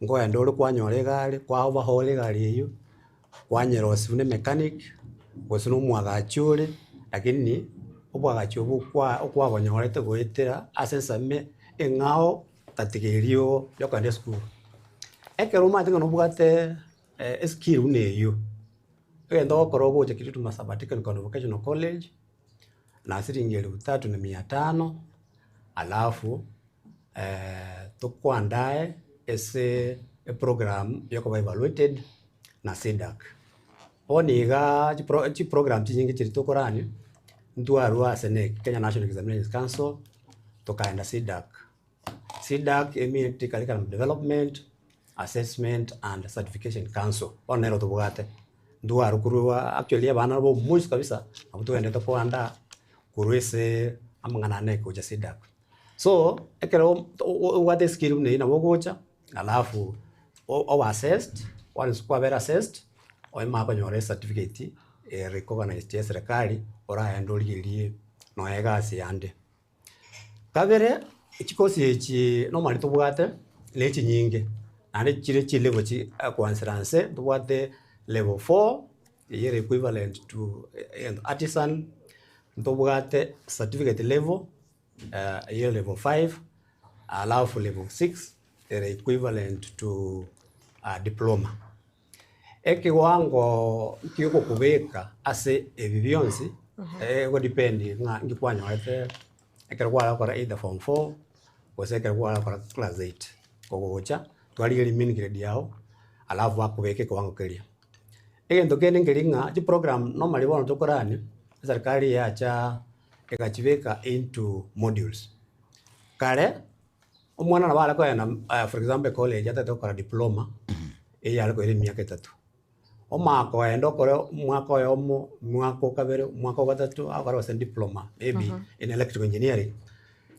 nkoenda ore kwanyora egari, kwa overhaul egari eywo, kwanyerosia buna emechanic, gose na omwagachi ore, lakini obwagachi obwo kwa okwabonyorete goetera ase ensemo eng'ao tatiga erio ya okogenda esukuru. Ekero omanyete ng'a nobwate eskill buna eywo, egento ogokora ogocha Kitutu Masaba Technical and Vocational College, na siringi elfu tatu na mia tano, alafu tokoandae ase eprogram yokoba evaluated na SEDAC. Bono iga chipro chiprogram chinyinge chiri tokorania, ntwarwa ase KNEC, Kenya National Examinations Council, tokaenda SEDAC. SEDAC emineti Curriculum Development, Assessment and Certification Council, bono nero tobwate. Ntwarwa korwa actually abana nabo omoisho kabisa, nabo togendete koandaa korwa ase amang'ana ane gocha SEDAC. So, ekero obwate eskill buna eywo nabo ogocha, alafu obe assessed, once kwabera assessed, oimanye konyora ecertificate recognized ya eserikali, oraende origererie nonya egasi yande. Kabere, chikosi echi normally tobwate, na echinyinge, naende chire chilevel chi kwanzira nse, tobwate level four, eywo ere equivalent to artisan, ntobwate certificate level, eywo level five, alafu level six, ere equivalent to diploma. Ekiwango kiogokobeka ase ebi bionsi, egodepend ng'a nki kwanyorete ekero kwarakora either form four, gose ekero kwarakora class eight, kogocha, twarigereria mean grade yago, alafu bakobeka ekiwango keria. Egento kende nkeri ng'a chiprogram normally bono tokorania, eserikali yacha egachibeka into modules. Kare, omwana nabo are kogenda for example ecollege atagete gokora diploma, eywo are koira emiaka etato. Omanya koenda okore omwaka oyomo, omwaka okabere, omwaka ogatato, agokora gose diploma maybe in electrical engineering.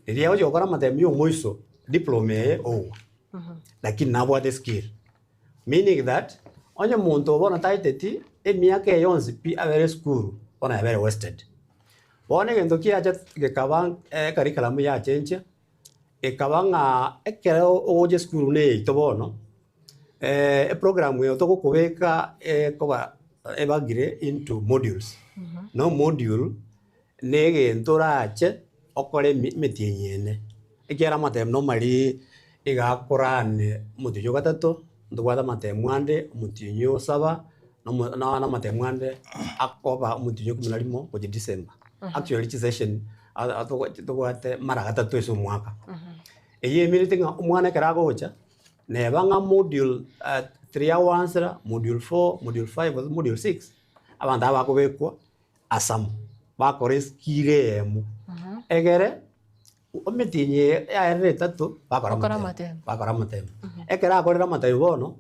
Riria agochi gokora amatemo ya omoiso, diploma eye ogwa, lakini nabwate skill. Meaning that, onye omonto bono taeteti, emiaka eye yonsi pi abere esukuru, bono yabere wasted. Bono egento kiacha gekaba ecurriculum yachenchia, ekaba ng'a ekero ogocha esukuru buna eyaito bono, eprogram eye togokobeka ekoba ebagire into modules. No module, na egento orache okore emetienyi ene, ekiagera amatemo normally iga akorane omotienyi ogatato, ntobwate amatemo ande omotienyi osaba, Nomo na amatemu ande akoba omotienyi o ikomi na rimo gochia December. Actually chisession tobwate mara gatato ase omwaka. Eyio emineti ng'a omwana ekero agocha, neba ng'a module 3 agoansera, module 4, module 5 gose module 6, abanto aba bakobekwa ase amo, bakora eskill eyemo, egere emetienyi eye yaerire etato, bakora Bakora amatemo, amatemo. bakora amatemo. Ekero akorire amatemo bono,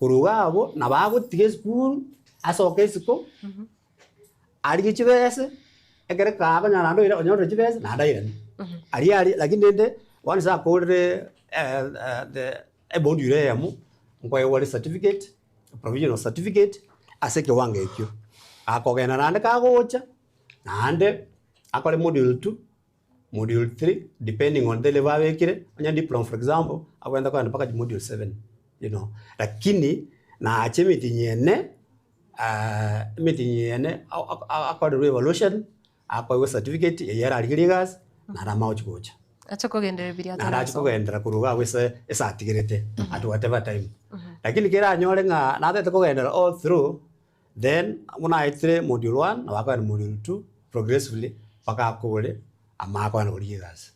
korwa iga abwo, nabo agotiga esukuru, asoke isiko, arigie chibese, ekere kakonyora naende oira onyorire chibese, naende airane. Aria aria lakini rende, bono ase akorire the ebodule eyemo, nkoegwa ore certificate, provisional certificate, ase ekewango ekio. Akogenda naende kagocha, naende akore module 2, module 3, depending on the level abekire, onye diploma for example, agwenerete kogenda mpaka module 7, you know. Lakini nache emetienyi ene, emetienyi ene akorerwe evaluation, akoegwa ecertificate eywo ararigerie egasi, naende amanye gochi gocha. Ache kogenderera biria Naende ache atarasoma. kogenderera korwa iga abwo ase ase atigerete at whatever time. Lakini kera anyore ng'a natagete kogenderera all through, then buna aetire module one, nabo akogenda module two, progressively mpaka akore, amanye kogenda korigia egasi.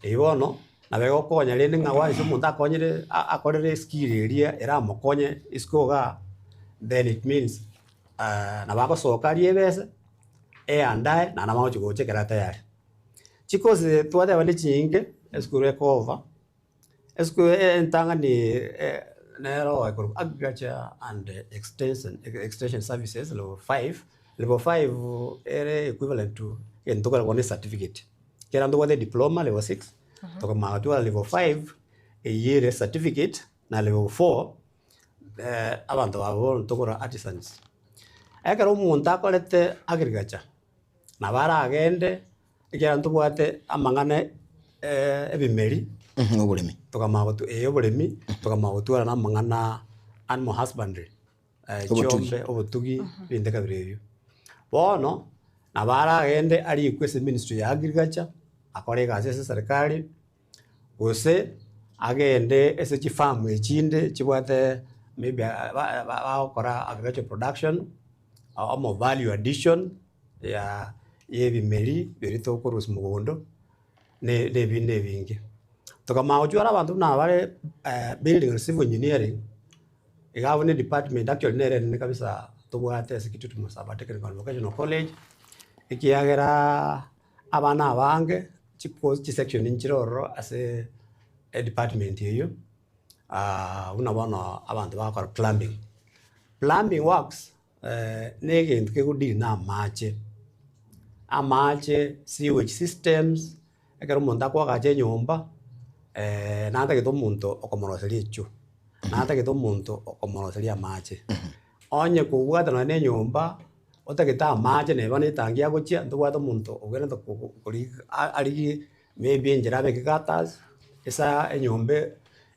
Eywo bono, nabo egokonya rende ng'a once omonto akonyire a- akorire eskill eria eramokonye isiko igaa, then it means nabo agosoka arie ebesa, eandae, naende amanye gochi gocha ekero atayari. Chikosi twateba ne chinyinge, esukuru ekoba, esukuru entang'ani nero ekorokwa agriculture and extension extension services level 5, level 5 ere equivalent to egento tokorokwa ne certificate. Ekero ntobwate diploma level 6, tokamanya gotwara level 5, eywo ere certificate na level 4, abanto aba bono tokora artisans. Ekero omonto akorete agriculture, nabo aragende ekiagera ntobwate amang'ana ebimeri, Oboremi. tokamanya gotu eh oboremi, tokamanya gotwara na amang'ana animal husbandry, Obotugi. chiombe, obotugi, ebinto kabira ebio. Bono, nabo aragende arikwe ase ministry ya agriculture, akore egasi ase eserekari, gose agende ase chifarm echinde chibwate maybe bagokora agricultural production, omo value addition ya ebimeri biria tokorusia mogondo, na ebinde ebinge. Tokamanya gochwara abanto buna bare building and civil engineering, iga abwo ne department actually nere enene kabisa tobwate ase Kitutu Masaba Technical and Vocational College, ekiagera abana abange chicourse chisection nchire ororo ase edepartment eywo, buna bono abanto bagokora plumbing. Plumbing works na egento kegodeal na amache, amache, sewage systems, ekero omonto akoagacha enyomba, natagete omonto okomoroseria echoo, natagete omonto okomoroseria amache. Onye kobwate nonye na enyomba, otagete amache neba na etangi agochia, ntobwate omonto ogwenerete korigia arigie maybe enchera abeke gutters, ase enyomba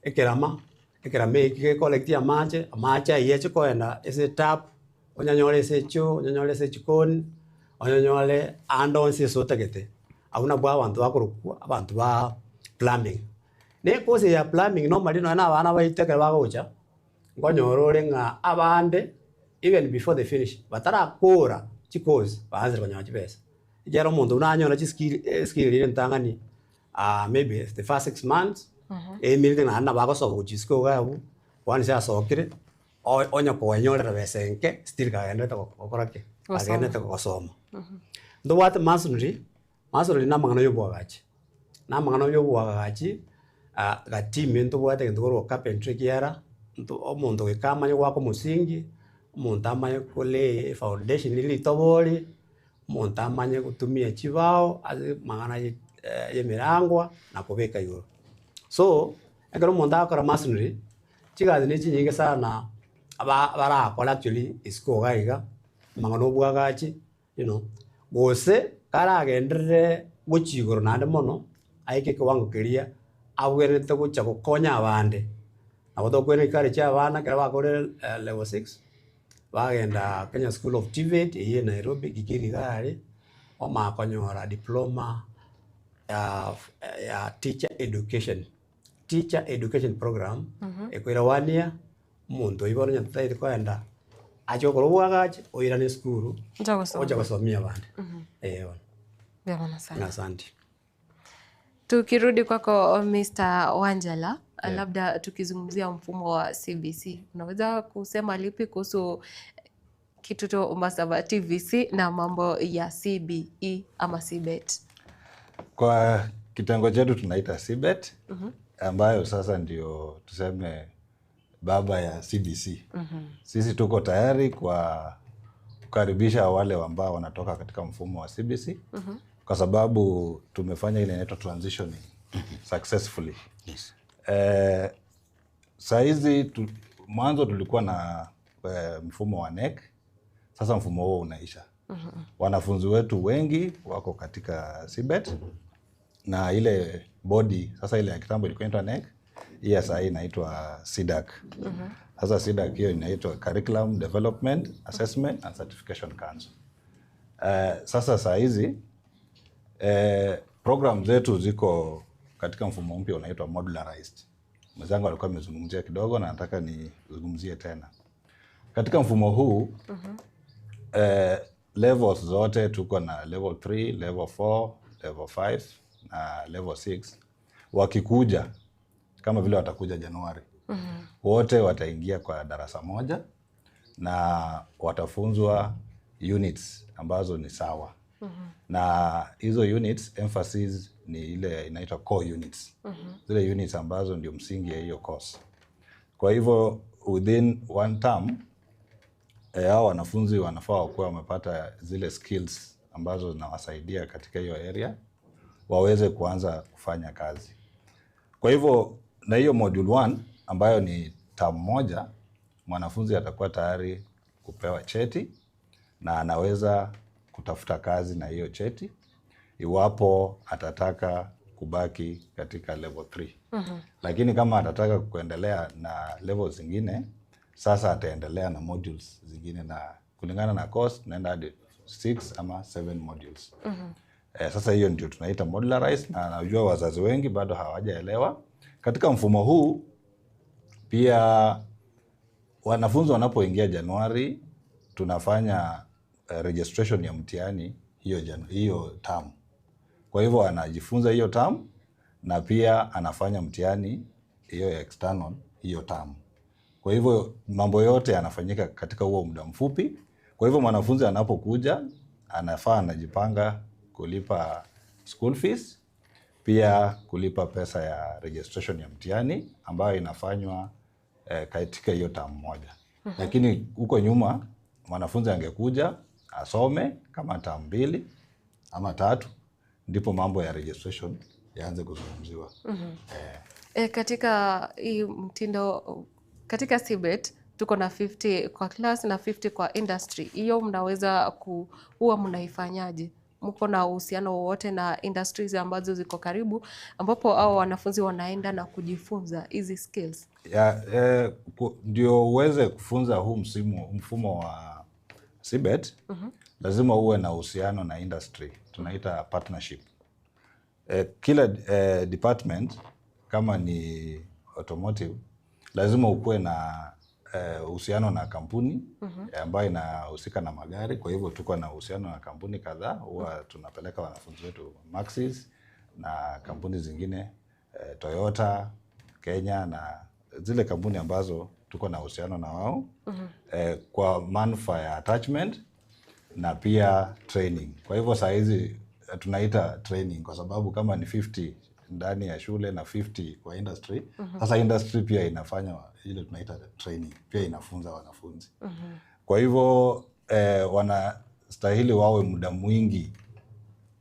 ekerama. Ekerama eki gekolecti amache, amache ayio ache koenda ase etap, onyanyore ase echoo, onyanyore ase echikoni, onyanyore ande onsi ase otagete. Abwo nabwo abanto bakorokwa abanto ba plumbing. Na ecourse eye ya plumbing normally nonye na abana baito ekero bagocha, nkonyora ore ng'a abande even before they finish, batarakora chicourse, baansire konyora chibesa. Ekiagera omonto buna anyore chiskill eskill eria entang'ani. maybe the first 6 months, emirire naende nabo agosoka gochia isiko iga abwo, bono ase asokire, onya koenyorera besa enke, still kagenderete gokora ki? Gosoma. Kagenderete gosoma. Ntobwate masonry, masonry na amang'ana ya obwagachi, na amang'ana ya obwagachi, gati ime ntobwate egento korwa carpentry ekiagera, nto omonto goika amanye goaka omosingi, omonto amanye kolay efoundation riria ritobori, Omonto amanye gotumia chibao ase amang'ana ye emerangwa na kobeka igoro. So, ekero omonto agokora masonry, chigasi ne chinyinge sana aba barakore actually isiko iga iga, amang'ana obwagachi you know, gose karagenderere gochia igoro naende mono, aike ekewango keria abwenerete gocha gokonya abande. Nabo tokoira encourage abana ekero bakorire level 6. Bagenda Kenya School of TVET eyio e Nairobi Gigiri iga aria, omanya konyora diploma ya teacher education, teacher education program, ekoira one year, omonto oyio bono onye totagete kogenda. Ache gokora obwagachi, oirane esukuru, Ocha gosoma. ocha gosomia abande. Eh bono. Mbuya mono sana. Asante. Tukirudi kwako Mr. Wanjala, labda tukizungumzia mfumo wa CBC, unaweza kusema lipi kuhusu Kitutu Masaba TVC na mambo ya CBE ama CBET? Kwa kitengo chetu tunaita CBET ambayo sasa ndio tuseme baba ya CBC. Sisi tuko tayari kwa kukaribisha wale ambao wanatoka katika mfumo wa CBC kwa sababu tumefanya ile inaitwa transitioning successfully. Yes. Saa hizi mwanzo tulikuwa na mfumo wa NEC. Sasa mfumo huo unaisha. Wanafunzi wetu wengi wako katika CBET na ile bodi sasa, ile ya kitambo ilikuwa inaitwa NEC, hii ya saa hii inaitwa CDAC. Sasa CDAC hiyo inaitwa Curriculum Development Assessment and Certification Council. Sasa saa hizi program zetu ziko katika mfumo mpya unaitwa modularized. Mwenzangu alikuwa amezungumzia kidogo na nataka nizungumzie tena. Katika mfumo huu levels zote tuko na level 3, level 4, level 5 na level 6. Wakikuja kama vile watakuja Januari, wote wataingia kwa darasa moja na watafunzwa units ambazo ni sawa na hizo units emphasis ni ile inaitwa core units, zile units ambazo ndio msingi ya hiyo course. Kwa hivyo within one term hao wanafunzi wanafaa wakuwa wamepata zile skills ambazo zinawasaidia katika hiyo area waweze kuanza kufanya kazi. Kwa hivyo na hiyo module 1 ambayo ni term moja, mwanafunzi atakuwa tayari kupewa cheti na anaweza kutafuta kazi na hiyo cheti iwapo atataka kubaki katika level 3. Lakini kama atataka kuendelea na level zingine, sasa ataendelea na modules zingine, na kulingana na course tunaenda hadi 6 ama 7 modules. Sasa hiyo ndio tunaita modularized, na najua wazazi wengi bado hawajaelewa. Katika mfumo huu pia wanafunzi wanapoingia Januari tunafanya registration ya mtihani hiyo hiyo term. Kwa hivyo anajifunza hiyo term na pia anafanya mtihani hiyo ya external hiyo term. Kwa hivyo mambo yote yanafanyika katika huo muda mfupi. Kwa hivyo mwanafunzi anapokuja anafaa anajipanga kulipa school fees, pia kulipa pesa ya registration ya mtihani ambayo inafanywa katika hiyo term moja. Lakini huko nyuma mwanafunzi angekuja asome kama term 2 ama 3, ndipo mambo ya registration yaanze kuzungumziwa. Katika hii mtindo, katika CBET tuko na 50 kwa class na 50 kwa industry. Hiyo mnaweza huwa mnaifanyaje? Mko na uhusiano wowote na industries ambazo ziko karibu ambapo hao wanafunzi wanaenda na kujifunza hizi skills? Ndio uweze kufunza huu mfumo wa CBET, lazima uwe na uhusiano na industry, tunaita partnership. Kila department kama ni automotive lazima ukuwe na uhusiano na kampuni ambayo inahusika na magari. Kwa hivyo tuko na uhusiano na kampuni kadhaa, huwa tunapeleka wanafunzi wetu Maxis na kampuni zingine, Toyota Kenya na zile kampuni ambazo tuko na uhusiano na wao kwa manufaa ya attachment na pia training. Kwa hivyo saa hizi tunaita training kwa sababu kama ni 50 ndani ya shule na 50 kwa industry, sasa industry pia inafanya ile tunaita training, pia inafunza wanafunzi. Kwa hivyo wanastahili wawe muda mwingi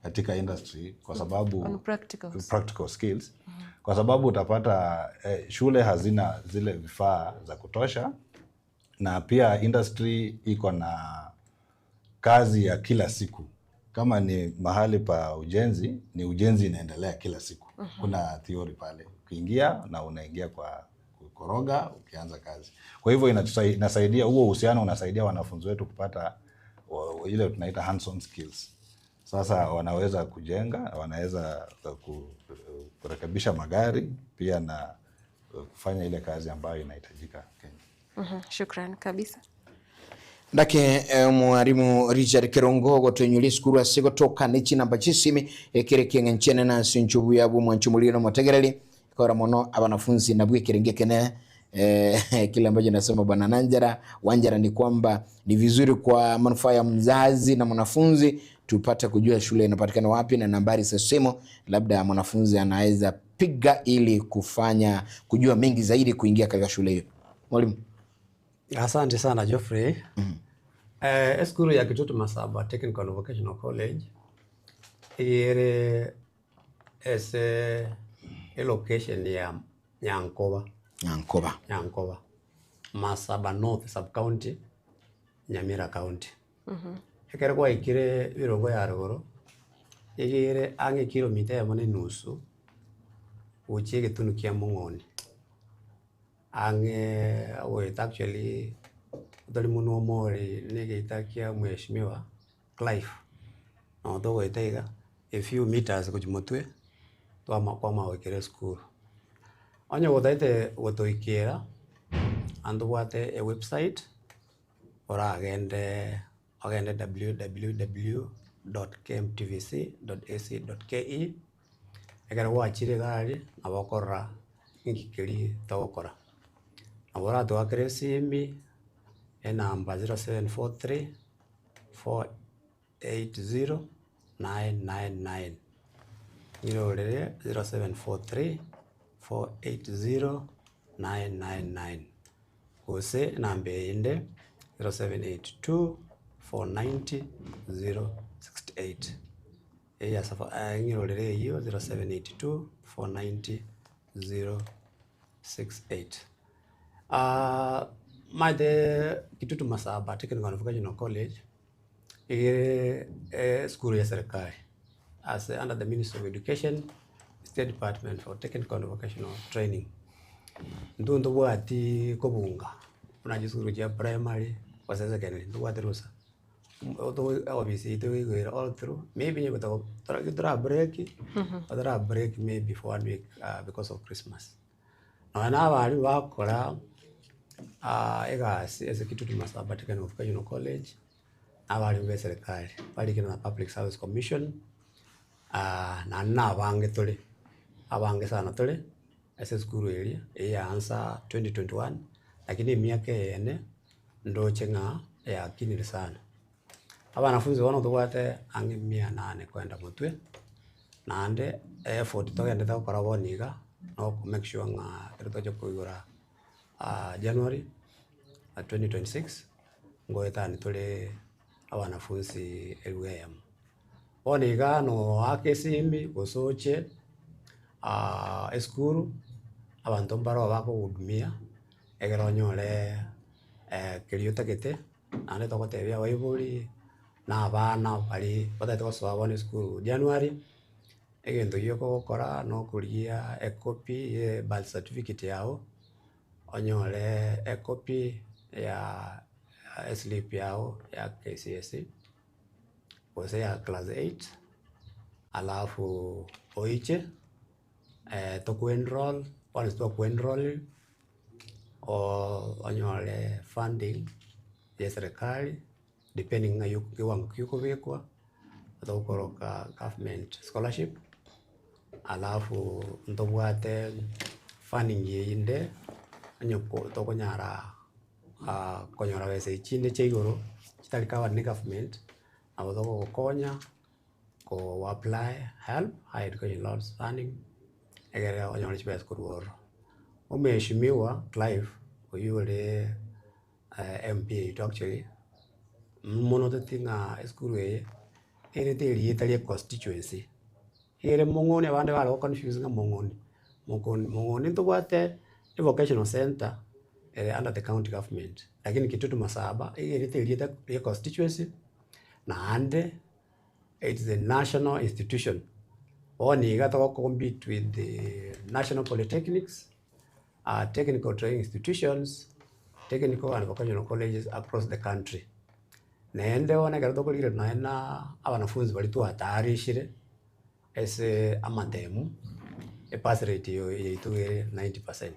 katika industry kwa sababu On practicals. practical skills. Kwa sababu utapata shule hazina zile vifaa za kutosha, na pia industry iko na kazi ya kila siku. Kama ni mahali pa ujenzi, ni ujenzi inaendelea kila siku. Kuna theory pale, ukiingia na unaingia kwa kukoroga ukianza kazi. Kwa hivyo inasaidia, huo uhusiano unasaidia wanafunzi wetu kupata ile tunaita hands-on skills. Sasa wanaweza kujenga, wanaweza kurekebisha magari pia na kufanya ile kazi ambayo inahitajika Kenya. Shukran kabisa. Ndake omwarimu Richard Kerongo ogotoinyora esukuru ase gotoka ne chinamba chi'esimi ekere ekieng'encho enene ase inche obuya bw'omwanchi omoriri na omotegereri ekora mono abanafunzi nabwo ekerenge ekene eh, kile ambacho nasema bwana Nanjara Wanjara ni kwamba ni vizuri kwa manufaa ya mzazi na mwanafunzi tupate kujua shule inapatikana wapi na nambari za simu, labda mwanafunzi anaweza piga ili kufanya kujua mengi zaidi kuingia katika shule hiyo. Mwalimu. Asante sana Geoffrey. Eskuru ya Kitutu Masaba Technical and Vocational College iyere ese elocation ya Nyankoba. Nyankoba. Nyankoba. Masaba North Sub County, Nyamira County. Ekero gwaikire birongo ya rogoro igere ang'e kilomita eyemo na enusu gochia egetunu kia Mong'oni. Ang'e ogoeta actually otori monwe omori na egeita kia mheshimiwa Clive nabo togoeta iga a few meters gochia motwe twama kwamanya goikera esukuru. Onye gotaete gotoikera, aa ntobwate ewebsite oragende ogende www dot kmtvc dot ac dot ke, ekero gwachire iga aria nabo okorora inki keria togokora. Nabo oratoakere esimi enamba 0743 480 999, irorere 0743 480 999, gose enamba eyende 0782 490 068. Eya safa ng'irorere eywo 0782 490 068. Maete Kitutu Masaba Technical and Vocational College igere esukuru ya serikali ase under the Ministry of Education State Department for Technical and Vocational Training. Intwe ntobwati kobunga buna chisukuru chia primary gose secondary ntobwati rusa. Ofisi yaito igo ere all through maybe onye tora break tora break maybe for one week because of Christmas. Nonya na abarimu bagokora egasi ase Kitutu Masaba Technical Vocational College, na abarimu ba eserekari barikire na Public Service Commission, naende na abange tore, abange sana tore ase esukuru eria eyaansa 2021, lakini emiaka eye ene ndoche ng'a eyakinire sana. Abanafunzi bono tobwate ang'e mia nane kwenda motwe, naende effort togendete gokora bono iga, na oko make sure ng'a ekero togocha koigora January 2026, ngoetani tore abanafunzi elfu eyemo. Bono iga noaka esimi gose oche esukuru, abanto mbaro bakogohudumia, ekero onyore keria otagete, naende togotebia abaibori na abana baria batagete gosoa bono esukuru January, egento gioka ogokora nokorigia ecopy ya ebirth certificate yago, onyore ecopy ya eslip yago ya KCSE, gose ya class eight, alafu oiche tokoenroll, once twakoenrollire, onyore funding ya eserekari depending ng'a kiwango ki okobekwa, togokoroka government scholarship, alafu ntobwate funding eyende onye tokonyara konyora besa echi chinde chia igoro chitari covered ne government, nabo togogokonya ko apply help higher education loans funding egere onyore chibesa korwa ororo. Omheshimiwa Clive oywo ore MP oito actually, mono toteti ng'a esukuru eye erete erieta ria econstituency, ere Mong'oni abande bare go confuse ng'a Mong'oni, Mokoni Mong'oni ntobwate evocational center ere under the county government, lakini Kitutu Masaba iga erete erieta ria econstituency naende it is a national institution. Bono iga togo compete with the national polytechnics, technical training institutions, technical and vocational colleges across the country. Naende bono ekero tokorigereria nonya na abanafunzi baria twatayarishire ase amatemu, epass rate yaito ere 90%.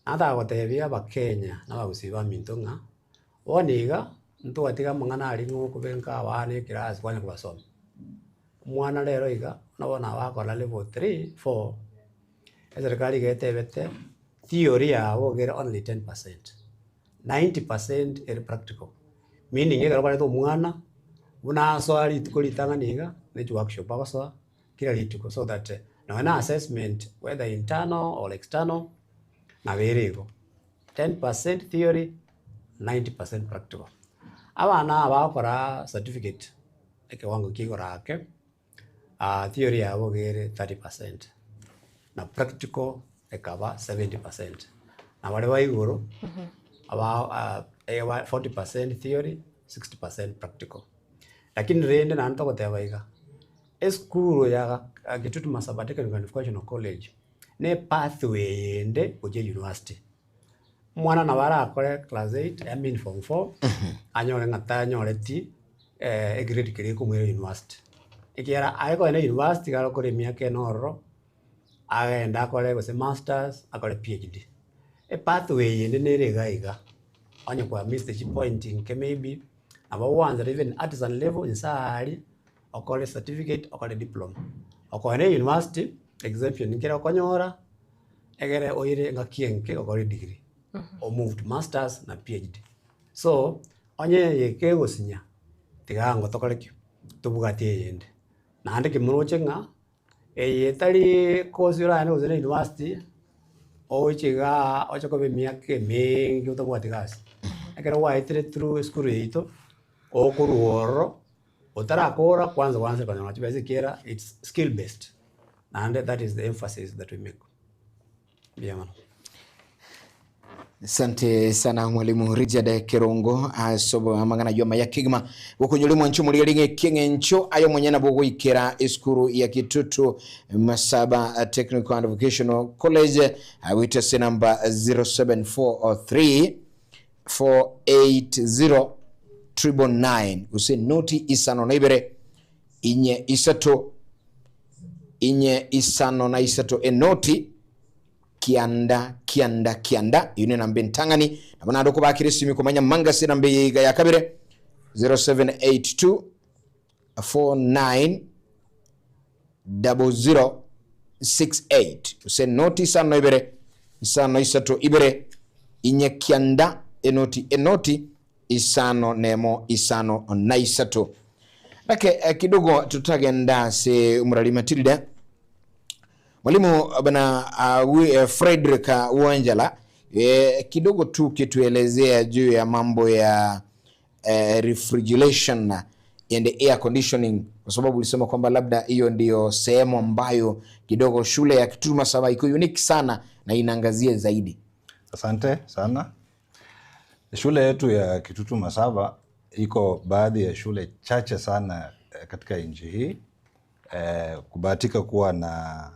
Nataka gotebia abakenya na abagusii baminto ng'a, bono iga. Ntwatiga amang'ana aria ng'a okobenka abana eclass kwanya kobasomia. Omwana rero iga, buna bono aba akora level three, four, eserekari iga etebete, theory yabo iga ere only 10%, 90% ere practical, meaning ekero okwareta omwana, buna asoa rituko ritang'ani iga, ne chiworkshop agosoa, kera rituko so that nonya na assessment whether internal or external, nabo ere igo. 10% theory, 90% practical. Abana aba bagokora certificate ekewango kia igoro ake, theory yabo iga ere 30% na practical ekaba 70%. Na baria ba igoro, aba 40% theory, 60% practical. Lakini rende naende togoteba iga, esukuru ya Kitutu Masaba Technical and Vocational College, na epathway eyende gochia university. Omwana nabo arakore class eight, I mean form four, anyore ng'a tanyoreti egrade keria ekomoira university. Ekiagera aye kogenda university iga agokora emiaka ene ororo, agende akore gose masters, akore PhD. Epathway eyende nere iga iga, onye kwa missed chipoint nke maybe, nabo ogoansa even artisan level inse aaria, okore certificate, okore diploma. Okogenda university, exemption nkere okonyora, egere oire engaki enke okore degree, o move to masters na PhD. So, onye eye kegosinya, tiga ango tokore ki? Tobwati eyende. Naende kimoroche ng'a, eye etari course oragende gose na university, oche igaa oche koba emiaka eminge otabwati gasi. Ekero gwaetire through esukuru yaito, okorwa ororo, otarakora kwanza gwansa konyora chibesa ekiagera it's skill based, naende that is the emphasis that we make. Mbuya mono. Asante sana mwalimu Richard Kerongo ase amang'ana ayio amaya kegima gokonyora omwancho omoria ring'e ekieng'encho aye omonyene nabo ogoikera esukuru ya Kitutu Masaba Technical and Vocational College goita ase namba 0743 480 999 gose noti isano na ibere inye isato inye isano na isato enoti kianda kianda kianda iyo ne namba entang'ani nabo naende okobakera esimi komanya manga ase enamba eye iga ya kabere 0782 49 0068 gose enoti isano ibere isano isato ibere inye kianda enoti enoti isano nemo isano na isato Lake eh, kidogo tutagenda ase omorari Matilda mwalimu bana uh, Frederick Wanjala eh, kidogo tu kituelezea juu ya mambo ya refrigeration and air conditioning, kwa sababu ulisema kwamba labda hiyo ndiyo sehemu ambayo kidogo shule ya Kitutu Masaba iko unique sana na inaangazia zaidi. Asante sana. Shule yetu ya Kitutu Masaba iko baadhi ya shule chache sana katika nchi hii kubahatika kuwa na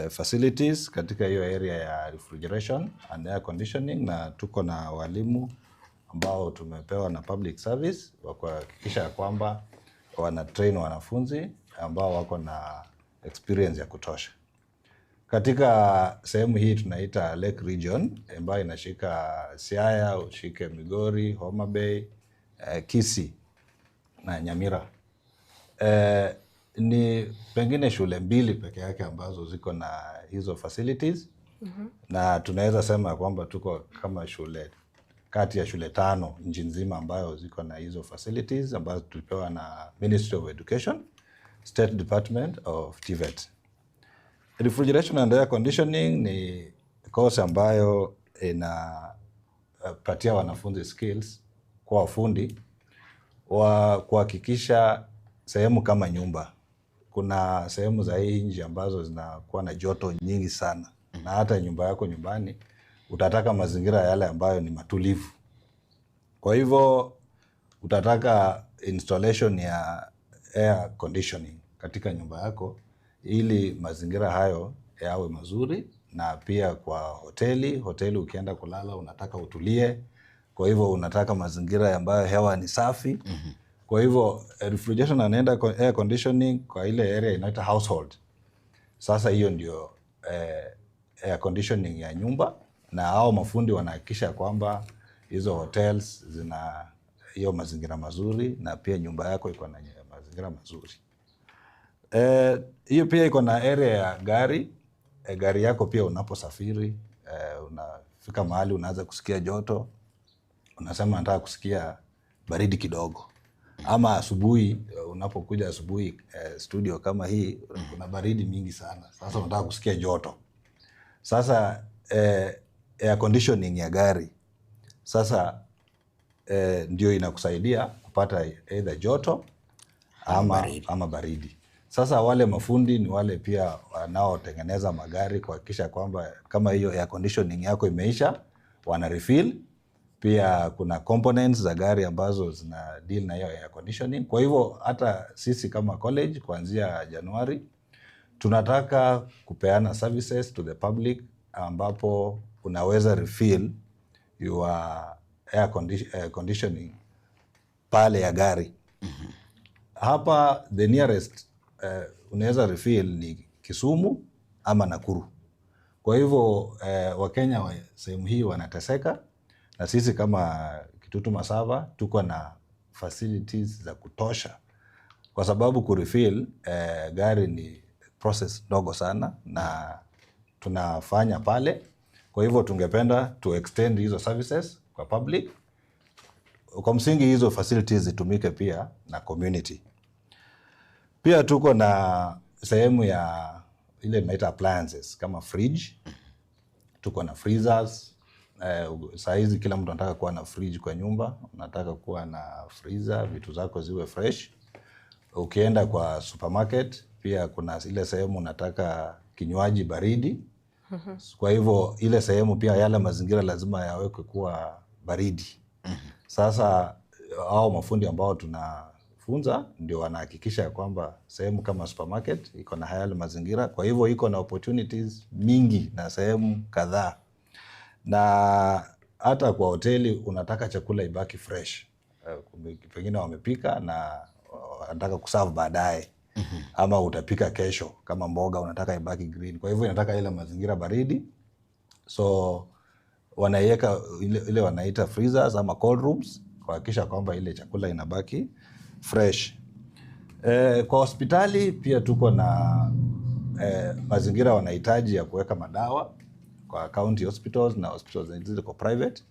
facilities katika hiyo area ya refrigeration and air conditioning, na tuko na walimu ambao tumepewa na public service wa kuhakikisha kwamba wana train wanafunzi ambao wako na experience ya kutosha. Katika sehemu hii tunaita Lake Region ambayo inashika Siaya, ushike Migori, Homa Bay, Kisii na Nyamira. Ni pengine shule mbili peke yake ambazo ziko na hizo facilities na tunaweza sema kwamba tuko kama shule kati ya shule tano nchi nzima ambayo ziko na hizo facilities ambazo tulipewa na Ministry of Education, State Department of TVET. Refrigeration and air conditioning ni course ambayo inapatia wanafunzi skills kwa wafundi wa kuhakikisha sehemu kama nyumba. Kuna sehemu za hii nchi ambazo zinakuwa na joto nyingi sana, na hata nyumba yako nyumbani utataka mazingira yale ambayo ni matulivu. Kwa hivyo utataka installation ya air conditioning katika nyumba yako ili mazingira hayo yawe mazuri, na pia kwa hoteli, hoteli ukienda kulala unataka utulie, kwa hivyo unataka mazingira ambayo hewa ni safi. Kwa hivyo refrigeration and air conditioning kwa ile area inaitwa household. Sasa hiyo ndio air conditioning ya nyumba, na hao mafundi wanahakikisha kwamba hizo hotels zina hiyo mazingira mazuri na pia nyumba yako iko na mazingira mazuri. Hiyo pia iko na area ya gari. Gari yako pia unaposafiri, unafika mahali unaanza kusikia joto, unasema nataka kusikia baridi kidogo. Ama asubuhi, unapokuja asubuhi studio kama hii kuna baridi mingi sana, sasa unataka kusikia joto. Sasa air conditioning ya gari sasa ndio inakusaidia kupata either joto ama baridi. Sasa wale mafundi ni wale pia wanaotengeneza magari kuhakikisha kwamba kama hiyo air conditioning yako imeisha, wana refill. Pia kuna components za gari ambazo zina deal na hiyo air conditioning. Kwa hivyo hata sisi kama college kuanzia Januari tunataka kupeana services to the public ambapo unaweza refill your air conditioning pale ya gari. Hapa the nearest unaweza refill ni Kisumu ama Nakuru. Kwa hivyo Wakenya wa sehemu hii wanateseka, na sisi kama Kitutu Masaba tuko na facilities za kutosha, kwa sababu kurefill gari ni process ndogo sana na tunafanya pale. Kwa hivyo tungependa to extend hizo services kwa public. Kwa msingi hizo facilities zitumike pia na community. Pia tuko na sehemu ya ile tunaita appliances kama fridge, tuko na freezers. Saa hizi kila mtu anataka kuwa na fridge kwa nyumba, unataka kuwa na freezer, vitu zako ziwe fresh. Ukienda kwa supermarket pia kuna ile sehemu unataka kinywaji baridi. Kwa hivyo ile sehemu pia yale mazingira lazima yawekwe kuwa baridi. Sasa hao mafundi ambao tunafunza ndio wanahakikisha kwamba sehemu kama supermarket iko na yale mazingira. Kwa hivyo iko na opportunities mingi na sehemu kadhaa, na hata kwa hoteli unataka chakula ibaki fresh. Pengine wamepika na wanataka kuserve baadaye, ama utapika kesho kama mboga unataka ibaki green. Kwa hivyo inataka ile mazingira baridi, so wanaiweka ile wanaita freezers ama cold rooms kuhakikisha kwamba ile chakula inabaki fresh. Kwa hospitali pia tuko na mazingira wanahitaji ya kuweka madawa kwa county hospitals na hospitals ziko private.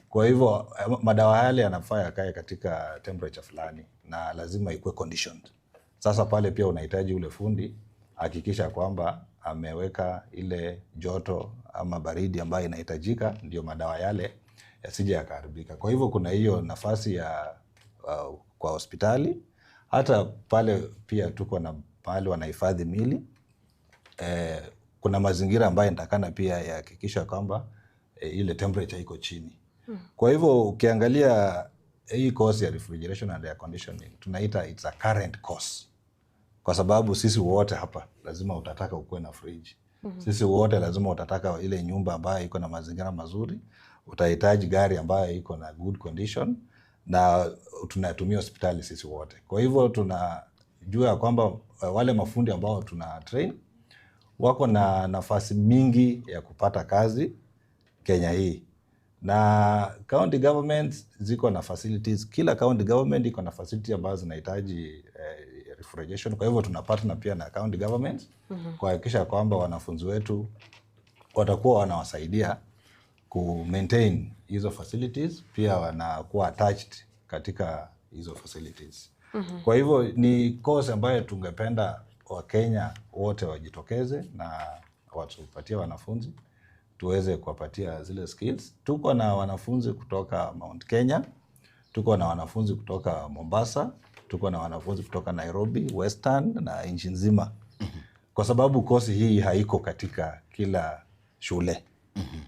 Kwa hivyo madawa yale yanafaa yakae katika temperature fulani na lazima ikuwe conditioned. Sasa pale pia unahitaji ule fundi hakikisha kwamba ameweka ile joto ama baridi ambayo inahitajika, ndio madawa yale yasije yakaharibika. Kwa hivyo kuna hiyo nafasi ya kwa hospitali. Hata pale pia tuko na pale wanahifadhi mili. Kuna mazingira ambayo inatakana pia yahakikisha kwamba ile temperature iko chini. Kwa hivyo ukiangalia hii course ya refrigeration and air conditioning tunaita it's a current course, kwa sababu sisi wote hapa lazima utataka ukuwe na fridge. Sisi wote lazima utataka ile nyumba ambayo iko na mazingira mazuri, utahitaji gari ambayo iko na good condition, na tunatumia hospitali sisi wote. Kwa hivyo tunajua ya kwamba wale mafundi ambao tuna train wako na nafasi mingi ya kupata kazi Kenya hii, na county governments ziko na facilities. Kila county government iko na facility ambazo zinahitaji refrigeration. Kwa hivyo tuna partner pia na county governments kuhakikisha kwamba wanafunzi wetu watakuwa wanawasaidia ku maintain hizo facilities, pia wanakuwa attached katika hizo facilities. Kwa hivyo ni course ambayo tungependa Wakenya wote wajitokeze na watupatie wanafunzi tuweze kuwapatia zile skills. Tuko na wanafunzi kutoka Mount Kenya, tuko na wanafunzi kutoka Mombasa, tuko na wanafunzi kutoka Nairobi, Western na nchi nzima, kwa sababu kosi hii haiko katika kila shule.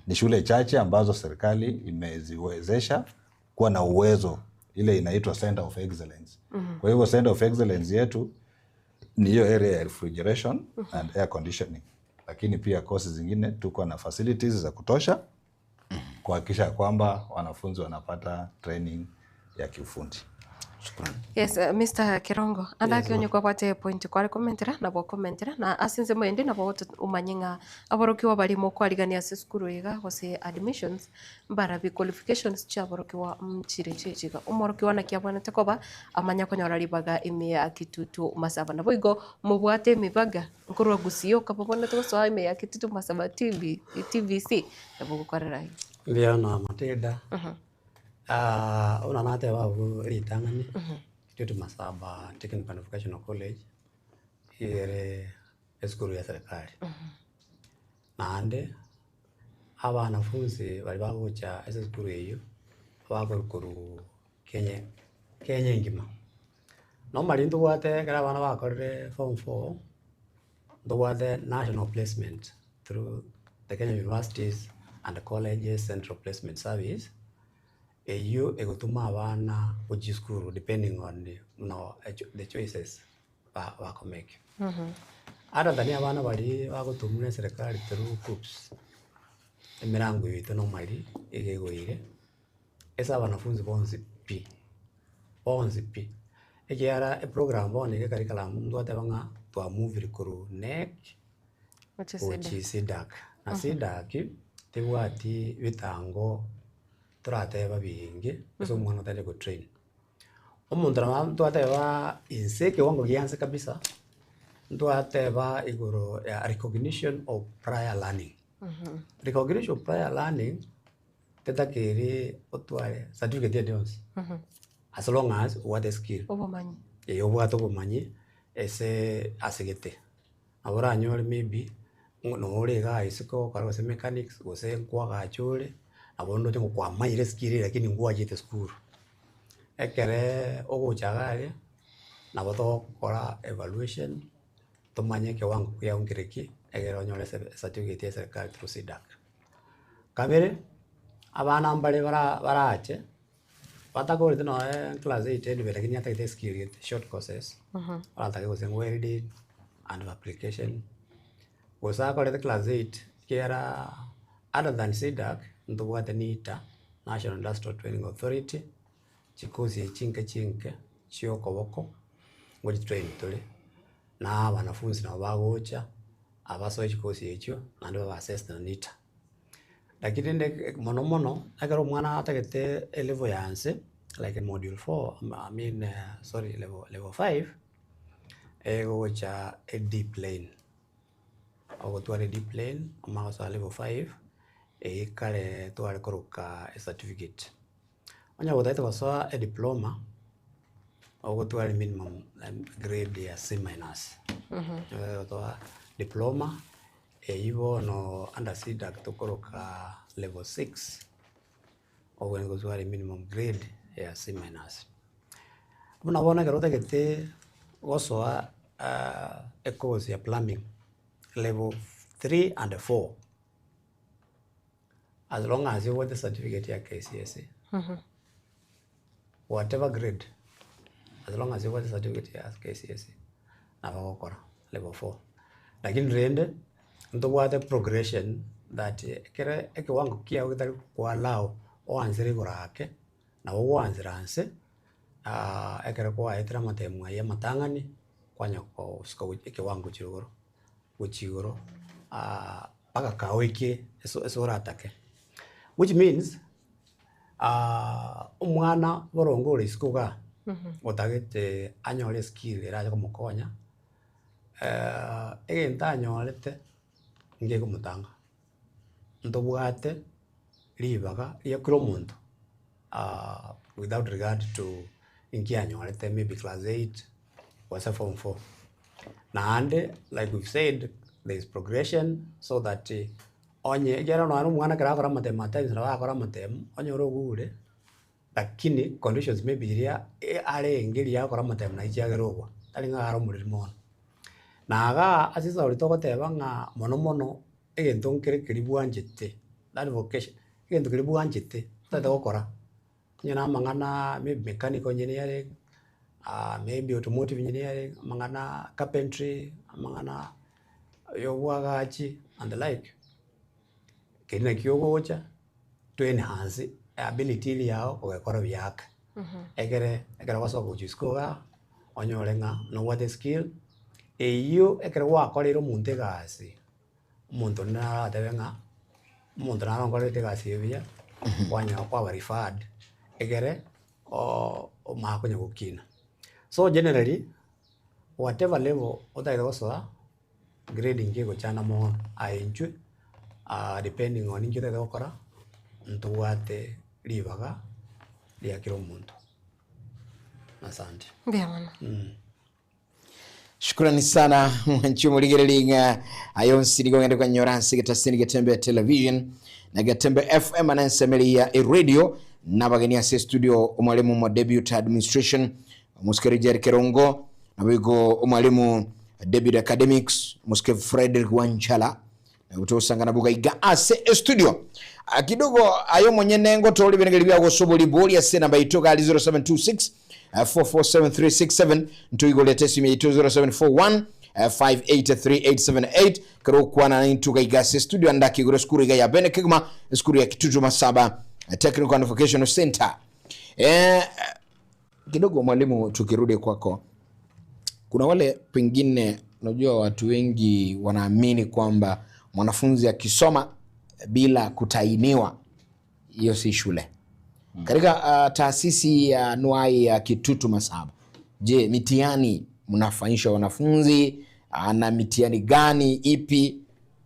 Ni shule chache ambazo serikali imeziwezesha kuwa na uwezo, ile inaitwa Center of Excellence. Kwa hivyo Center of Excellence yetu ni hiyo area ya refrigeration and air conditioning, lakini pia kosi zingine tuko na facilities za kutosha kuhakikisha kwamba wanafunzi wanapata training ya kiufundi. Yes, Mr. Kerongo, ande Yes, ake onye kwabwate epoint kware komentera, nabo okomentera, na ase ensemo ende nabo omanye ng'a aborokigwa baria mokwarigania ase esukuru iga gose admissions, mbarabie qualifications chiaborokigwa nchire chiacha iga. Omworokigwa naki abwenerete koba, amanye konyora ribaga ime ya Kitutu Masaba. Naboigo mobwate emibaga nkorwa Gusii okaba obwenerete gosoa ime ya Kitutu Masaba TV, TVC, nabo ogokorera ayio. Mbuya mono Matilda, buna nateba abwo ritang'ani, Kitutu Masaba Technical and Vocational College, ere esukuru ya serikali. Naende, abanafunsi baria bagocha ase esukuru eywo, bakorwa korwa Kenya Kenya engima. Normally ntobwate ekero abana bakorire form four, ntobwate national placement through the Kenya Universities and Colleges Central Placement Service, eywo egotuma abana gochia esukuru depending on buna the choices bakomake. Other than abana baria bagotumwa na eserekari through KUCCPS, emirango yaito normally iga egoire, ase abanafunzi bonsi pi, bonsi pi, ekiagera eprogram bono iga ecurriculum ntwateba ng'a twamuvire korwa KNEC gochia CDACC, na CDACC tebwati bitango torateba biinge ase omwana otari gotrain. Omonto nabo twateba inse ekewango gia inse kabisa, ntwateba igoro ya recognition of prior learning. Recognition of prior learning, tetakeire otware certificate ende yonsi, as long as obwate eskill. Obomanyi. Eh obwate obomanyi ase asegete. Nabo oranyore maybe, ng'a nore igaa isiko okore gose mechanics, gose nkoagacha ore, nabo ndoche ng'a kwamaire eskill eye lakini ngwachete sukuru. Ekereee ogocha iga aria, nabo togokora evaluation, tomanye ekewango kiago nkere ki, egere onyore ese certificate ya eserekari through CDACC. Kabere, abana mbare bara barache, batakoreti nonye class eight anyway lakini atagete eskill gete, short courses, aratake gose welding and fabrication, gose akorete class eight, ekiagera other than CDACC, ntobwate NITA, National Industrial Training Authority, chikosi echi chinke chinke chia okoboko, ngochitrain tore, na abanafunzi nabo bagocha, abasoe chikosi echio, naende babe assessed na NITA. Lakini rende mono mono, ekero omwana atagete elevel ya nse, like module four, I mean sorry level level five, egocha edeep lane, ogotwara edeep lane, omanye gosoa level five, eywo kare tware koroka ecertificate. Onye gotagete gosoa ediploma, ogotwara minimum grade ya C minus, gotoa diploma, eywo bono under CDACC tokoroka level six, obwenerete gotwara minimum grade ya C minus. Buna bono ekero otagete gosoa ecourse ya plumbing level three and four, as long as obwate certificate ya KCSE, whatever grade, as long as obwate certificate ya KCSE, nabo ogokora level four. Lakini rende, ntobwate progression that ekere ekewango kiago getari koallow oansere igoro ake, nabo gwansera nse, ekero kwaetire amatemo aywo amatang'ani, kwanya kosuka gochia ekewango chia igoro, gochia igoro mpaka kaoikie ase ase oratake. Which means, omwana boronge ore isiko igaa, otagete anyore eskill erache komokonya, egento anyorete ngekomotanga, ntobwate ribaga ria kera omonto without regard to inki anyorete maybe class eight gose form four. Naende like we've said there is progression so that onye ekiagera nonye na omwana ekero akora amatemo at times nabo agokora amatemo, onyore ogure lakini conditions maybe riria arenge riria agokora amatemo naye chiagera ogwa, tari ng'a are omoriri mono. Na igaa ase esauri togoteba ng'a mono mono egento nkere keria bwanchete that vocation, egento keria bwanchete otagete gokora, onye na amang'ana maybe mechanical engineering, maybe automotive engineering, amang'ana carpentry, amang'ana ya obwagachi and the like, keria nakio ogocha to enhance ability eria yago ogekora buya ake. Ekere ekero ogosoka gochia isiko igaa, onyore ng'a nobwate eskill, eywo ekero gwakoreire omonto egasi, omonto onde naro aratebe ng'a omonto naro onkorerete egasi eye buya, kwanyora kwaba referred, egere omanye konya gokina. So generally, whatever level otagete gosoa, grading kegochanda mono aye intwe depending on inki otagete gokora, ntobwate ribaga ria kera omonto. Asante. Mbuya mono. Shukrani sana mwanchi omorigereria ng'a aye onsi nigo ogende konyora ase egetaseni Getembe Television na Getembe FM na ensemeri ya eradio nabageni ase studio omwalimu mo Deputy Administration Omosike Richard Kerongo naboigo omwalimu Deputy Academics Omosike Frederick Wanjala Nagotosanga nabwo gaiga ase estudio. Ah, kidogo aye omonyene ngotore ebirengererio biago gose oboribori ase enamba yaito gari 0726 447367 ntoigorete esimu yaito 0741 583878 kero okwana naintwe gaiga ase estudio ande akigoro esukuru iga ya bene kegima esukuru ya Kitutu Masaba Technical and Vocational Center. Eh, kidogo mwalimu, tukirudi kwako, kuna wale pengine, unajua watu wengi wanaamini kwamba mwanafunzi akisoma bila kutainiwa hiyo si shule. Katika taasisi ya anuai ya Kitutu Masaba, je, mitihani mnafanyisha wanafunzi na mitihani gani ipi,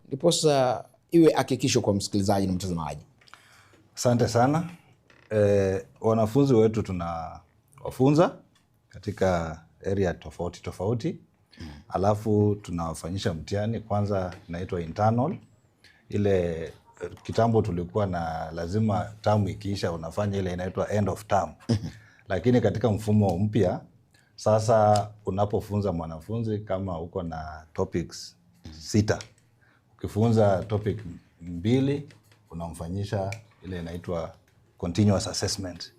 ndiposa iwe hakikisho kwa msikilizaji na mtazamaji? Asante sana. Wanafunzi wetu tunawafunza katika area tofauti tofauti, alafu tunawafanyisha mtihani kwanza, inaitwa internal. Ile kitambo tulikuwa na lazima term ikiisha unafanya ile inaitwa end of term, lakini katika mfumo mpya sasa unapofunza mwanafunzi kama uko na topics sita, ukifunza topic mbili unamfanyisha ile inaitwa continuous assessment.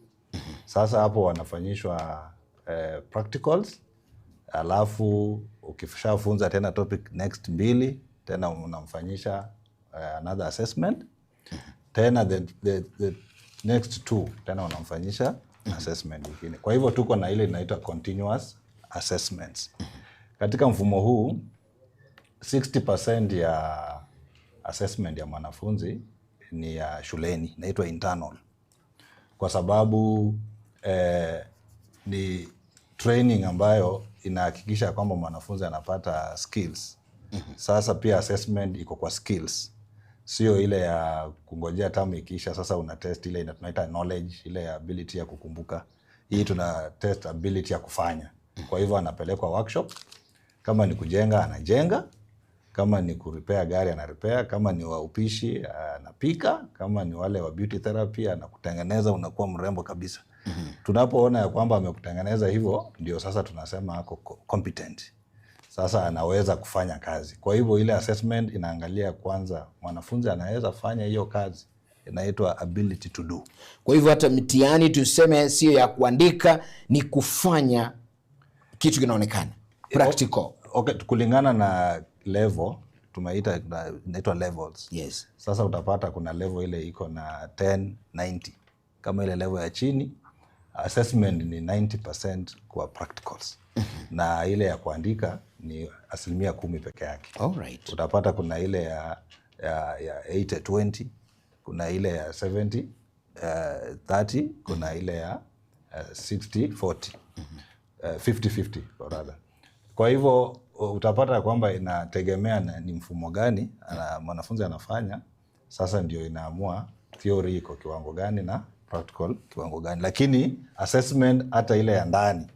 Sasa hapo wanafanyishwa practicals, alafu ukishafunza tena topic next mbili tena unamfanyisha another assessment tena the next two tena unamfanyisha assessment nyingine. Kwa hivyo tuko na ile inaitwa continuous assessments. Katika mfumo huu 60% ya assessment ya mwanafunzi ni ya shuleni, inaitwa internal, kwa sababu ni training ambayo inahakikisha kwamba mwanafunzi anapata skills. Sasa pia assessment iko kwa skills, sio ile ya kungojea term ikiisha, sasa una test ile tunaita knowledge, ile ya ability ya kukumbuka. Hii tuna test ability ya kufanya. Kwa hivyo anapelekwa workshop, kama ni kujenga anajenga, kama ni kurepair gari anarepair, kama ni wa upishi anapika, kama ni wale wa beauty therapy anakutengeneza, unakuwa mrembo kabisa. Tunapoona ya kwamba amekutengeneza hivyo, ndio sasa tunasema ako competent. Sasa anaweza kufanya kazi. Kwa hivyo ile assessment inaangalia kwanza mwanafunzi anaweza fanya hiyo kazi, inaitwa ability to do. Kwa hivyo hata mitihani tuseme sio ya kuandika, ni kufanya kitu kinaonekana practical. Okay, kulingana na level tumeita inaitwa levels. Yes. Sasa utapata kuna level ile iko na 10 90. Kama ile level ya chini assessment ni 90% kwa practicals. Na ile ya kuandika ni 10% peke yake. Alright. Utapata kuna ile ya 80 20, kuna ile ya 70 30, kuna ile ya 60 40. 50 50 or rather. Kwa hivyo utapata kwamba inategemea na ni mfumo gani mwanafunzi anafanya. Sasa ndio inaamua theory iko kiwango gani na practical kiwango gani, lakini assessment hata ile ya ndani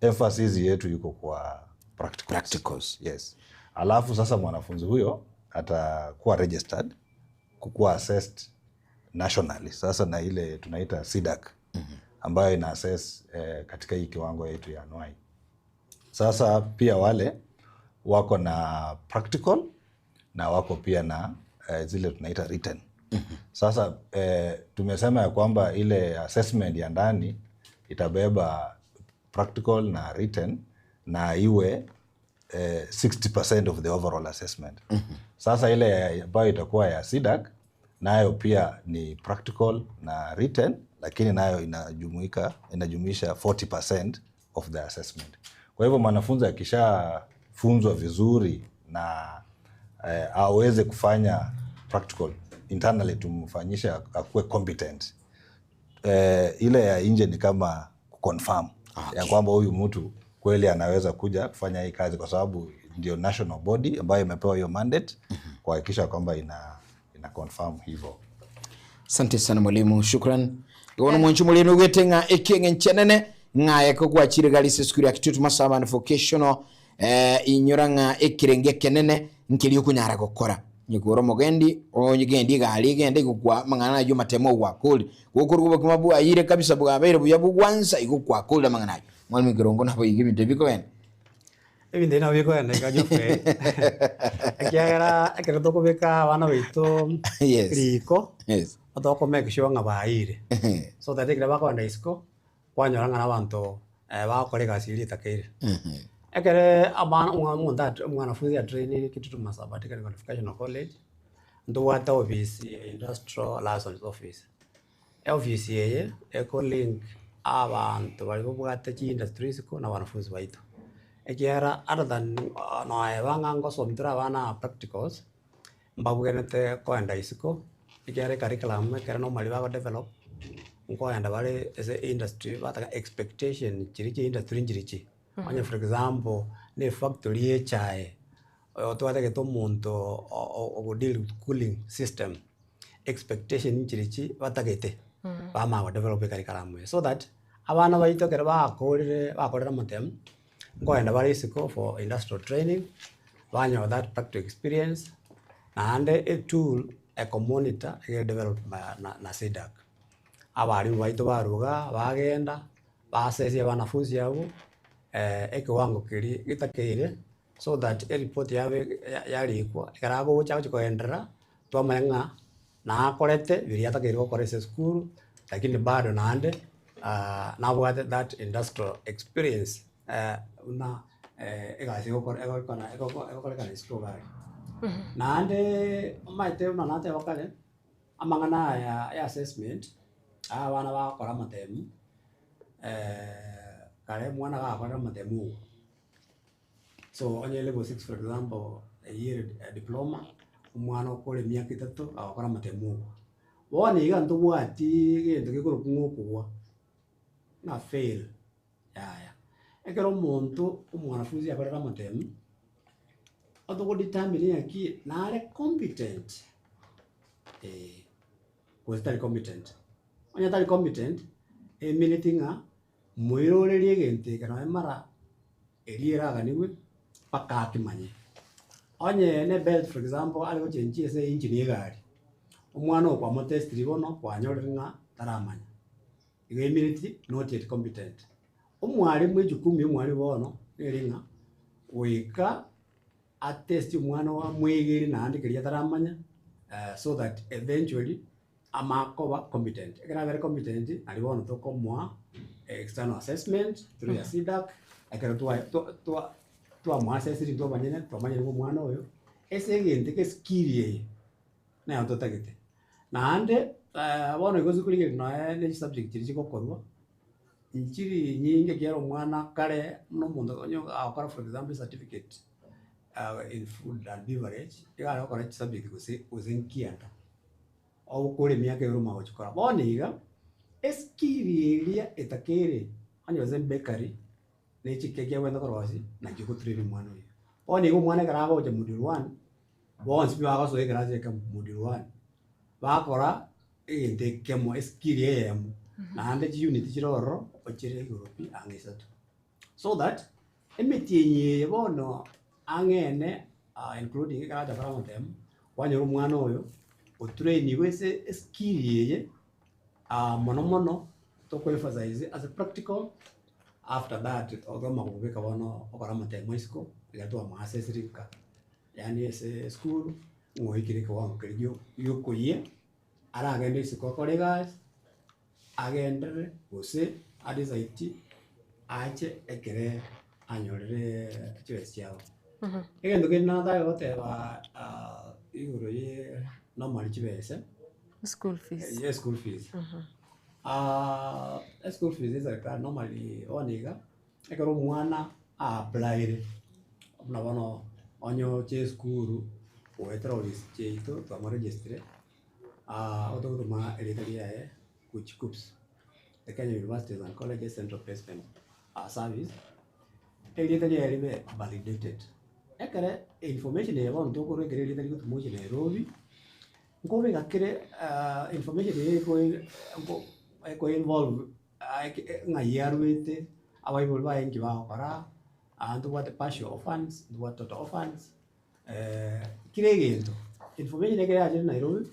emphasis yetu iko kwa practicals. Practicals. Yes. Alafu sasa mwanafunzi huyo atakuwa registered kukuwa assessed nationally sasa na ile tunaita CDACC ambayo ina assess katika hii kiwango yetu ya anuai. Sasa pia wale wako na practical na wako pia na zile tunaita written. Sasa tumesema ya kwamba ile assessment ya ndani itabeba practical na written na iwe 60% of the overall assessment. Sasa ile ambayo itakuwa ya CDACC nayo pia ni practical na written, lakini nayo inajumuika inajumuisha 40% of the assessment. Kwa hivyo mwanafunzi akishafunzwa vizuri na eh, aweze kufanya practical internally, tumfanyishe akuwe competent eh, ile ya nje ni kama kuconfirm okay, ya kwamba huyu mtu kweli anaweza kuja kufanya hii kazi, kwa sababu ndio national body ambayo imepewa hiyo mandate kuhakikisha kwamba ina, ina confirm hivyo. Asante sana mwalimu, shukran. Iwono mwanchu mulino ugete ng'a ekenge nchenene ng'a eko gwachire galise skuru ya Kitutu Masaba and Vocational eh, inyora ng'a ekirenge kenene nkeri okunyara gokora nyikura omogendi onyegendi egari egende igokwa mang'ana ayo matemo gwakori gokori obokima bwayire kabisa bwabeire buya bugwansa igokwakorire amang'ana ayo mwalimu kirongo nabo iga ebinto ebikogenda. Ebinto ebi nabo bikogenda iga Geoffrey, ekiagera ekero tokobeka abana baito Yes. riko, Yes. toko make sure ng'a baire so that ekero bakogenda isiko, kwanyora ng'a na abanto bagokora egasi eria etakeire. Ekere abana omonto omwanafunzi atrainire Kitutu Masaba Technical Vocational College, ntobwate office ya industrial liaison office. Eofisi eye eko link abanto baria babwate chi industry isiko na abanafunzi baito. Ekiagera other than noeba ng'a ngosomi tore abana aba practicals, mbabwenerete koenda isiko, ekiagera ecurriculum ekero normally bago develop, nkoenda bare ase industry bataka expectation chiria chia industry nchirichi. Onye for example, na efactory ya echae, twatagete omonto ogo deal with cooling system, expectation nchirichi batagete, bamanya go develop ecurriculum eye. So that, abana baito ekero bakorire bakorire amatemu, nkoenda bare isiko for industrial training, banyora that practical experience, naende etool ekomonitor ege developed na na SIDAC. Abalimu baito baruga, bagenda, basesia abanafunzi abwo, ekewango keria getakeire so that eripoti yabo yarikwa, ekero agocha agochi koenderera, twamanya ng'a nakorete biria atakeire gokora ase esukuru, lakini bado naende nabwate that industrial experience buna egasi egokora egokora egokorekana isiko iga aria. Naende omanyete buna nateba kare, amang'ana aya ya assessment, aya abana bagokora amatemu, kare omwana gakorire amatemu igo, so onye level six for example, eywo ere diploma, omwana okore emiaka etato agokora amatemu igo. Bono iga ntobwati egento gekorokwa ng'a okogwa, ng'a fail yaya. Ekero omonto omwanafunzi akorire amatemu, otogodetermine ng'aki nare competent eh, gose tari competent. Onye tari competent, emineti ng'a moirorerie egento eke nonye mara eria eraganiwe mpaka akimanye. Onye ne belt for example are gochenchia ase engine ya egari, omwana oyo kwamotestiri bono kwanyorire ng'a taramanya, igo emineti not yet competent. Omwalimu ejukumu ya omwalimu bono nere ng'a goika atesti omwana ogo amwegere naende keria ataramanya so that eventually amakoba competent. Ekero abere competent, naria bono tokomoa external assessment through ya SIDAC, ekero twa twa twamoasesiri intwe abanyene twamanyire ng'a omwana oyo, ase egento eke eskill eye, nero totagete. Naende bono igo korigereria nonya na chisubject chiria chigokorwa, nchiri nyinge ekiagera omwana kare buna omonto onye agokora for example ecertificate in food and beverage, iga are gokora chisubject gose gose nkianda, ogokora emiaka ebere omanye gochikora. Bono iga, eskill eria etakeire onye gose bakery, na echikeki abwenerete korosia, naki ogotrain omwana oyio. Bono iga omwana ekero agocha module one, bonsi pi bagosoa ekerasi ekemo module one, bakora egento ekemo eskill eyemo, naende chiunit chire ororo, ochire igoro pi ang'e isato. So that, emetienyi eye bono ang'e ene including ekero acha kora amatemu, kwanyora omwana oyo, otrainigwe ase eskill eye mono mono, toko emphasize ase practical, after that ogoma kobeka bono okora amatemo isiko, ekero twamoasesiri nka, yaani ase esukuru, ng'a oikire ekewango keria gio giokoyia, aragende isiko akore egasi, agenderere gose adecide ache ekere anyorire chibesa chiabo. Egento kende nataka goteba igoro ye normally chibesa, School fees. ye school fees. Eschool fees ya eserekari normally bono iga, ekero omwana aapplyire, buna bono onye oche esukuru goetera ofisi chiaito twamoregistire, otogotoma erieta riaye gochia KUCCPS, the Kenya Universities and Colleges Central Placement Service, erieta riaye ribe validated. Ekere information eye bono tokorwa ekero erieta rigotomwa gochia Nairobi, nkobeka kere information eye eko eko involve ng'ai arwete, abaibori baye nki bagokora, ntobwate partial orphans, ntobwate total orphans, kera egento. Information ekero yachire Nairobi,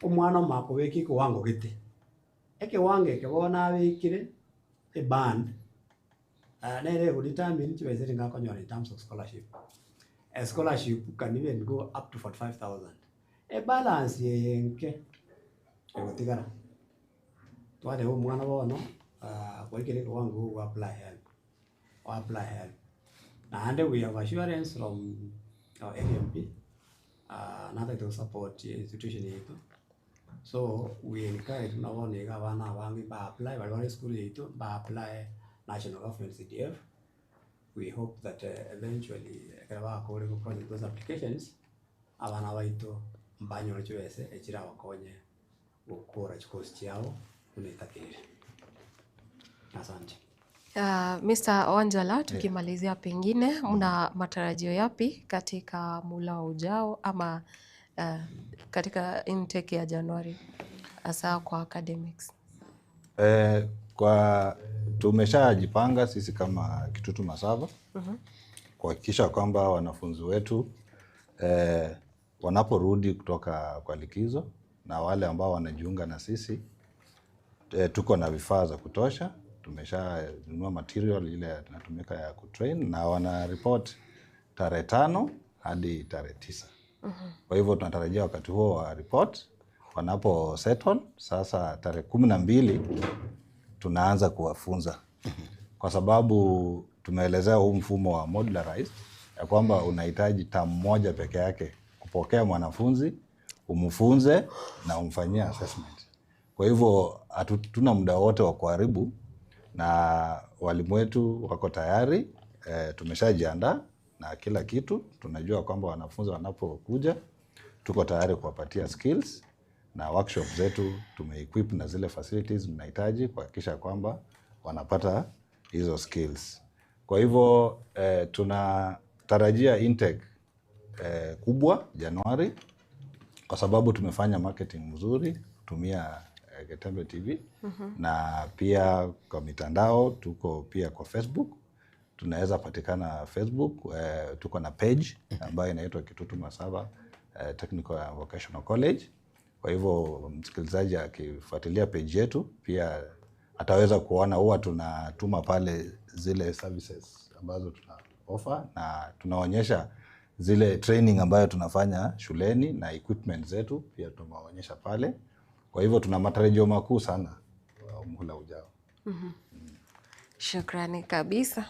omwana omanya kobeka ekewango gete, ekewango eke bono abekire eband, nere egodetermine chibesa eria akonyora in terms of scholarship. Escholarship can even go up to 45,000. Ebalance eye enke egotigara, twateba omwana bono kwaikire ekewango ogo apply HELB, oapply HELB. Naende we have assurance from our area MP, natagete gosupport institution yaito, so we encourage buna bono iga abana abange ba apply baria bare esukuru yaito, ba apply national government CDF, we hope that eventually ekero bagakore goprocess those applications, abana baito mbanyore chibese echirabakonye gokora chikosi chiabo buna etakeire. Asante. Mr. Wanjala, tukimalizia pengine mna matarajio yapi katika muhula ujao ama katika intake ya Januari hasa kwa academics? Kwa tumeshajipanga sisi kama Kitutu Masaba kuhakikisha kwamba wanafunzi wetu wanaporudi kutoka kwa likizo na wale ambao wanajiunga na sisi tuko na vifaa za kutosha. Tumeshanunua material ile tunatumika ya kutrain na wana report tarehe 5 hadi tarehe 9. Kwa hivyo tunatarajia wakati huo wa report wanapo settle. Sasa tarehe 12 tunaanza kuwafunza, kwa sababu tumeelezea huu mfumo wa modularized ya kwamba unahitaji term moja peke yake kupokea mwanafunzi, umfunze na umfanyie assessment. Kwa hivyo hatuna muda wote wa kuharibu na walimu wetu wako tayari. Tumeshajiandaa na kila kitu. Tunajua kwamba wanafunzi wanapokuja tuko tayari kuwapatia skills na workshop zetu tumeequip na zile facilities mnahitaji kuhakikisha kwamba wanapata hizo skills. Kwa hivyo tunatarajia intake kubwa Januari, kwa sababu tumefanya marketing mzuri kutumia Getembe TV na pia kwa mitandao, tuko pia kwa Facebook. Tunaweza patikana Facebook, tuko na page ambayo inaitwa Kitutu Masaba Technical and Vocational College. Kwa hivyo msikilizaji akifuatilia page yetu pia ataweza kuona huwa tunatuma pale zile services ambazo tuna offer na tunaonyesha zile training ambayo tunafanya shuleni na equipment zetu pia tunaonyesha pale. Kwa hivyo tuna matarajio makuu sana wa muhula ujao. Shukrani kabisa.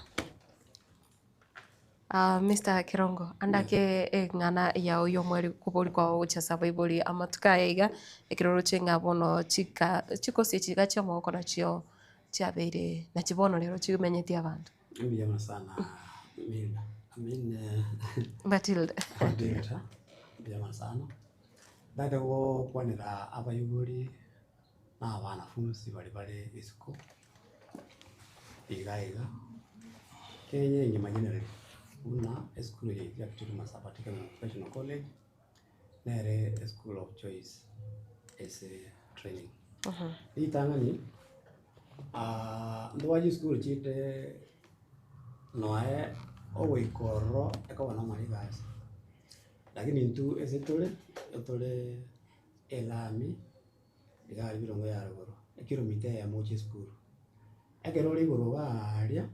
Mr. Kirongo, andake eng'ana yao y'omweri kobori kwa gochasa baibori amatuko aya iga ekiroro ching'a bono chika chikosi chiga chia omogoko nachio chiabeire nachi bono rero chimenyetie abanto. Mbuya mono sana Milda. I mean, Matilda. Matilda. Mbuya mono sana. Ndagete gokwanera abaibori na abanafunzi bari bare isiko iga iga Kenya engima generally buna esukuru yaito ya Kitutu Masaba Technical and Vocational College nere a school of choice ase training. Ritang'ani ntobwate chisukuru chinde noe ogoika ororo ekoba na amarigasi, lakini intwe ase tore, etore elami iga aria ebirongo ya rogoro, ekilomita eyemo gochia esukuru. Ekero ore igoro iga aria,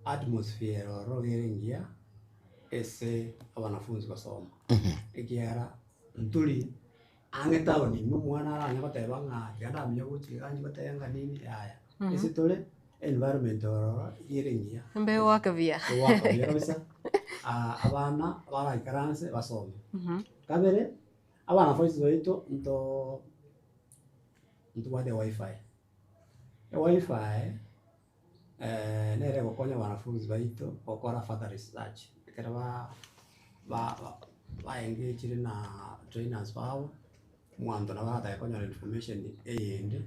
atmosphere ere ororo iga ere engiya ase abanafunzi gosoma, ekiagera ntori ang'e town ime omwana aranye goteba ng'a tiga ndamanya gochia iga nchie gotenga nini yaya. Ase tore, environment ororo iga ere engiya. Mbe goaka buya. Goaka buya kabisa, abana baraikaranse basome. Kabere, abanafunzi baito nto ntobwate wifi. Ewifi nere egokonya wanafunzi baito gokora further research ekero ba ba ba engagire na trainers babo, omonto nabo aratake konyora information eyende,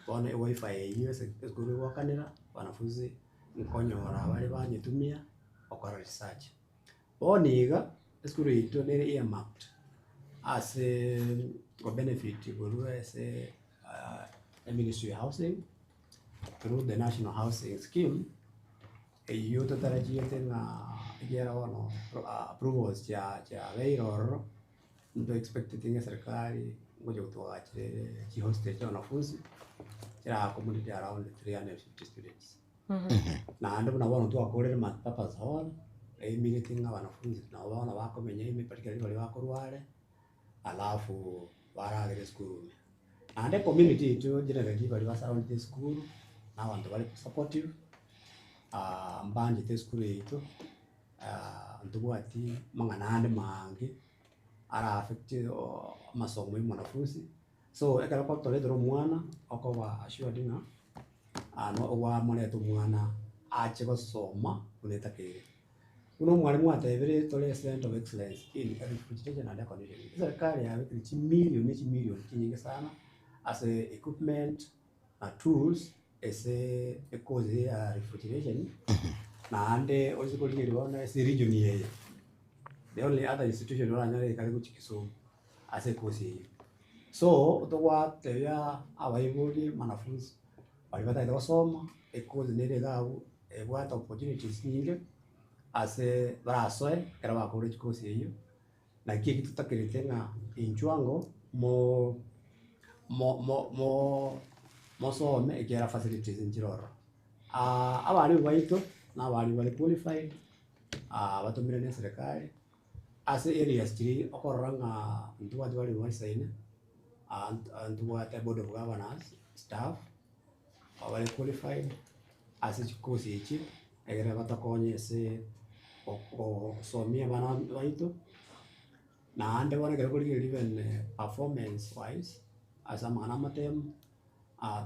bono ewifi eywo ase esukuru egoakanera, wanafunzi nkonyora bare banyetumia gokora research. Bono iga, esukuru yaito nere earmarked ase kobenefit korwa ase eministry ya housing, through the national housing scheme, eywo totarachiete ng'a ekiagera bono approvals chia chiabeire ororo, nto expecteti ng'a eserikari ngocha gotwagachera ere chihostel chia wanafunzi, chira accommodate around 350 students. Naende buna bono twakorire multipurpose hall, eimineti ng'a wanafunzi nabo bono bakomenya ime particularly baria bakorwa are, alafu baragere esukuru ime. Naende ecommunity yaito generally baria ba surrounded esukuru, na abanto bare supportive, mbanchete esukuru yaito, ntobwati amang'ana ande maange ara affect amasomo ya omwanafunzi, so ekero kwatoretire omwana, okoba assured ng'a obwamoreta omwana ache gosoma buna etakeire. Buna omwalimu atebire tore center of excellence in refrigeration and air conditioning, eserikari yabekire chimilion na chimilion chinyinge sana ase equipment na tools ase ecourse ya refrigeration, naende oise korigereria bono ase region eye, the only other institution oranyore ekare gochia Kisumu ase ecourse eywo. So, togwatebia abaibori mwanafunzi baria batagete gosoma, ecourse nere iga abwo ebwate opportunities chinyinge, ase barasoe ekero bakorire chicourse eywo, naki eki totakerete ng'a inchuo ango mo mo mo mo mosome ekiagera facilities nchire ororo. Abalimu baito, na abalimu bare qualified, batomire na eserekari, ase areas chiria okorora ng'a ntobwate balimu baisaine, ntobwate board of governors staff, abare qualified ase chikosi echi, egere batokonye ase gosomia abana baito, naende bono ekero okorigereria even performance wise, ase amang'ana amatemu,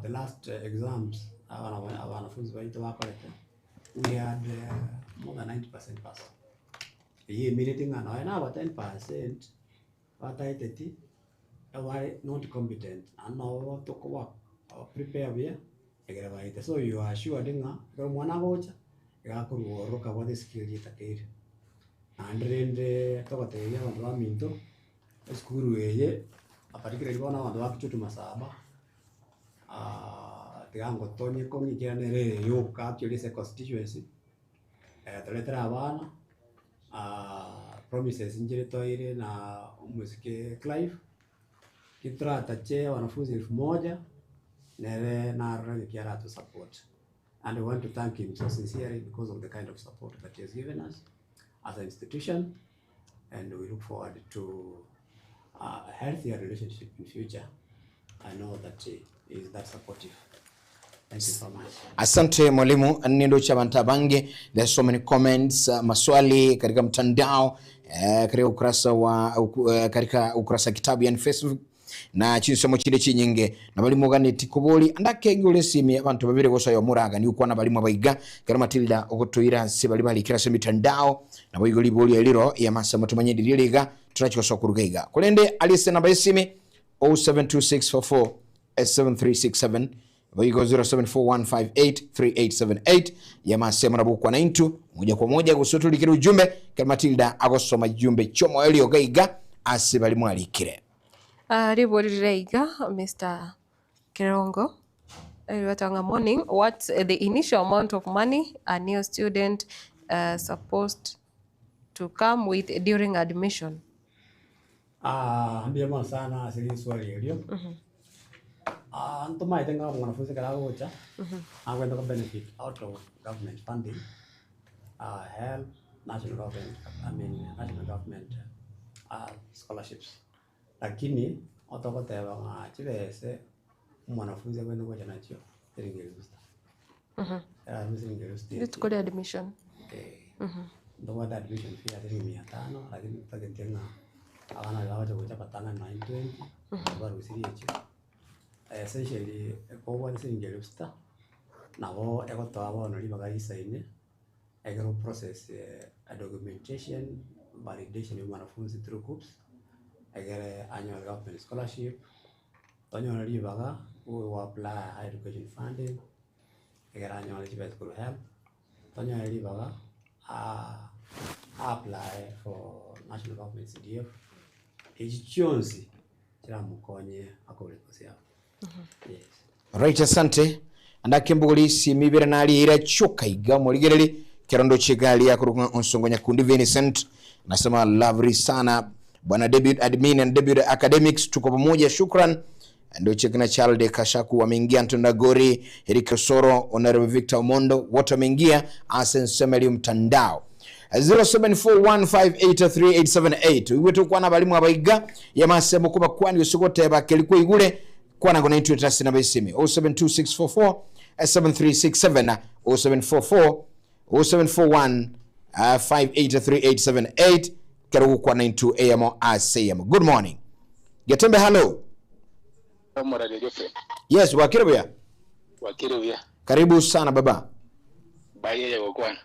the last exams abana abanafunzi baito bakorete, we had more than 90% pass. Eyio emineti ng'a nonye na aba 10% bataeteti, abare not competent, naende nabo tokoba prepare buya, ekero baete. So you are assured ng'a ekero omwana agocha, iga akorwa ororo kabwate eskill etakeire. Naende rende togotebia abanto baminto, esukuru eye, particularly bono abanto ba Kitutu Masaba, tiga ngotonie kong'u ekiagera nere ere yoka actually ase econstituency, toretere abana, promises nchire toire na omosike Clive, ki toratache wanafunzi elfu moja, nere narore ng'aki arato support. And we want to thank him so sincerely because of the kind of support that he has given us as an institution and we look forward to a healthier relationship in future. I know that he is that supportive. Thank you so much. Asante mwalimu, nindocha abantu abange. There's so many comments, maswali katika mtandao katika ukurasa wa katika ukurasa kitabu yani Facebook na chinsomo chinde chinyinge nabali moganeti kobori andakenge ore esimi abanto babere gosoya omoragani okwana bali mwabaiga kero Matilda ogotoira ase bari barikera ase emitandao nabo igo ribori eriro yamasa motomanye ndirie riga turachi gosoa koruga iga korende ari ase enamba y'esimi 072644 7367 boigo 0741583878 yamase muna bukwana intu moja kwa moja gose otorikere ujumbe kero Matilda agosoma jumbe chiomoerio iga iga ase bari mwarikire. Ribori rire iga Mr. Kirongo Ribatanga morning what's the initial amount of money a new student supposed to come with during admission? Mbuya mono sana ase riswali erio. Ntomaete ng'a omwanafunzi ekero agocha, agwente ko benefit out of government funding, help, national government, I mean national government scholarships. Lakini otogoteba ng'a chibese omwanafunzi agwente gocha nachio siringi elfu sita. Erarue siringi elfu sita Rituko ria admission. Ntobwate admission fee ya siringi mia tano, lakini totagete ng'a abana baria bagocha gocha abatang'ani nonye 20, barusirie echio. Essentially, ekobwate siringi elfu sita. Nabo egotoa bono ribaga risaine, ekero oprocess documentation, validation ya omwanafunzi through KUCCPS, egere anyore government scholarship, tonyore ribaga go apply higher education funding, egere anyore chibesa korwa HELB, tonyore ribaga apply for national government CDF, echi chionsi chiramokonye akore ekosi yabo, yes. Right, asante. Andake mbogori isimi ibere nariira chioka iga morigereri kerondo chegari yakorokwa Onsongo Nyakundi Vincent nasema lovely sana bwana debut admin and debut academics, tuko pamoja, shukran. Ndio chekina Charles Kashaku wameingia, Anton Dagori, Eric Osoro, Honorable Victor Omondo wote wameingia. Asen Semeli mtandao 0741583878 igwe tukwana balimu abaiga yamasemo kuba kwani usigoteba keliko igure kwana ngona intwe tasina besimi 072644 7367 0744 0741 583878 kerugu kwa 92 am ACM. Good morning Getembe, hello. Omorage Geoffrey Yes, wakirebuya, wakiruya karibu sana baba. Bayeye gokwana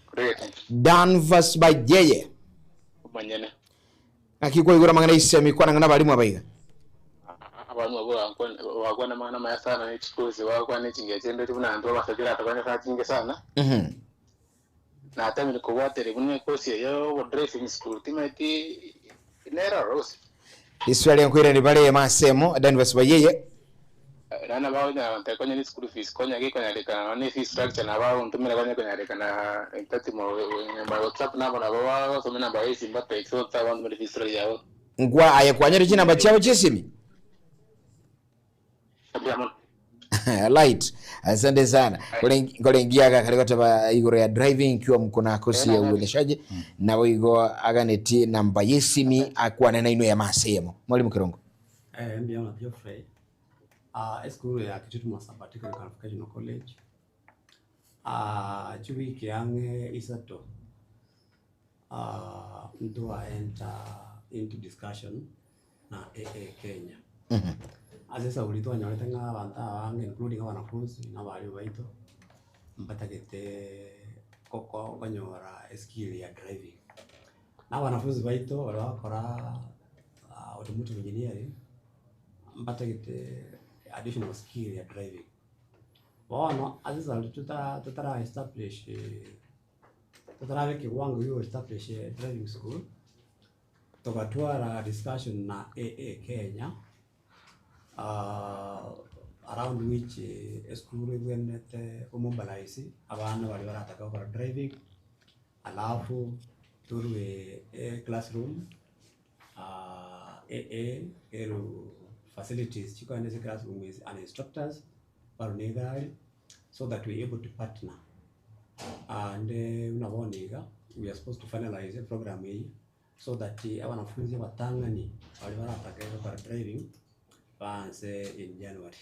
kuregete Danvas Bayeye omonyene akikwa igura mangana isemi kwana ngana balimu abaiga abantu abo bakwana mangana maya sana nechikosi bakwana echinge chende buna antu abasabira atabanya sa chinge sana natamire kobwatere buna ekosi eyo obo driving school timaeti nera rose Iswali nkwira ni bale masemo Danvas Bayeye. Nana baonya abantu konya ni school fees konya gikonyarekana ne fee structure na bao ntumira konya konyarekana entati mo my WhatsApp namba nabo basome namba yesimba text WhatsApp bantu muri fee structure yabo. Ngwa aye kwanyere chinamba chabo chisimi. Abia Light, asante sana kolengiaga katika taba igoro ya driving ikiwa mko na kosi ya uendeshaji na wigo aganeti namba yesimi akwana na ino ya masemo mwalimu Kirongo. Eh, mbiona Geoffrey. Eskuru ya Kitutu Masaba Technical and Vocational College. Chiwiki yange isato. Mtu a enter into discussion na AA Kenya. Ase sauri twanyorete ng'a abantu abange including abanafunzi na abarimu baito mbatagete koko konyora skill ya driving. Na abanafunzi baito baria bakora automotive engineering mbatagete additional skill ya driving. Bono ase sauri tuta tutara establish tutarabe kiwango yo establish driving school, tukatwara discussion na AA Kenya around which eskuru ibwenete kumobilize abana bari barataka gukora driving, alafu turwe classroom AA eru facilities chikoene classroom with and instructors barunegari so that we able to partner and unaboniga we are supposed to finalize a program iyi so that abanafunzi batang'ani bari barataka gukora driving banse in January.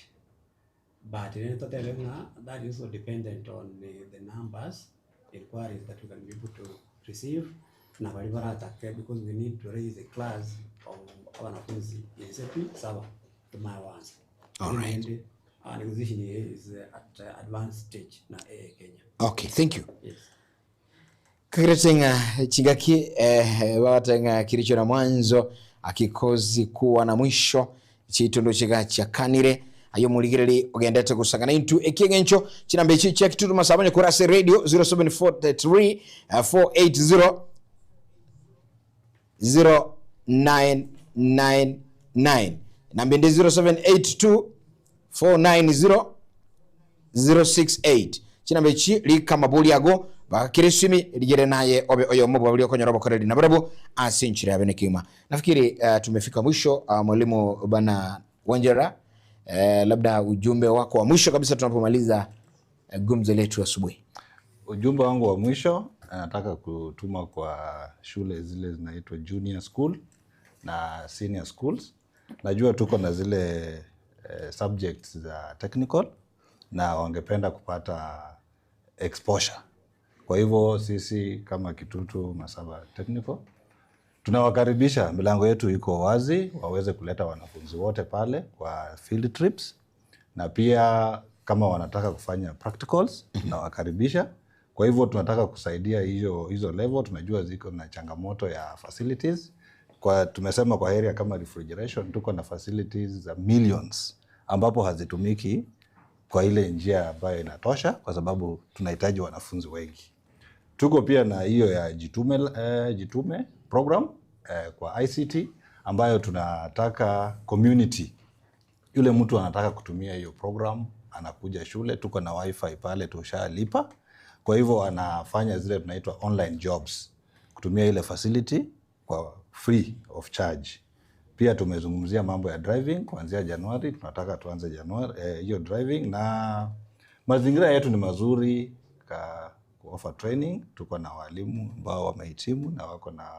But in total, that is also dependent on the numbers, inquiries that we can be able to receive. Na bari barataka because we need to raise a class of abanafunzi in sepi saba to my ones. All right. And negotiation is at advanced stage na AA Kenya. Okay, thank you. Yes. Kakiretenga chingaki babatenga kilicho na mwanzo akikozi kuwa na mwisho chitondo chiga chakanire ayo muligireri ogendete gusangana intu ekigencho chinamba ichi cha Kitutu Masaba kurase radio 0743 480 0999 namba ndi 0782 490 068 chinamba ichi likamabuli ago bakirisimi ligere naye obe oyo mobwa buli okonyora bokoreri na barabo asinchire abene kima. Nafikiri tumefika mwisho. Mwalimu bana Wanjera, labda ujumbe wako wa mwisho kabisa tunapomaliza gumzo letu asubuhi. Ujumbe wangu wa mwisho nataka kutuma kwa shule zile zinaitwa junior school na senior schools. Najua tuko na zile subjects za technical na wangependa kupata exposure. Kwa hivyo sisi kama Kitutu Masaba Technical tunawakaribisha, milango yetu iko wazi, waweze kuleta wanafunzi wote pale kwa field trips, na pia Kama wanataka kufanya practicals, tunawakaribisha. Kwa hivyo tunataka kusaidia hiyo hizo level, tunajua ziko na changamoto ya facilities. Kwa tumesema kwa area kama refrigeration tuko na facilities za millions ambapo hazitumiki kwa ile njia ambayo inatosha, kwa sababu tunahitaji wanafunzi wengi. Tuko pia na hiyo ya Jitume, Jitume program kwa ICT ambayo tunataka community, yule mtu anataka kutumia hiyo program anakuja shule, tuko na wifi pale tushalipa. Kwa hivyo anafanya zile tunaitwa online jobs kutumia ile facility kwa free of charge. Pia tumezungumzia mambo ya driving kuanzia Januari, tunataka tuanze Januari hiyo driving, na mazingira yetu ni mazuri ka offer training. Tuko na walimu ambao wamehitimu na wako na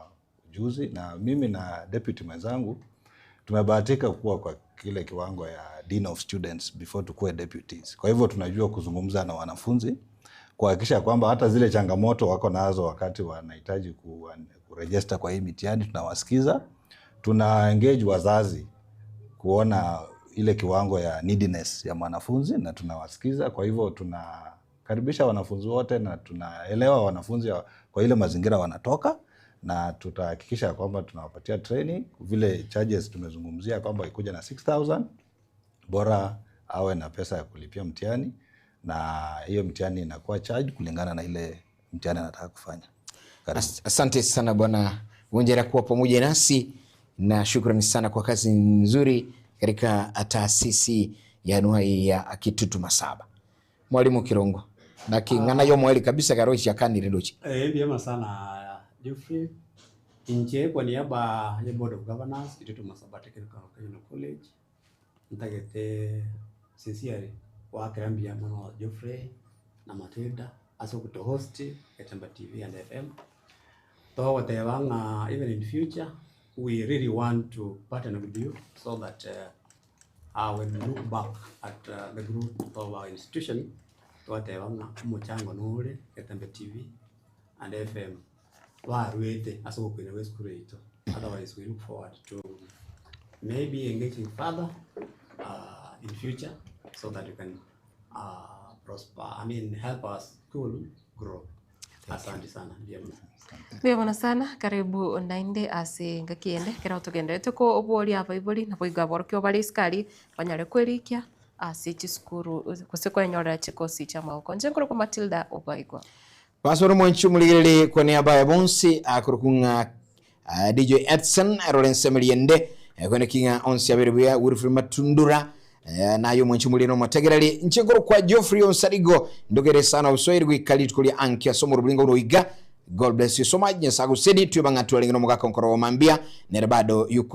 ujuzi, na mimi na deputy mwenzangu tumebahatika kuwa kwa kile kiwango ya dean of students before tukuwe deputies. Kwa hivyo tunajua kuzungumza na wanafunzi kuhakikisha kwamba hata zile changamoto wako nazo wakati wanahitaji kuregister kwa hii mitihani tunawasikiza. Tuna engage wazazi kuona ile kiwango ya neediness ya mwanafunzi na tunawasikiza. Kwa hivyo tunakaribisha wanafunzi wote na tunaelewa wanafunzi kwa ile mazingira wanatoka, na tutahakikisha kwamba tunawapatia training. Vile charges tumezungumzia kwamba ikuja na 6000 bora awe na pesa ya kulipia mtihani, na hiyo mtihani inakuwa charge kulingana na ile mtihani anataka kufanya. Asante sana Bwana Wanjera kuwa pamoja nasi na shukrani sana kwa kazi nzuri katika taasisi ya anuai ya Kitutu Masaba. Mwalimu Kirongo naking'ana yo mweli kabisa karochi akanire ndochi. Vyema sana Geoffrey. Inche kwa niaba ya Board of Governors Kitutu Masaba Technical Vocational College ntagete sincerely wakira mbia muno Geoffrey na Matilda ase kuto host Getembe TV and FM togoteba ng'a even in future we really want to partner with you so that when we look back at the growth of our institution twateba ng'a omuchango nore Getembe TV and FM barwete ase ogokwina gwa esukuru yaito. Otherwise we look forward to maybe engaging further in future so that we can prosper, I mean help our school grow. Asante sana. Vyema. Mbiyamuna sana karibu nainde ase ngaki ende kera tugenderete ko obworia abaibori nabo iga aborokio bare isikari banyare kwerikia ase chisukuru gose kwenyorera chikosi chia magoko. Inche nkorokwa Matilda Obaigwa. Pastor mwanchu muligerere kwa niaba ya bonsi akurukunga DJ Edson Lawrence Meliende kwene kinga onsi abere buya Wilfred Matundura nayo mwanchu mulino mategereri nchengoro kwa Geoffrey Onsarigo ndogere sana uswahili gwikali tukulia ankia somo rubulingo unoiga. God bless you so much. Nyasaye agusedi tuyobanga tualingino mugaka nkoro wa mambia nere bado yuko.